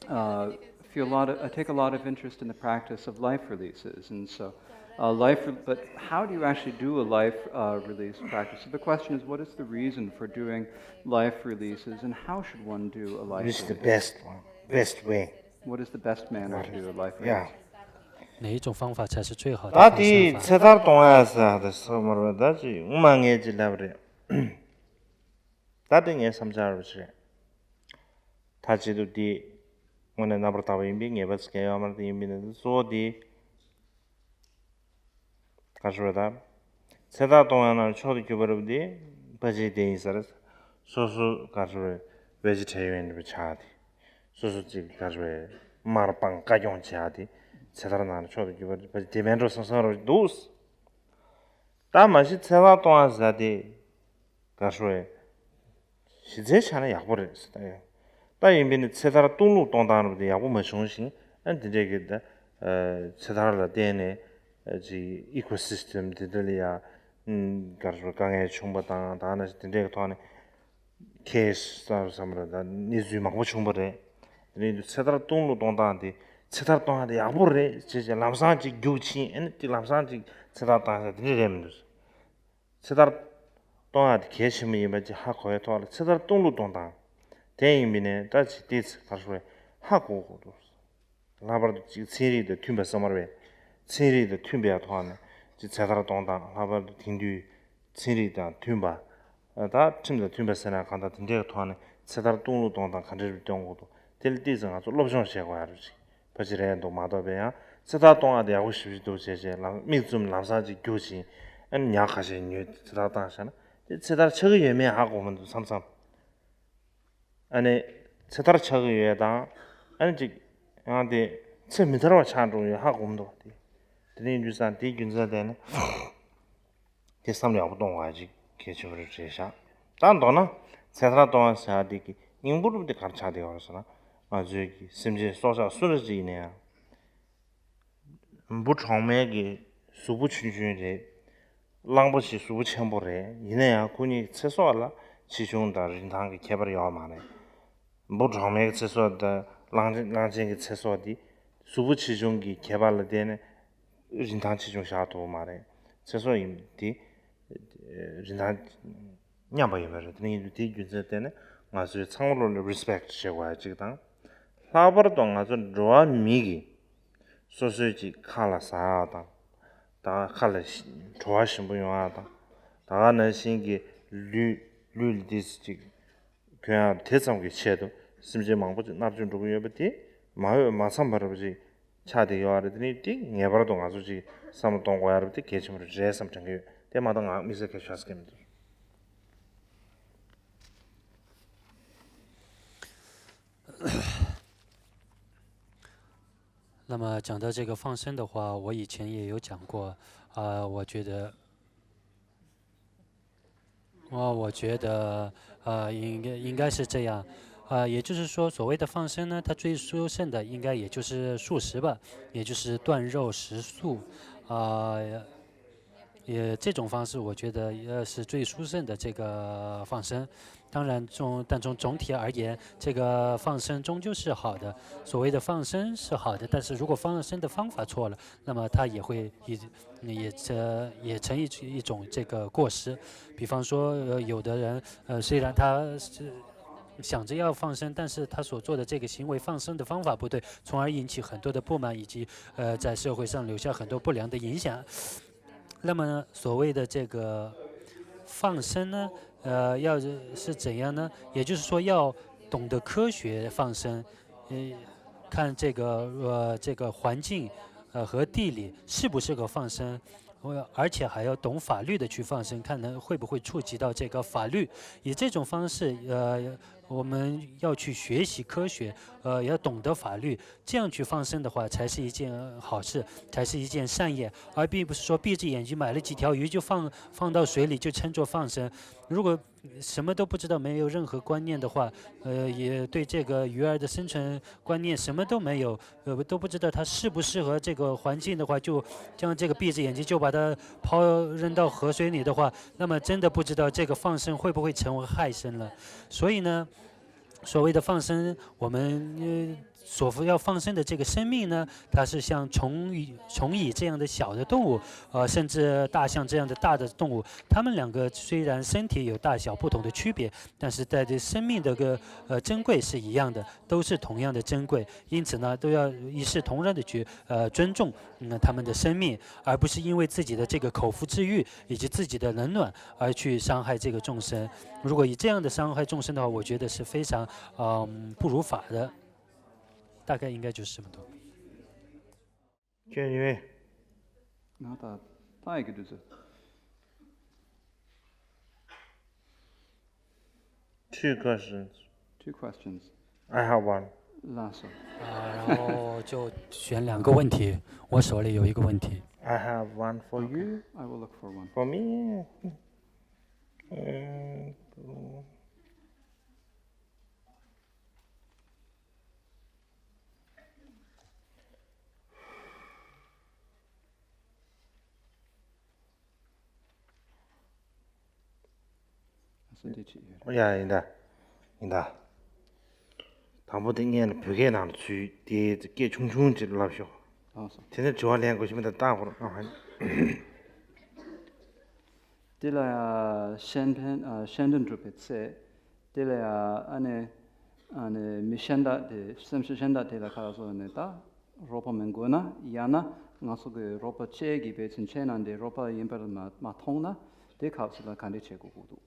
uh, feel a lot of, uh, take a lot of interest in the practice of life releases, and so uh, life. But how do you actually do a life uh, release practice? So the question is, what is the reason for doing life releases, and how should one do a life Which is the release? Best one, best way. What is the best manner to do a life release? Yeah. 哪一种方法才是最好的 ད་放 དེ་生法？ ཚེ་ཐར་གཏོང་ཡ་ཟེར་ཡ་དེ་སོ་མར་བ་ད་ཅི་ངུ་མ་ངས་ཅི་ལབ་རེད། ད་དེ་ངའི་བསམ་འཆར་རུ་ཞིག་རེད། ད་བྱེད་དུ་དེ་དངོས་གནས་རྣམ་པར་དག་པ་ཡིན་པས་ངེས་པ་ཟེར་གྱི་ཡོད་མ་རེད། དེ་ཡིན་པས་ན་དེ་གཙོ་བོ་དེ་ག་ཞུ་བ་ད། ཚེ་ཐར་གཏོང་ཡ་ན་མཆོག་ཏུ་གྱུར་པ་རུ་དེ་ཕ་ཆེ་དེ་ཡིན་ས་རེད། སོ་སོ་ག་ཞུ་བའི་བེ་ཇི་ཊེ་རི་ཡན་རུ་ཆགས་དེ། སོ་སོ་ཅིག་ག་ཞུ་བའི་མར་སྤང་བཀའ་སྐྱོང་བྱེད་ཡ་དེ་ཚེ་ཐར་ནང་ན་མཆོག་ཏུ་གྱུར་པ་རུ་ཕ་ཆེ་དེ་མེད་འགྲོ་བསམ་བསམ་རུ་འདུག། ད་མ་གཞི་ཚེ་ཐར་གཏོང་བ་ཟེར་དེ་ག་ཧྲུའེ་གཞི་རྩའི་ཆ་ནས་ཡག་པོ་རེད་ཟེར་ད་ཡོད། ད་ཡིན་པས་ནི་ཚེ་ཐར་སྟོང་ལུགས་གཏོང་སྟངས་རུ་དེ་ཡག་པོ་མ་བྱུང་ཞིང་ཨ་འདི་འདྲས་ཀྱི་ད་ཚེ་ཐར་ལ་བརྟེན་ནས་ཅིག་ཨི་ཀོ་སིས་ཊམ་འདི་འདྲ་ལ་ཡ་ག་ཧྲུའེ་དཀའ་ངལ་བྱུང་པ་དང་ད་ནི་འདི་འདྲས་ཀྱི་ཐོག་ནས་ཁེ་སར་བསམ་ར་ད་གནས་ཚུལ་མང་པོ་བྱུང་པ་རེད། དེ་ཡིན་དུས་ཚེ་ཐར་སྟོང་ལུགས་གཏོང་སྟངས་དེ་ཚེ་ཐར་གཏོང་ཡག་དེ་ཡག་པོ་རེད་ཅེས་བྱས་ལམ་སང་ཅིག་རྒྱུགས་ཕྱིན་ཨ་ནི་ཅིག་ལམ་སང་ཅིག་ཚེ་ཐར་བཏང་ས་དེ་འདྲ་རེད་མི་འདུག། ཚེ་ཐར་གཏོང་ཡག་དེ་གལ་ཆེན་པོ་ཡིན་པ་ཅིག་ཧ་གོ་བའི་ཐོག་ལ་ཚེ་ཐར་སྟོང་ལུགས་གཏོང་སྟངས་དེ་ཡིན་པས་ནས་ད་ཅིག་དེ་ཚེ་ཐར་ཧྲུའེ་ཧ་གོ་དགོས་འདུག། ལྷག་པར་དུ་ཅིག་ཚན་རིག་དང་མཐུན་པ་བསམ་པར་བས་ཚན་རིག་དང་མཐུན་པའི་ཐོག་ནས་ཅིག་ཚེ་ཐར་གཏོང་སྟངས་ལྷག་པར་དུ་དེང་དུས་ཚན་རིག་དང་མཐུན་པ། ད་ཁྲིམས་དང་མཐུན་པ་ཟེར་ན་གང་ལྟར་དེ་འདྲའི་ཐོག་ནས་ཚེ་ཐར་སྟོང་ལུགས་གཏོང་སྟངས་ག་འདྲ་རེ་སྟོན་དགོས་འདུག། དེ་ལ་ཏོག་ཙམ་ང་ཚོ་སློབ་སྦྱོང་བྱེད་དགོས་ཡ་རེད་ཅིག་ཕལ་ཆེར་རེད་འདུག་མ་གཏོགས་པའི་ཡང་ཚེ་ཐར་གཏོང་ཡག་དེ་ཡག་པོ་ཞེ་པོ་ཅིག་འདུག་བྱས་བྱས་ལམ་མིག་བཙུམ་ལམ་སང་ཅིག་རྒྱུགས་ཕྱིན་ཨ་ནི་ཉག་ཁ་ཤས་ཉོས་ཚེ་ཐར་བཏང་བཞག་ན་དེ་ཚེ་ཐར་ཆགས་ཀྱི་ཡོད་མེད་ཧ་གོ་མི་འདུག་མཚམས་མཚམས། ཨ་ནི་ཚེ་ཐར་ཆགས་ཀྱི་ཡོད་དང་ཨ་ནི་ཅིག་ཡང་དེ་ཚེ་མི་ཐར་བ་ཆགས་འགྲོ་ཡོད་ཧ་གོ་མི་འདུག་དེ་དེ་ནས་རྒྱུ་སང་དེའི་རྒྱུ་མཚན་དེ་ནི་དེ་བསམ་བློ་ཡག་པོ་གཏོང་དགོས་ཡ་ཅིག་གལ་ཆེན་པོ་རེད་ཤག། ད་མདོར་ན་ཚེ་ཐར་གཏོང་བ་ཟེར་ཡ་དེ་གི་སྙིང་པོ་རུ་དེ་ག་རེ་ཆགས་བསྡད་ཡོད་རེད་ཟེར་ན་ང་ཚོའི་གི་སེམས་ཅན་སྲོག་ཆགས་སུ་རེ་ཅིག་ཡིན་ན་ཡང་། འབུ་གྲོག་མའི་གི་གཟུགས་པོ་ཆུང་ཆུང་རེད། གླང་པོ་ཆེའི་གཟུགས་པོ་ཆེན་པོ་རེད། ཡིན་ན་ཡང་ཁོ་གཉིས་ཚེ་སྲོག་ལ་ཆེ་ཆུང་དང་རིན་ཐང་གི་ཁྱད་པར་ཡོད་མ་རེད། འབུ་གྲོག་མའི་གི་ཚེ་སྲོག་དང་གླང་གླང་ཆེན་གྱི་ཚེ་སྲོག་དེ་གཟུགས་པོ་ཆེ་ཆུང་གི་ཁྱད་པར་ལ་བརྟེན་ནས་རིན་ཐང་ཆེ་ཆུང་བཞག་ཐུབ་མ་རེད། ཚེ་སྲོག་ཡིན་དེ་རིན་ཐང་མཉམ་པ་ཡོད་པ་རེད། དེ་ནས་ཡིན་དུས་དེའི་རྒྱུ་མཚན་བརྟེན་ནས་ང་ཚོས་ཚང་མ་ལོ་ལ་རི་སི་པེག་ཊི་བྱེད་དགོས་ཡ་གཅིག་དང་། ལྷག་པར་དུ་ང་ཚོ་འགྲོ་བ་མི་གི་སོ་སོའི་ཅིག་ཁ་ལ་ཟ་ཡ་དང་། ད་ཁ་ལ་བྲོ་བ་ཞིམ་པོ་ཡོང་ཡ་དང་། ད་ག་ནང་བཞིན་གྱི་ལུས་ལུས་ལ་ཏོག་ཙམ་ཅིག་གྱོན་ཡ་དེ་ཙམ་གྱི་ཆེད་དུ་སེམས་ཅན་མང་པོ་ཅིག་མནར་གཅོད་འགྲོ་གི་ཡོད་པ་དེ་མ་འོས་མ་འཚམས་པ་རེད་པ་ཅིག་ཆགས་བསྡད་ཡོད་རེད། དེ་ནི་དེ་ངེས་པར་དུ་ང་ཚོ་ཅིག་བསམ་བློ་གཏོང་དགོས་ཡ་རེད་པ་དེ་གལ་ཆེན་པོ་རེད་བསམ་དྲན་གྱི་ཡོད། དེ་མ་གཏོགས་ང་དམིགས་བསལ་གལ་ཆེ་བ་ཟེར་གྱི་མི་འདུག། 那么讲到这个放生的话，我以前也有讲过，啊、我觉得，啊、我觉得，啊、应该应该是这样，啊、也就是说，所谓的放生呢，它最殊胜的应该也就是素食吧，也就是断肉食素，啊、也这种方式，我觉得呃是最殊胜的这个放生。当然从，但从总体而言，这个放生终究是好的。所谓的放生是好的，但是如果放生的方法错了，那么它也会也也成也成一一种这个过失。比方说，呃，有的人，呃，虽然他是想着要放生，但是他所做的这个行为放生的方法不对，从而引起很多的不满，以及呃在社会上留下很多不良的影响。那么呢，所谓的这个放生呢，呃，要是怎样呢？也就是说，要懂得科学放生，呃，看这个呃这个环境，呃和地理适不适合放生，呃，而且还要懂法律的去放生，看能会不会触及到这个法律。以这种方式，呃，我们要去学习科学，呃，要懂得法律，这样去放生的话，才是一件好事，才是一件善业，而并不是说闭着眼睛买了几条鱼就放，放到水里就称作放生。如果什么都不知道，没有任何观念的话，呃，也对这个鱼儿的生存观念什么都没有，呃，都不知道它适不适合这个环境的话，就将这个闭着眼睛就把它抛，扔到河水里的话，那么真的不知道这个放生会不会成为害生了。所以呢，所谓的放生，我们，呃，所要放生的这个生命呢，它是像虫蚁、虫蚁这样的小的动物，呃，甚至大象这样的大的动物，它们两个虽然身体有大小不同的区别，但是在这生命的个，呃，珍贵是一样的，都是同样的珍贵，因此呢，都要一视同仁的去，呃，尊重，嗯，它们的生命，而不是因为自己的这个口腹之欲以及自己的冷暖而去伤害这个众生。如果以这样的伤害众生的话，我觉得是非常，嗯，不如法的。大概应该就是这么多。 ཁྱོད་ཡིན་པས། ང་ད་ལྟ་ཡི་གི་དུས་ཚོད། Two questions. Two questions. I have one. ལགས་སོ།啊，然后就选两个问题，我手里有一个问题。 I have one for you. I will look for one. For me. Mm, ཡ་ཡིན་ད། ཡིན་ད། དང་པོ་དེ་སྔོན་ལ་བོད་སྐད་ནང་ལ་ཚུར་དེ་སྐད་ཆུང་ཆུང་ཅིག་ལབ་ཤོག་དེ་ནས་དྲི་བ་ལེན་དགོས་ཤེས་མི་འདུག་ལྟ་བར། དེ་ལ་ཡང་གཞན་ཕན་གཞན་དོན་སྒྲུབ་པའི་ཚེ། དེ་ལ་ཡང་ཨ་ནི་ཨ་ནི་མི་གཞན་དག་དེ་སེམས་ཤུགས་གཞན་དག་དེ་ལ་ཁ་སོ་ནས་ད་རོགས་པ་མི་དགོས་ན། ཡང་ན་ང་ཚོ་གི་རོགས་པ་བྱེད་ཀྱི་བེད་ཚུན་ཆད་ན་འདི་རོགས་པ་ཡིན་པར་མ་མ་མཐོང་ན་དེ་ཁ་སོ་ལ་ག་འདྲས་བྱེད་དགོས་ཀྱི་འདུག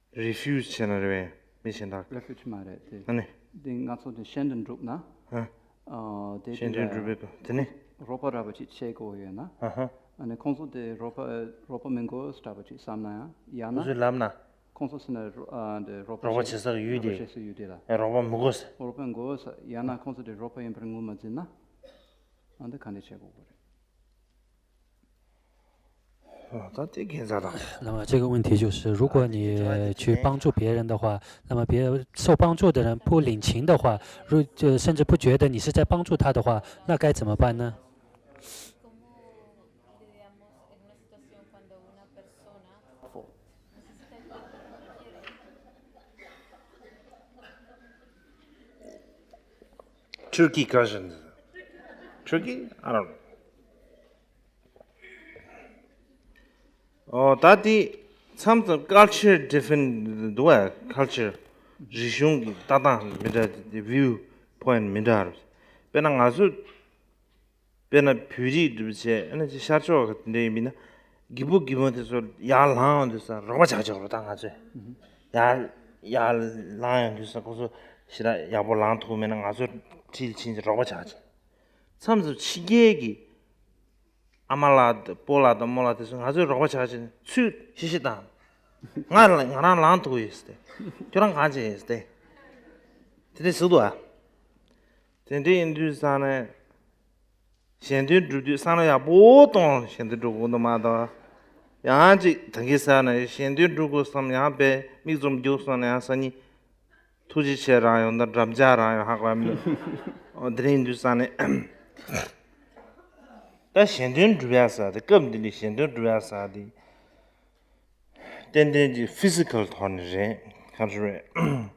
Refuse བྱས་ན་རེད་བས། མི་གཞན་དག་Refuse མ་རེད་དེ། ཨ་ནི། འདི་ང་ཚོ་དེ་གཞན་དོན་སྒྲུབ་ན། ཧ། ཨ་དེ་གཞན་དོན་སྒྲུབ་པའི་སྐབས་དེ་ནི། རོགས་པ་འདྲ་པོ་ཅིག་བྱེད་དགོས་ཡོད་ན། ཧ་ཧ། ཨ་ནི་ཁོང་ཚོ་དེ་རོགས་པ་རོགས་པ་མི་དགོས་འདྲ་པོ་ཅིག་བསམ་ན་ཡང་། ཡང་ན། ཁོ་ཚོས་ལབ་ན། ཁོང་ཚོ་ཟེར་ན་རོ་ཨ་འདི་རོགས་པ་རོགས་པ་བྱེད་ས་ཡུལ་དེ། རོགས་པ་བྱེད་ས་ཡུལ་དེ་ལ། ཨེ་རོགས་པ་མི་དགོས་ཟེར། རོགས་པ་མི་དགོས་ཟེར། ཡང་ན་ཁོང་ཚོ་དེ་རོགས་པ་ཡིན་པར་ངོས་མ་འཛིན་ན། ཨ་འདི་ག་འདྲས་བྱེད་དགོས་རེད། ད་དེ་ཁྱད་མཚར་དང་། 那么这个问题就是，如果你去帮助别人的话，那么别受帮助的人不领情的话，如就甚至不觉得你是在帮助他的话，那该怎么办呢？ Tricky question. Tricky? I don't know. ཨོ་ད་དེ་མཚམས་མཚམས་culture different འདུག་བ། culture རིག་གཞུང་གི་ལྟ་སྟངས་མི་འདྲ། དེ་view point མི་འདྲ་རེད། དཔེར་ན་ང་ཚོ་དཔེར་ན་བོད་རིགས་འདྲ་བྱས་ཨ་ནི་ཅིག་ཤར་ཕྱོགས་ཀྱི་དེ་འདྲ་ཡིན་པ་ན་རྒད་པོ་རྒད་མོ་དེ་ཚོ་ཡར་ལངས་ཡོང་དུས་ས་རོགས་པ་བྱ་བྱ་རོགས་ད་ང་ཚོས་ཡར་ཡར་ལངས་ཡོང་དུས་ས་ཁོ་ཚོ་ཞེ་དྲག་ཡག་པོ་ལངས་ཐུབ་མེད་ན་ང་ཚོ་ཁྲིད་ཕྱིན་ཅིག་རོགས་པ་བྱ་བྱ། མཚམས་མཚམས་ཕྱི་རྒྱལ་གྱི་ཨ་མ་ལགས་དང་སྤོ་ལགས་དང་རྨོ་ལགས་དེ་ཚོ་ང་ཚོས་རོགས་པ་བྱ་བྱས་ཚུར་ཤི་ཤི་བཏང་། ང་ལ་ང་རང་ལངས་ཐུབ་ཡོད་ཟེར་ཏེ། ཁྱོད་རང་གང་བྱས་ཡོད་ཟེར་ཏེ། དེ་འདྲ་ཟེར་འདུག་ཨ། དེ་འདྲ་ཡིན་དུས་ཙང་ནས་གཞན་དོན་སྒྲུབ་དུས་བསམ་བློ་ཡག་པོ་གཏོང་། གཞན་དོན་སྒྲུབ་དགོས་འདུག་མ་གཏོགས། ཡང་ཅིག་ད་གིན་ཟེར་ནས་གཞན་དོན་སྒྲུབ་དགོས་བསམ་ཡང་དཔེ་མིག་བཙུམ་རྒྱུགས་སོང་ནས་ཡང་སང་ཉིན། ཐུགས་རྗེ་ཆེ་རང་ཡོང་དང་འགྲམ་ལྕག་རང་ཡོང་ཧ་གོ་ཡ་མི་འདུག་ཨོ་དེ་རིང་འདུག་ས་ནས། ད་གཞན་དོན་སྒྲུབ་ཡ་ཟེར་དེ་སྐབས་འདི་ནས་གཞན་དོན་སྒྲུབ་ཡ་ཟེར་དེ། ཏན་ཏན་གྱི་ཕི་སི་ཀལ་ཐོག་ནས་རེད། ག་རེ་རེད།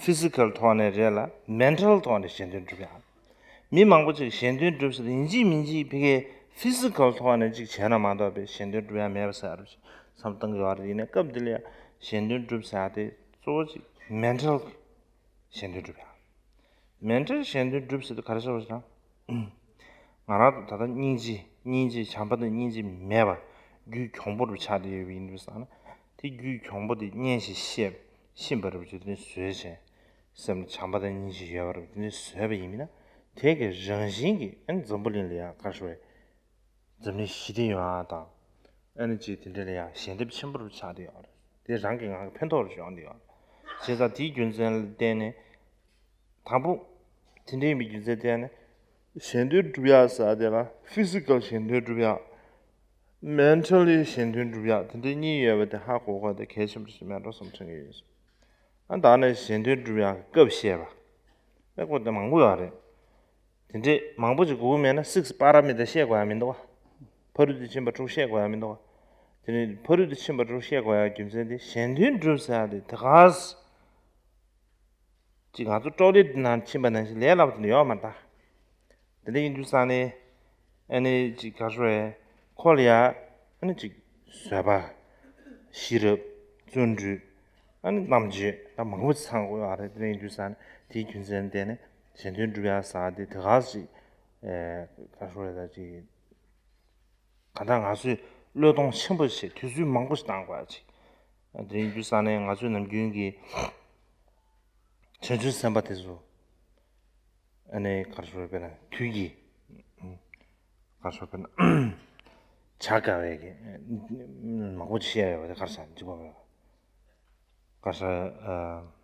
ཕི་སི་ཀལ་ཐོག་ནས་རེད་ལ་མེན་ཊལ་ཐོག་ནས་གཞན་དོན་སྒྲུབ་ཡ། མི་མང་པོ་ཅིག་གཞན་དོན་སྒྲུབ་ཟེར་ཡིན་གཅིག་མིན་གཅིག་ཕ་གིའི་ཕི་སི་ཀལ་ཐོག་ནས་ཅིག་བྱས་ན་མ་གཏོགས་པའི་གཞན་དོན་སྒྲུབ་ཡ་མེད་པ་ཟེར་བསམ་བཏང་གི་ཡོད་རེད། ཡིན་ནའི་སྐབས་འདི་ལ་ཡ་གཞན་དོན་སྒྲུབ་ཟེར་ཡ་དེ་གཙོ་བོ་ཅིག་མེན་ཊལ་གཞན་དོན་སྒྲུབ་ཡ། མེན་ཊལ་གཞན་དོན་སྒྲུབ་ཟེར་དུས་ག་རེ་ཟེར་བ་ཞིག་ན། ང་རང་ད་ལྟ་སྙིང་རྗེ་སྙིང་རྗེ་བྱམས་པ་དང་སྙིང་རྗེ་མེད་པ་རྒྱུད་གྱོང་པོ་རུ་ཆགས་ཏེ་ཡོད་པ་ཡིན་དུས་ཙང་ན་དེ་རྒྱུད་གྱོང་པོ་དེ་གཉེན་ཞིག་ཤེས་ཤེས་པ་རུ་བྱེད་དུས་བཟོས་བྱས། སེམས་ལ་བྱམས་པ་དང་སྙིང་རྗེ་ཡོད་པ་རུ་དེ་འདྲ་བཟོས་པ་ཡིན་མིན་ན། དེ་གི་རང་བཞིན་གྱིས་ཨ་ནི་འཛམ་བུ་གླིང་ལ་ཡང་ག་རེ་ཟེར་བས། འཛམ་གླིང་ཞི་བདེ་ཡོང་ཡ་དང་། ཨ་ནི་ཅིག་དེ་འདྲ་ལ་ཡང་ཞལ་འདེབས་ཆེན་པོ་རུ་ཆགས་བསྡད་ཡོད་རེད། དེ་རང་གི་ངང་གིས་ཕན་ཐོགས་རུ་ཡོང་གི་ཡོད། བྱས་ཙང་དེའི་རྒྱུ་མཚན་ལ་བརྟེན་ནས། དང་པོ། དེ་འདྲའི་མི་རྒྱུ་མཚན་བརྟེན་ནས་གཞན་དོན་སྒྲུབ་ཡག་ཟེར་དེ་ལ་ཕི་སི་ཀལ་གཞན་དོན་སྒྲུབ་ཡག་མེན་ཊལ་ལི་གཞན་དོན་སྒྲུབ་ཡག་དེ་འདྲའི་གཉིས་ཡོད་པ་དེ་ཧ་གོ་དགོས་དེ་གལ་ཆེན་པོ་ཞིག་མེད་འགྲོ་བསམ་དྲན་གྱི་ཡོད། ཨ་ད་ནས་གཞན་དོན་སྒྲུབ་ཡག་གི་སྐབས་བཤད་པ། ཨེ་ཁོ་དེ་མང་པོ་ཡོད་རེད། དེ་འདྲས་མང་པོ་ཅིག་དགོས་ཀྱི་མེད་ན་སིགས་པ་ར་མི་ཊ་བཤད་དགོས་ཡ་མི་འདུག་བ། ཕ་རོལ་ཏུ་ཕྱིན་པ་དྲུག་བཤད་དགོས་ཡ་མི་འདུག་བ། དེ་ནས་ཕ་རོལ་ཏུ་ཕྱིན་པ་དྲུག་བཤད་དགོས་ཡ་རྒྱུ་མཚན་དེ་གཞན་དོན་སྒྲུབ་ཟེར་ཡ་དེ་དེ་ག་ཅིག་ང་ཚོ་ཀྲོག་ལེ་ནང་ཕྱིན་པ་ནང་བཞིན་ལས་སླ་པོ་དེ་འདྲ་ཡོད་མ་རེད་ད། དེ་འདྲ་ཡིན་དུས་ཙང་ནས་ཨ་ནི་ཅིག་ག་རེ་ཟེར་ཁོ་ལ་ཡ་ཨ་ནི་ཅིག་བཟོད་པ། ཤེས་རབ། བརྩོན་འགྲུས། ཨ་ནི་རྣམ་དཔྱོད་ད་མང་པོ་ཚང་དགོས་ཡོད་རེད། དེ་འདྲ་ཡིན་དུས་ཙང་ནས་དེའི་རྒྱུ་མཚན་བརྟེན་ནས་གཞན་དོན་སྒྲུབ་ཡ་ཟེར་དེ་དེ་ག་ཅིག་ཨེ་ག་རེ་ཟེར་ད་ཅིག་གང་ལྟར་ང་ཚོས་བློས་གཏོང་ཆེན་པོ་བྱས་དུས་ཚོད་མང་པོ་ཞིག་བཏང་དགོས་ཡ་ཅིག་དེ་ཡིན་དུས་ཙང་ནས་ང་ཚོས་ནམ་རྒྱུན་གྱི་བྱང་ཆུབ་སེམས་དཔའ་དེ་ཚོ་ཨ་ནི་ག་རེ་ཟེར་དཔེར་ན་དུས་ཀྱི་ག་རེ་ཟེར་དཔེར་ན་བྱ་དཀའ་བའི་གི་མང་པོ་ཅིག་བཤད་ཡོད་པ་དེ་ག་རེ་ཟེར་འཇིགས་པ་མེད་པ་ག་རེ་ཟེར།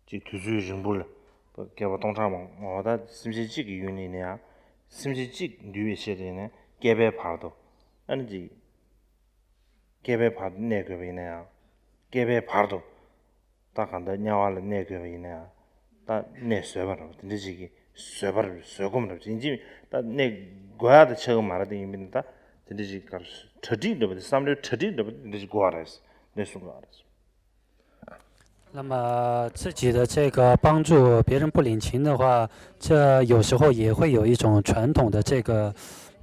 ཅིག་དུས་ཚོད་རིང་པོ་ལ་བསྐལ་པ་སྟོང་ཕྲག་མང་པོ་ད་སེམས་ཅན་གཅིག་གི་ཡུན་ནས་ཡིན་ན་ཡང་། སེམས་ཅན་གཅིག་འདུལ་བའི་ཆེད་དུ་ཡིན་ན་བསྐལ་པའི་བར་དུ། ཨ་ནི་ཅིག་བསྐལ་པའི་བར་དུ་གནས་དགོས་པ་ཡིན་ན་ཡང་། བསྐལ་པའི་བར་དུ་ད་གང་ལྟར་དམྱལ་བ་ལ་གནས་དགོས་པ་ཡིན་ན་ཡང་། ད་གནས་བཟོད་པ་རེད་པ། དེ་འདྲ་ཅིག་གིས་བཟོད་པ་རེད། བཟོད་སྒོམ་རེད་པ། ཡིན་གཅིག་ད་གནས་དགོས་ཡག་ད་ཆགས་ཀྱི་མ་རེད། དེ་ཡིན་པ་ཡིན་ན་ད་དེ་འདྲ་ཅིག་ག་རེ་གྲ་སྒྲིག་རེད་པ། དེ་བསམ་བློའི་གྲ་སྒྲིག་རེད་པ། དེ་འདྲ་ཅིག་དགོས་པ་རེད། འདི་གསུང་གི་ཡོད་རེད། 那么自己的这个帮助别人不领情的话，这有时候也会有一种传统的这个，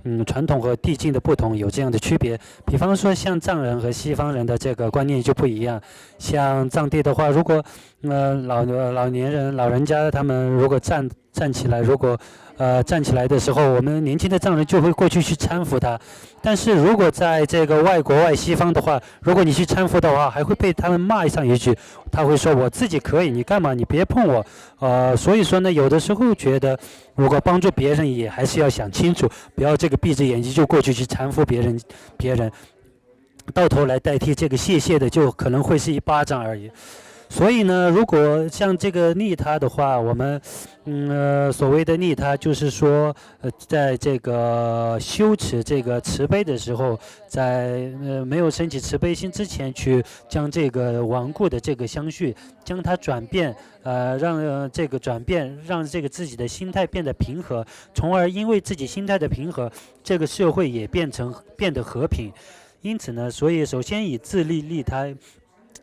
嗯，传统和递进的不同，有这样的区别。比方说，像藏人和西方人的这个观念就不一样。像藏地的话，如果，呃，老，老年人、老人家他们如果站，站起来，如果，呃，站起来的时候，我们年轻的藏人就会过去去搀扶他。但是如果在这个外国外西方的话，如果你去搀扶的话，还会被他们骂上一句，他会说：“我自己可以，你干嘛？你别碰我。”呃，所以说呢，有的时候觉得，如果帮助别人，也还是要想清楚，不要这个闭着眼睛就过去去搀扶别人，别人。到头来代替这个谢谢的，就可能会是一巴掌而已。所以呢，如果像这个利他的话，我们，嗯，呃，所谓的利他，就是说，呃，在这个修持这个慈悲的时候，在，呃，没有升起慈悲心之前，去将这个顽固的这个相续，将它转变，呃，让，呃，这个转变，让这个自己的心态变得平和，从而因为自己心态的平和，这个社会也变成，变得和平。因此呢，所以首先以自利利他，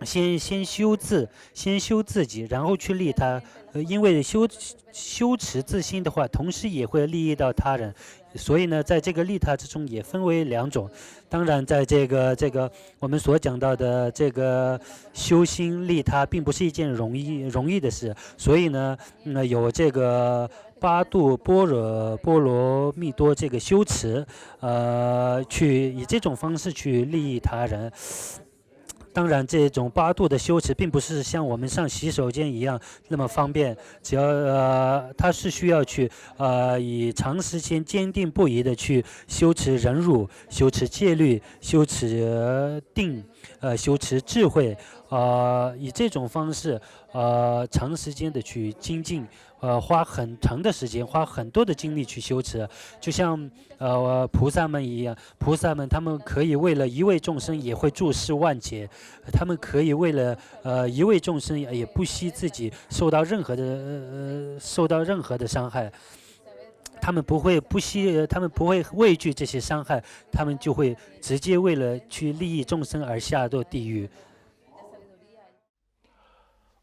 先，先修自，先修自己，然后去利他。呃，因为修，修持自心的话，同时也会利益到他人。所以呢，在这个利他之中也分为两种。当然，在这个，这个我们所讲到的这个修心利他，并不是一件容易，容易的事。所以呢，那有这个八度般若波罗蜜多这个修持，呃，去以这种方式去利益他人。当然，这种八度的修持并不是像我们上洗手间一样那么方便，只要，呃，它是需要去，呃，以长时间坚定不移的去修持忍辱、修持戒律、修持定，呃，修持智慧，呃，以这种方式，呃，长时间的去精进，呃，花很长的时间，花很多的精力去修持，就像，呃，菩萨们一样，菩萨们他们可以为了一位众生也会住世万劫，他们可以为了，呃，一位众生也不惜自己受到任何的，呃，受到任何的伤害。他们不会不惜，他们不会畏惧这些伤害，他们就会直接为了去利益众生而下堕地狱。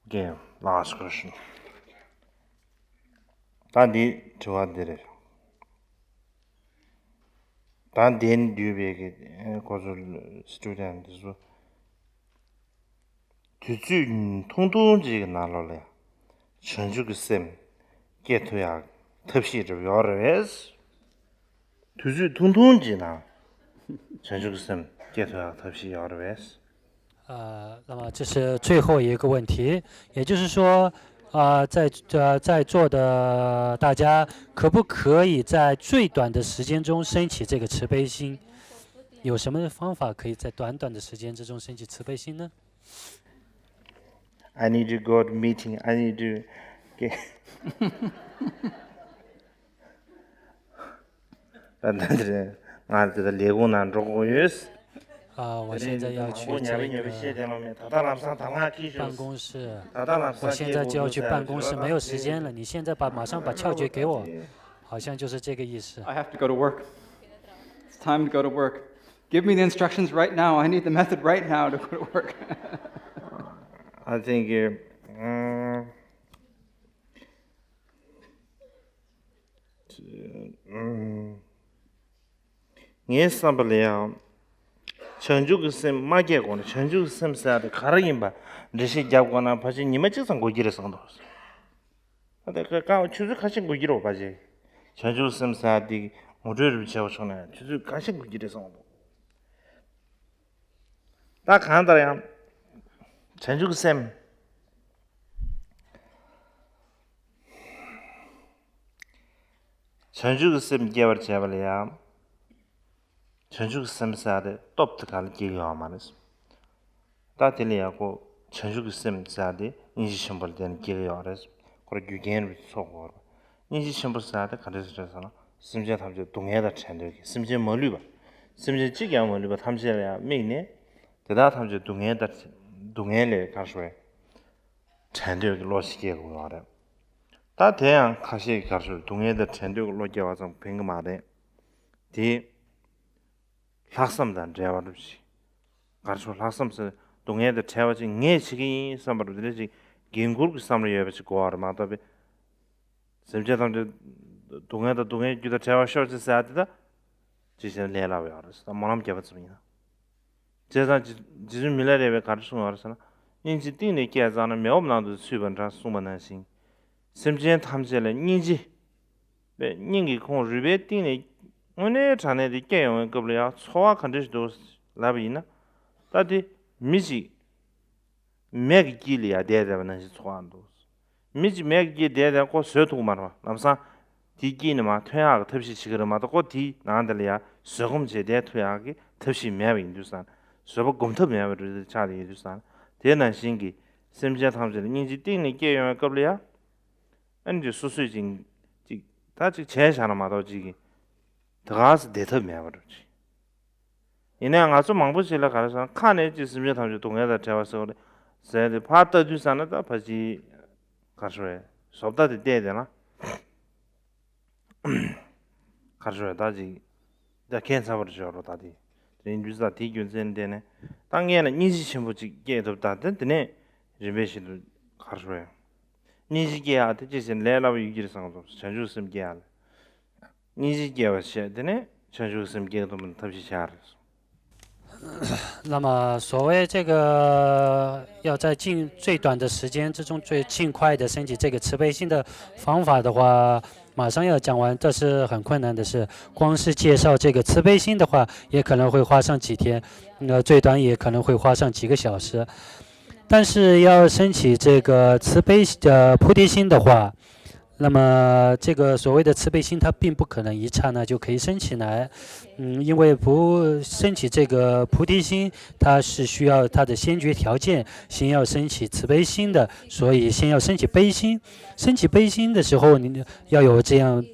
Okay, last question. ད་འདི་དྲི་བ་འདི་རེད། ད་འདི་འདུས་པའི་གི་ཁོ་ཚོ་སི་ཊུ་ཌེན་ཊི་འདི་ཚོ་དུས་ཚོད་ཐུང་ཐུང་ཅིག་གི་ནང་ལོགས་ལ་བྱང་ཆུབ་ཀྱི་སེམས་སྐྱེ་ཐུབ་ཡག་ཐབས་ཤེས་འདྲ་པོ་ཡོད་རེད་པས། དུས་ཚོད་ཐུང་ཐུང་གི་ནང་བྱང་ཆུབ་ཀྱི་སེམས་སྐྱེ་ཐུབ་ཡག་ཐབས་ཤེས་ཡོད་རེད་པས། 呃，那么这是最后一个问题，也就是说，呃，在，呃，在座的大家可不可以在最短的时间中升起这个慈悲心？有什么方法可以在短短的时间之中升起慈悲心呢？I need to go to meeting. I need to. Okay. 啊，我现在就要去办公室，我现在就要去办公室，没有时间了。你现在把马上把窍诀给我，好像就是这个意思。I have to go to work. It's time to go to work. Give me the instructions right now. I need the method right now to go to work. I think. Uh, um, ངའི་བསམ་པ་ལ་ཡང་། བྱང་ཆུབ་ཀྱི་སེམས་མ་སྐྱེས་གོང་ནས་བྱང་ཆུབ་ཀྱི་སེམས་ཟེར་ཡ་དེ་ག་རེ་ཡིན་པ་འགྲེལ་བཤད་རྒྱབ་དགོས་ན་ཕལ་ཆེར་ཉི་མ་གཅིག་ཙམ་འགོར་གྱི་རེད་བསམ་འདུག་ཨ་དེ་ཀ་ཀ་ཆུ་ཚོད་ཁ་ཤས་འགོར་གྱི་རེད་བ་ཕལ་ཆེར། བྱང་ཆུབ་ཀྱི་སེམས་ཟེར་ཡ་དེ་ངོ་སྤྲོད་རེ་བྱས་པ་བྱུང་ན་ཆུ་ཚོད་ཁ་ཤས་འགོར་གྱི་རེད་བསམ་འདུག་ད་གང་ལྟར་ཡང་། བྱང་ཆུབ་ཀྱི་སེམས། བྱང་ཆུབ་ཀྱི་སེམས་སྐྱེ་བར་བྱེད་པ་ལ་ཡང་། བྱང་ཆུབ་ཀྱི་སེམས་ཟེར་ཡ་དེ་སྟོབས་དེ་ག་ལ་སྐྱེ་གི་ཡོད་མ་རེད། ད་དེ་ལ་ཡག་པོ་བྱང་ཆུབ་ཀྱི་སེམས་ཟེར་ཡ་དེ་སྙིང་རྗེ་ཆེན་པོ་ལ་བརྟེན་ནས་སྐྱེ་གི་ཡོད་རེད། ཁོ་ར་རྒྱུ་རྐྱེན་རེ་ཚོགས་དགོས་རེད། སྙིང་རྗེ་ཆེན་པོ་ཟེར་ཡ་དེ་ག་འདྲ་ཟེར་ཟེར་ན་སེམས་ཅན་ཐམས་ཅད་སྡུག་བསྔལ་དང་བྲལ་འདོད་ཀྱི་སེམས་ཅན་མ་ལུས་པ། སེམས་ཅན་གཅིག་ཀྱང་མ་ལུས་པ་ཐམས་ཅད་ལ་ཡང་དམིགས་ནས། དེ་དག་ཐམས་ཅད་སྡུག་བསྔལ་དང་སྡུག་བསྔལ་ལས་གར་ཤོར་བའི་བྲལ་འདོད་ཀྱི་བློ་ཞིག་སྐྱེ་དགོས་པ་རེད། ད་དེ་ཡང་ཁ་ཤས་ཀྱིས་གར་ཤོར་སྡུག་བསྔལ་དང་བྲལ་འདོད་ཀྱི་བློ་སྐྱེ་བ་ཙམ་ཕན་གྱི་མ་རེད། དེ་ལྷག་བསམ་དང་འབྲེལ་བ་རུ་ཞིག་གར་ཤོར་ལྷག་བསམ་ཟེར་སྡུག་བསྔལ་དང་བྲལ་བ་ཅིག་ངས་བྱེད་ཀྱི་ཡིན་བསམ་པ་རུ་དེ་འདྲ་ཞིག་འགན་འཁུར་གྱི་བསམ་བློ་ཡོད་པ་ཞིག་དགོས་པ་རེད་མ་གཏོགས་པའི། སེམས་ཅན་ཐམས་ཅད་སྡུག་བསྔལ་དང་སྡུག་བསྔལ་རྒྱུ་དང་བྲལ་བར་ཤོག་ཅེས་ཟེར་ཡ་དེ་ད། ཅི་བྱས་ནས་ལས་སླ་བ་ཡོད་རེད་ད་སྨོན་ལམ་བརྒྱབ་པ་ཙམ་ཡིན་ན། བྱས་ཙང་རྗེ་བཙུན་མི་ལ་རས་པས་ག་རེ་གསུངས་ཡོད་རེད་ཟེར་ན། སྙིང་རྗེ་གཏིང་ནས་སྐྱེས་ཙང་ན་མེ་འོབས་ནང་དུ་ཚུད་པ་འདྲ་གསུངས་པ་ནང་བཞིན། སེམས་ཅན་ཐམས་ཅད་ལ་སྙིང་རྗེ། པའི་སྙིང་གི་ཁོང་རུས་པའི་གཏིང་ནས་དངོས་གནས་དྲང་གནས་དེ་སྐྱེ་ཡོང་བའི་སྐབས་ལ་ཡང་ཚོར་བ་ག་འདྲ་ཞིག་འདུག་ལབ་པ་ཡིན་ན། ད་དེ་མི་ཞིག་མེ་གི་དཀྱིལ་ལ་ཡར་བསྡད་བསྡད་པ་ནང་བཞིན་ཚོར་བ་འདུག་མི་ཅིག་མེ་གི་དཀྱིལ་བསྡད་བསྡད་ཁོ་བཟོད་ཐུབ་ཀྱི་མ་རེད་པ། ལམ་སང་དེའི་དཀྱིལ་ནས་མར་ཐོན་ཡག་གི་ཐབས་ཤེས་བྱེད་ཀྱི་རེད་མ་གཏོགས་ཁོ་དེའི་ནང་དེ་ལ་ཡར་བཟོད་སྒོམ་བྱས་བསྡད་ཐུབ་ཡག་གི་ཐབས་ཤེས་མེད་པ་ཡིན་དུས་ཙང་། བཟོད་པ་སྒོམ་ཐབས་མེད་པ་རེད་ཆགས་བསྡད་ཡོད་དུས་ཙང་། དེ་ནང་བཞིན་གྱི་སེམས་ཅན་ཐམས་ཅད་ལ་སྙིང་རྗེ་གཏིང་ནས་སྐྱེ་ཡོང་བའི་སྐབས་ལ་ཡང་། ཨ་ནི་སོ་སོས་ཅིག་ཅིག་ད་ཅིག་བྱས་བཞག་ན་མ་གཏོགས་ཅིག་གི་དེ་ག་སེ་བསྡད་ཐབས་མེད་པ་འདྲ་ཅིག་ཡིན་ནའང་ང་ཚོ་མང་པོ་ཞིག་ལ་ག་རེ་ཟེར་ན་ཁ་ནས་ཅིག་སེམས་ཅན་ཐམས་ཅད་སྡུག་བསྔལ་དང་བྲལ་བ་ཟེར་བ་ཟེར་ཏེ་ཕར་ལྟ་དུས་ཙ་ན་ད་ཕ་ཅིག་ག་རེ་ཟེར་བས་བཟོ་ལྟ་དེ་བལྟས་བསྡད་ན། ག་རེ་ཟེར་བས་ད་ཅིག་ད་ཁྱད་མཚར་པོ་ཞིག་ཡོད་རེད་ད་དེ། དེ་ཡིན་དུས་ད་དེའི་རྒྱུ་མཚན་དེ་ནས་ད་སྔོན་ལ་སྙིང་རྗེ་ཆེན་པོ་ཅིག་སྐྱེས་ཐུབ་ད་དེ་དེ་ནས་རིམ་པས་ཤིན་ཏུ་ག་རེ་ཟེར་བས། སྙིང་རྗེ་སྐྱེ་ཡག་དེ་ཅི་ཞིག་ལས་སླ་པོ་ཡོད་ཀྱི་རེད་བསམ་གྱི་འདུག་བྱང་ཆུབ་སེམས་སྐྱེ་ཡག་ལས། སྙིང་རྗེ་སྐྱེ་བ་བྱས་དེ་ནས་བྱང་ཆུབ་སེམས་སྐྱེ་ཐུབ་པའི་ཐབས་ཤེས་བྱ་རེད། 那么，所谓这个要在尽最短的时间之中最尽快的升起这个慈悲心的方法的话，马上要讲完，这是很困难的事。光是介绍这个慈悲心的话，也可能会花上几天，呃，最短也可能会花上几个小时。但是要升起这个慈悲呃菩提心的话，那么这个所谓的慈悲心，它并不可能一刹那就可以升起来。嗯，因为不升起这个菩提心，它是需要它的先决条件，先要升起慈悲心的，所以先要升起悲心。升起悲心的时候，你要有这样。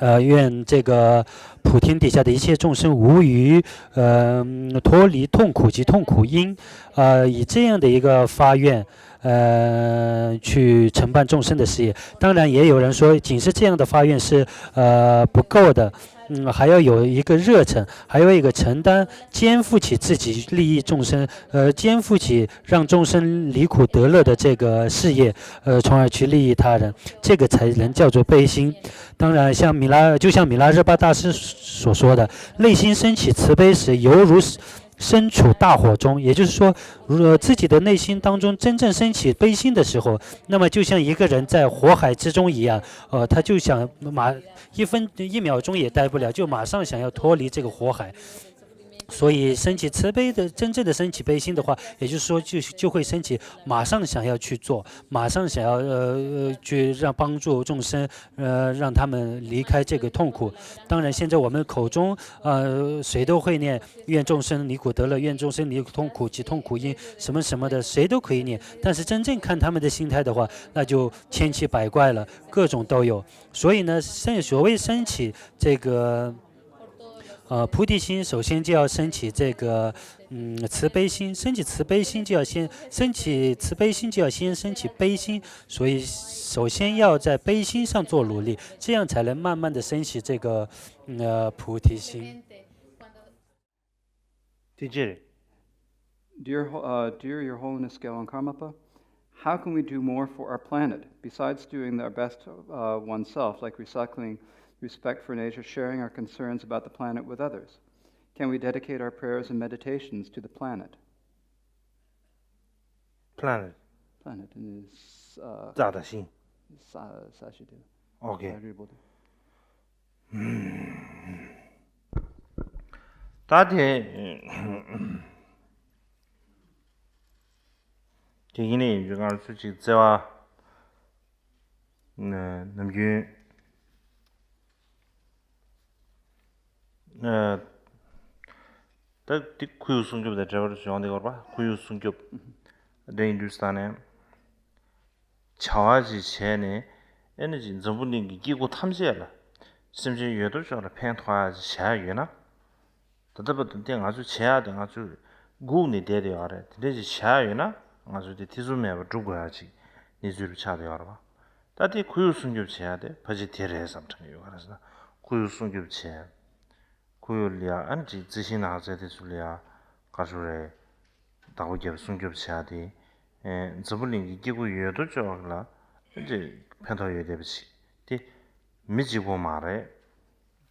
呃，愿这个普天底下的一切众生无余，呃，脱离痛苦及痛苦因，呃，以这样的一个发愿，呃，去承办众生的事业。当然，也有人说，仅是这样的发愿是呃不够的，嗯，还要有一个热忱，还有一个承担，肩负起自己利益众生，呃，肩负起让众生离苦得乐的这个事业，呃，从而去利益他人，这个才能叫做悲心。当然，像米拉，就像米拉热巴大师所说的，内心升起慈悲时，犹如身处大火中。也就是说，如果自己的内心当中真正升起悲心的时候，那么就像一个人在火海之中一样，呃，他就想马一分一秒钟也待不了，就马上想要脱离这个火海。所以升起慈悲的，真正的升起悲心的话，也就是说就，就会升起马上想要去做，马上想要，呃，呃，去让，帮助众生，呃，让他们离开这个痛苦。当然，现在我们口中，呃，谁都会念愿众生离苦得乐，愿众生离痛苦，即痛苦因，什么什么的，谁都可以念。但是真正看他们的心态的话，那就千奇百怪了，各种都有。所以呢，升，所谓升起这个，呃，菩提心，首先就要升起这个，嗯，慈悲心。升起慈悲心就要先，升起慈悲心就要先升起悲心。所以首先要在悲心上做努力，这样才能慢慢的升起这个，嗯，呃，菩提心。 Dear, Ho- uh, dear Your Holiness Gelwang Karmapa, how can we do more for our planet besides doing our best, uh, oneself, like recycling, respect for nature, sharing our concerns about the planet with others? Can we dedicate our prayers and meditations to the planet? Planet. Planet is, uh, རྩྭ་དང་ཤིང་། ས- ས་ཞིག་དེ། Okay. ཨ་རི་བོ་དེ། ད་དེ། དེ་ཡིན་ནའི་ང་ཚོ་ཅིག་བརྩེ་བ། ནམ་རྒྱུན། ད་དེ་ཁོར་ཡུག་སྲུང་སྐྱོབ་དང་འབྲེལ་བ་ཡོང་དེ་གོ་ར་བ། ཁོར་ཡུག་སྲུང་སྐྱོབ། དེ་ཡིན་དུས་ས་ནས། བྱ་བ་ཅིག་བྱས་ནས། ཨེ་ནི་ཅིག་འཛམ་བུ་གླིང་གི་སྐྱེ་དགུ་ཐམས་ཅད་ལ། སེམས་ཅན་ཡོད་དོ་ཅོག་ལ་ཕན་ཐོགས་ཡ་ཅིག་བྱ་ཡ་ཡོད་ན། ད་ལྟ་བར་དུ་དེ་ང་ཚོས་བྱེད་ཡ་དེ་ང་ཚོས་སྒུག་ནས་བསྡད་དེ་ཡོད་རེད། དེ་འདྲ་ཅིག་བྱེད་ཡ་ཡོད་ན་ང་ཚོས་དེ་ཐེ་ཚོམ་མེད་པར་སྒྲུབ་དགོས་ཡ་ཅིག་གནས་ཚུལ་རུ་ཆགས་བསྡད་ཡོད་རེད་བ། ད་དེ་ཁོར་ཡུག་སྲུང་སྐྱོབ་བྱེད་ཡ་དེ་ཕལ་ཆེར་དེ་རེད་བསམ་དྲན་གྱི་ཡོད། ག་རེ་ཟེར་ན་ཁོར་ཡུག་སྲུང་སྐྱོབ་བྱེད་ཡ། ཁོར་ཡུག་ལ་ཡ་ཨ་ནི་ཅིག་རྩི་ཤིང་ནགས་ཚལ་དེ་ཚོ་ལ་ཡ་ག་རེ་ཟེར་རེད། བདག་པོ་རྒྱབ་སྲུང་སྐྱོབ་བྱེད་ཡ་དེ། ཨེ། འཛམ་བུ་གླིང་གི་སྐྱེ་དགུ་ཡོད་དོ་ཅོག་ལ་ཨ་ནི་ཅིག་ཕན་ཐོགས་ཡོད་བསྡད་པ་ཅིག་དེ། མི་གཅིག་པོ་མ་རེད།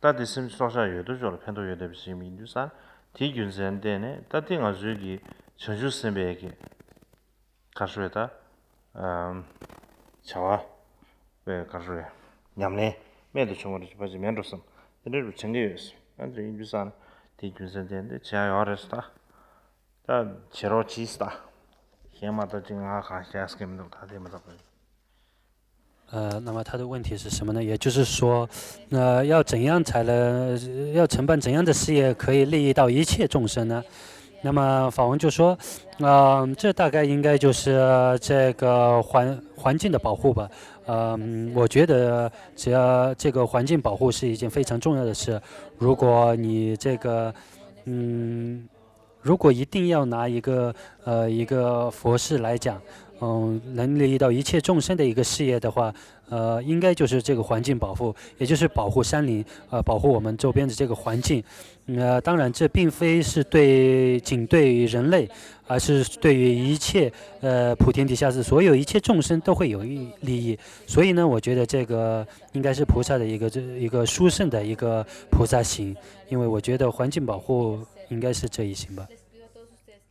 ད་དེ་སེམས་ཅན་སྲོག་ཆགས་ཡོད་དོ་ཅོག་ལ་ཕན་ཐོགས་ཡོད་བསྡད་པ་ཞིག་མིན་དུས་ས། དེའི་རྒྱུ་མཚན་བརྟེན་ནས་ད་དེ་ང་ཚོའི་གི་བྱང་ཆུབ་སེམས་དཔའི་གི་ག་རེ་ཟེར་ད། ཨམ། བྱ་བ། དཔེ་ག་རེ་ཟེར། ཉམས་ལེན་རྨད་དུ་བྱུང་བ་རེ་ཞིག་ཕལ་ཆེར་མེད་འགྲོ་བསམ། དེ་འདྲ་རུ་དྲན་གྱི་ཡོད། ཨ་འདྲ་ཡིན་དུས་ས་ན་དེའི་རྒྱུ་མཚན་བརྟེན་ཏེ་བྱས་ཡོད་རེད་ད། ད་བྱེད་རོགས་གྱིས་ད། གཞན་མ་གཏོགས་ཅིག་ང་གང་བཤད་ཀྱི་མི་འདུག་ད་དེ་མ་གཏོགས་པའི། 呃，那么他的问题是什么呢？也就是说，呃，要怎样才能，要承办怎样的事业可以利益到一切众生呢？那么法王就说，呃，这大概应该就是这个环，环境的保护吧。呃，我觉得只要这个环境保护是一件非常重要的事。如果你这个，嗯， 如果一定要拿一个，呃，一个佛事来讲，嗯，能利益到一切众生的一个事业的话，呃，应该就是这个环境保护，也就是保护山林，呃，保护我们周边的这个环境。呃，当然，这并非是对，仅对于人类，而是对于一切，呃，普天底下是所有一切众生都会有益，利益。所以呢，我觉得这个应该是菩萨的一个，这一个殊胜的一个菩萨行，因为我觉得环境保护应该是这一行吧。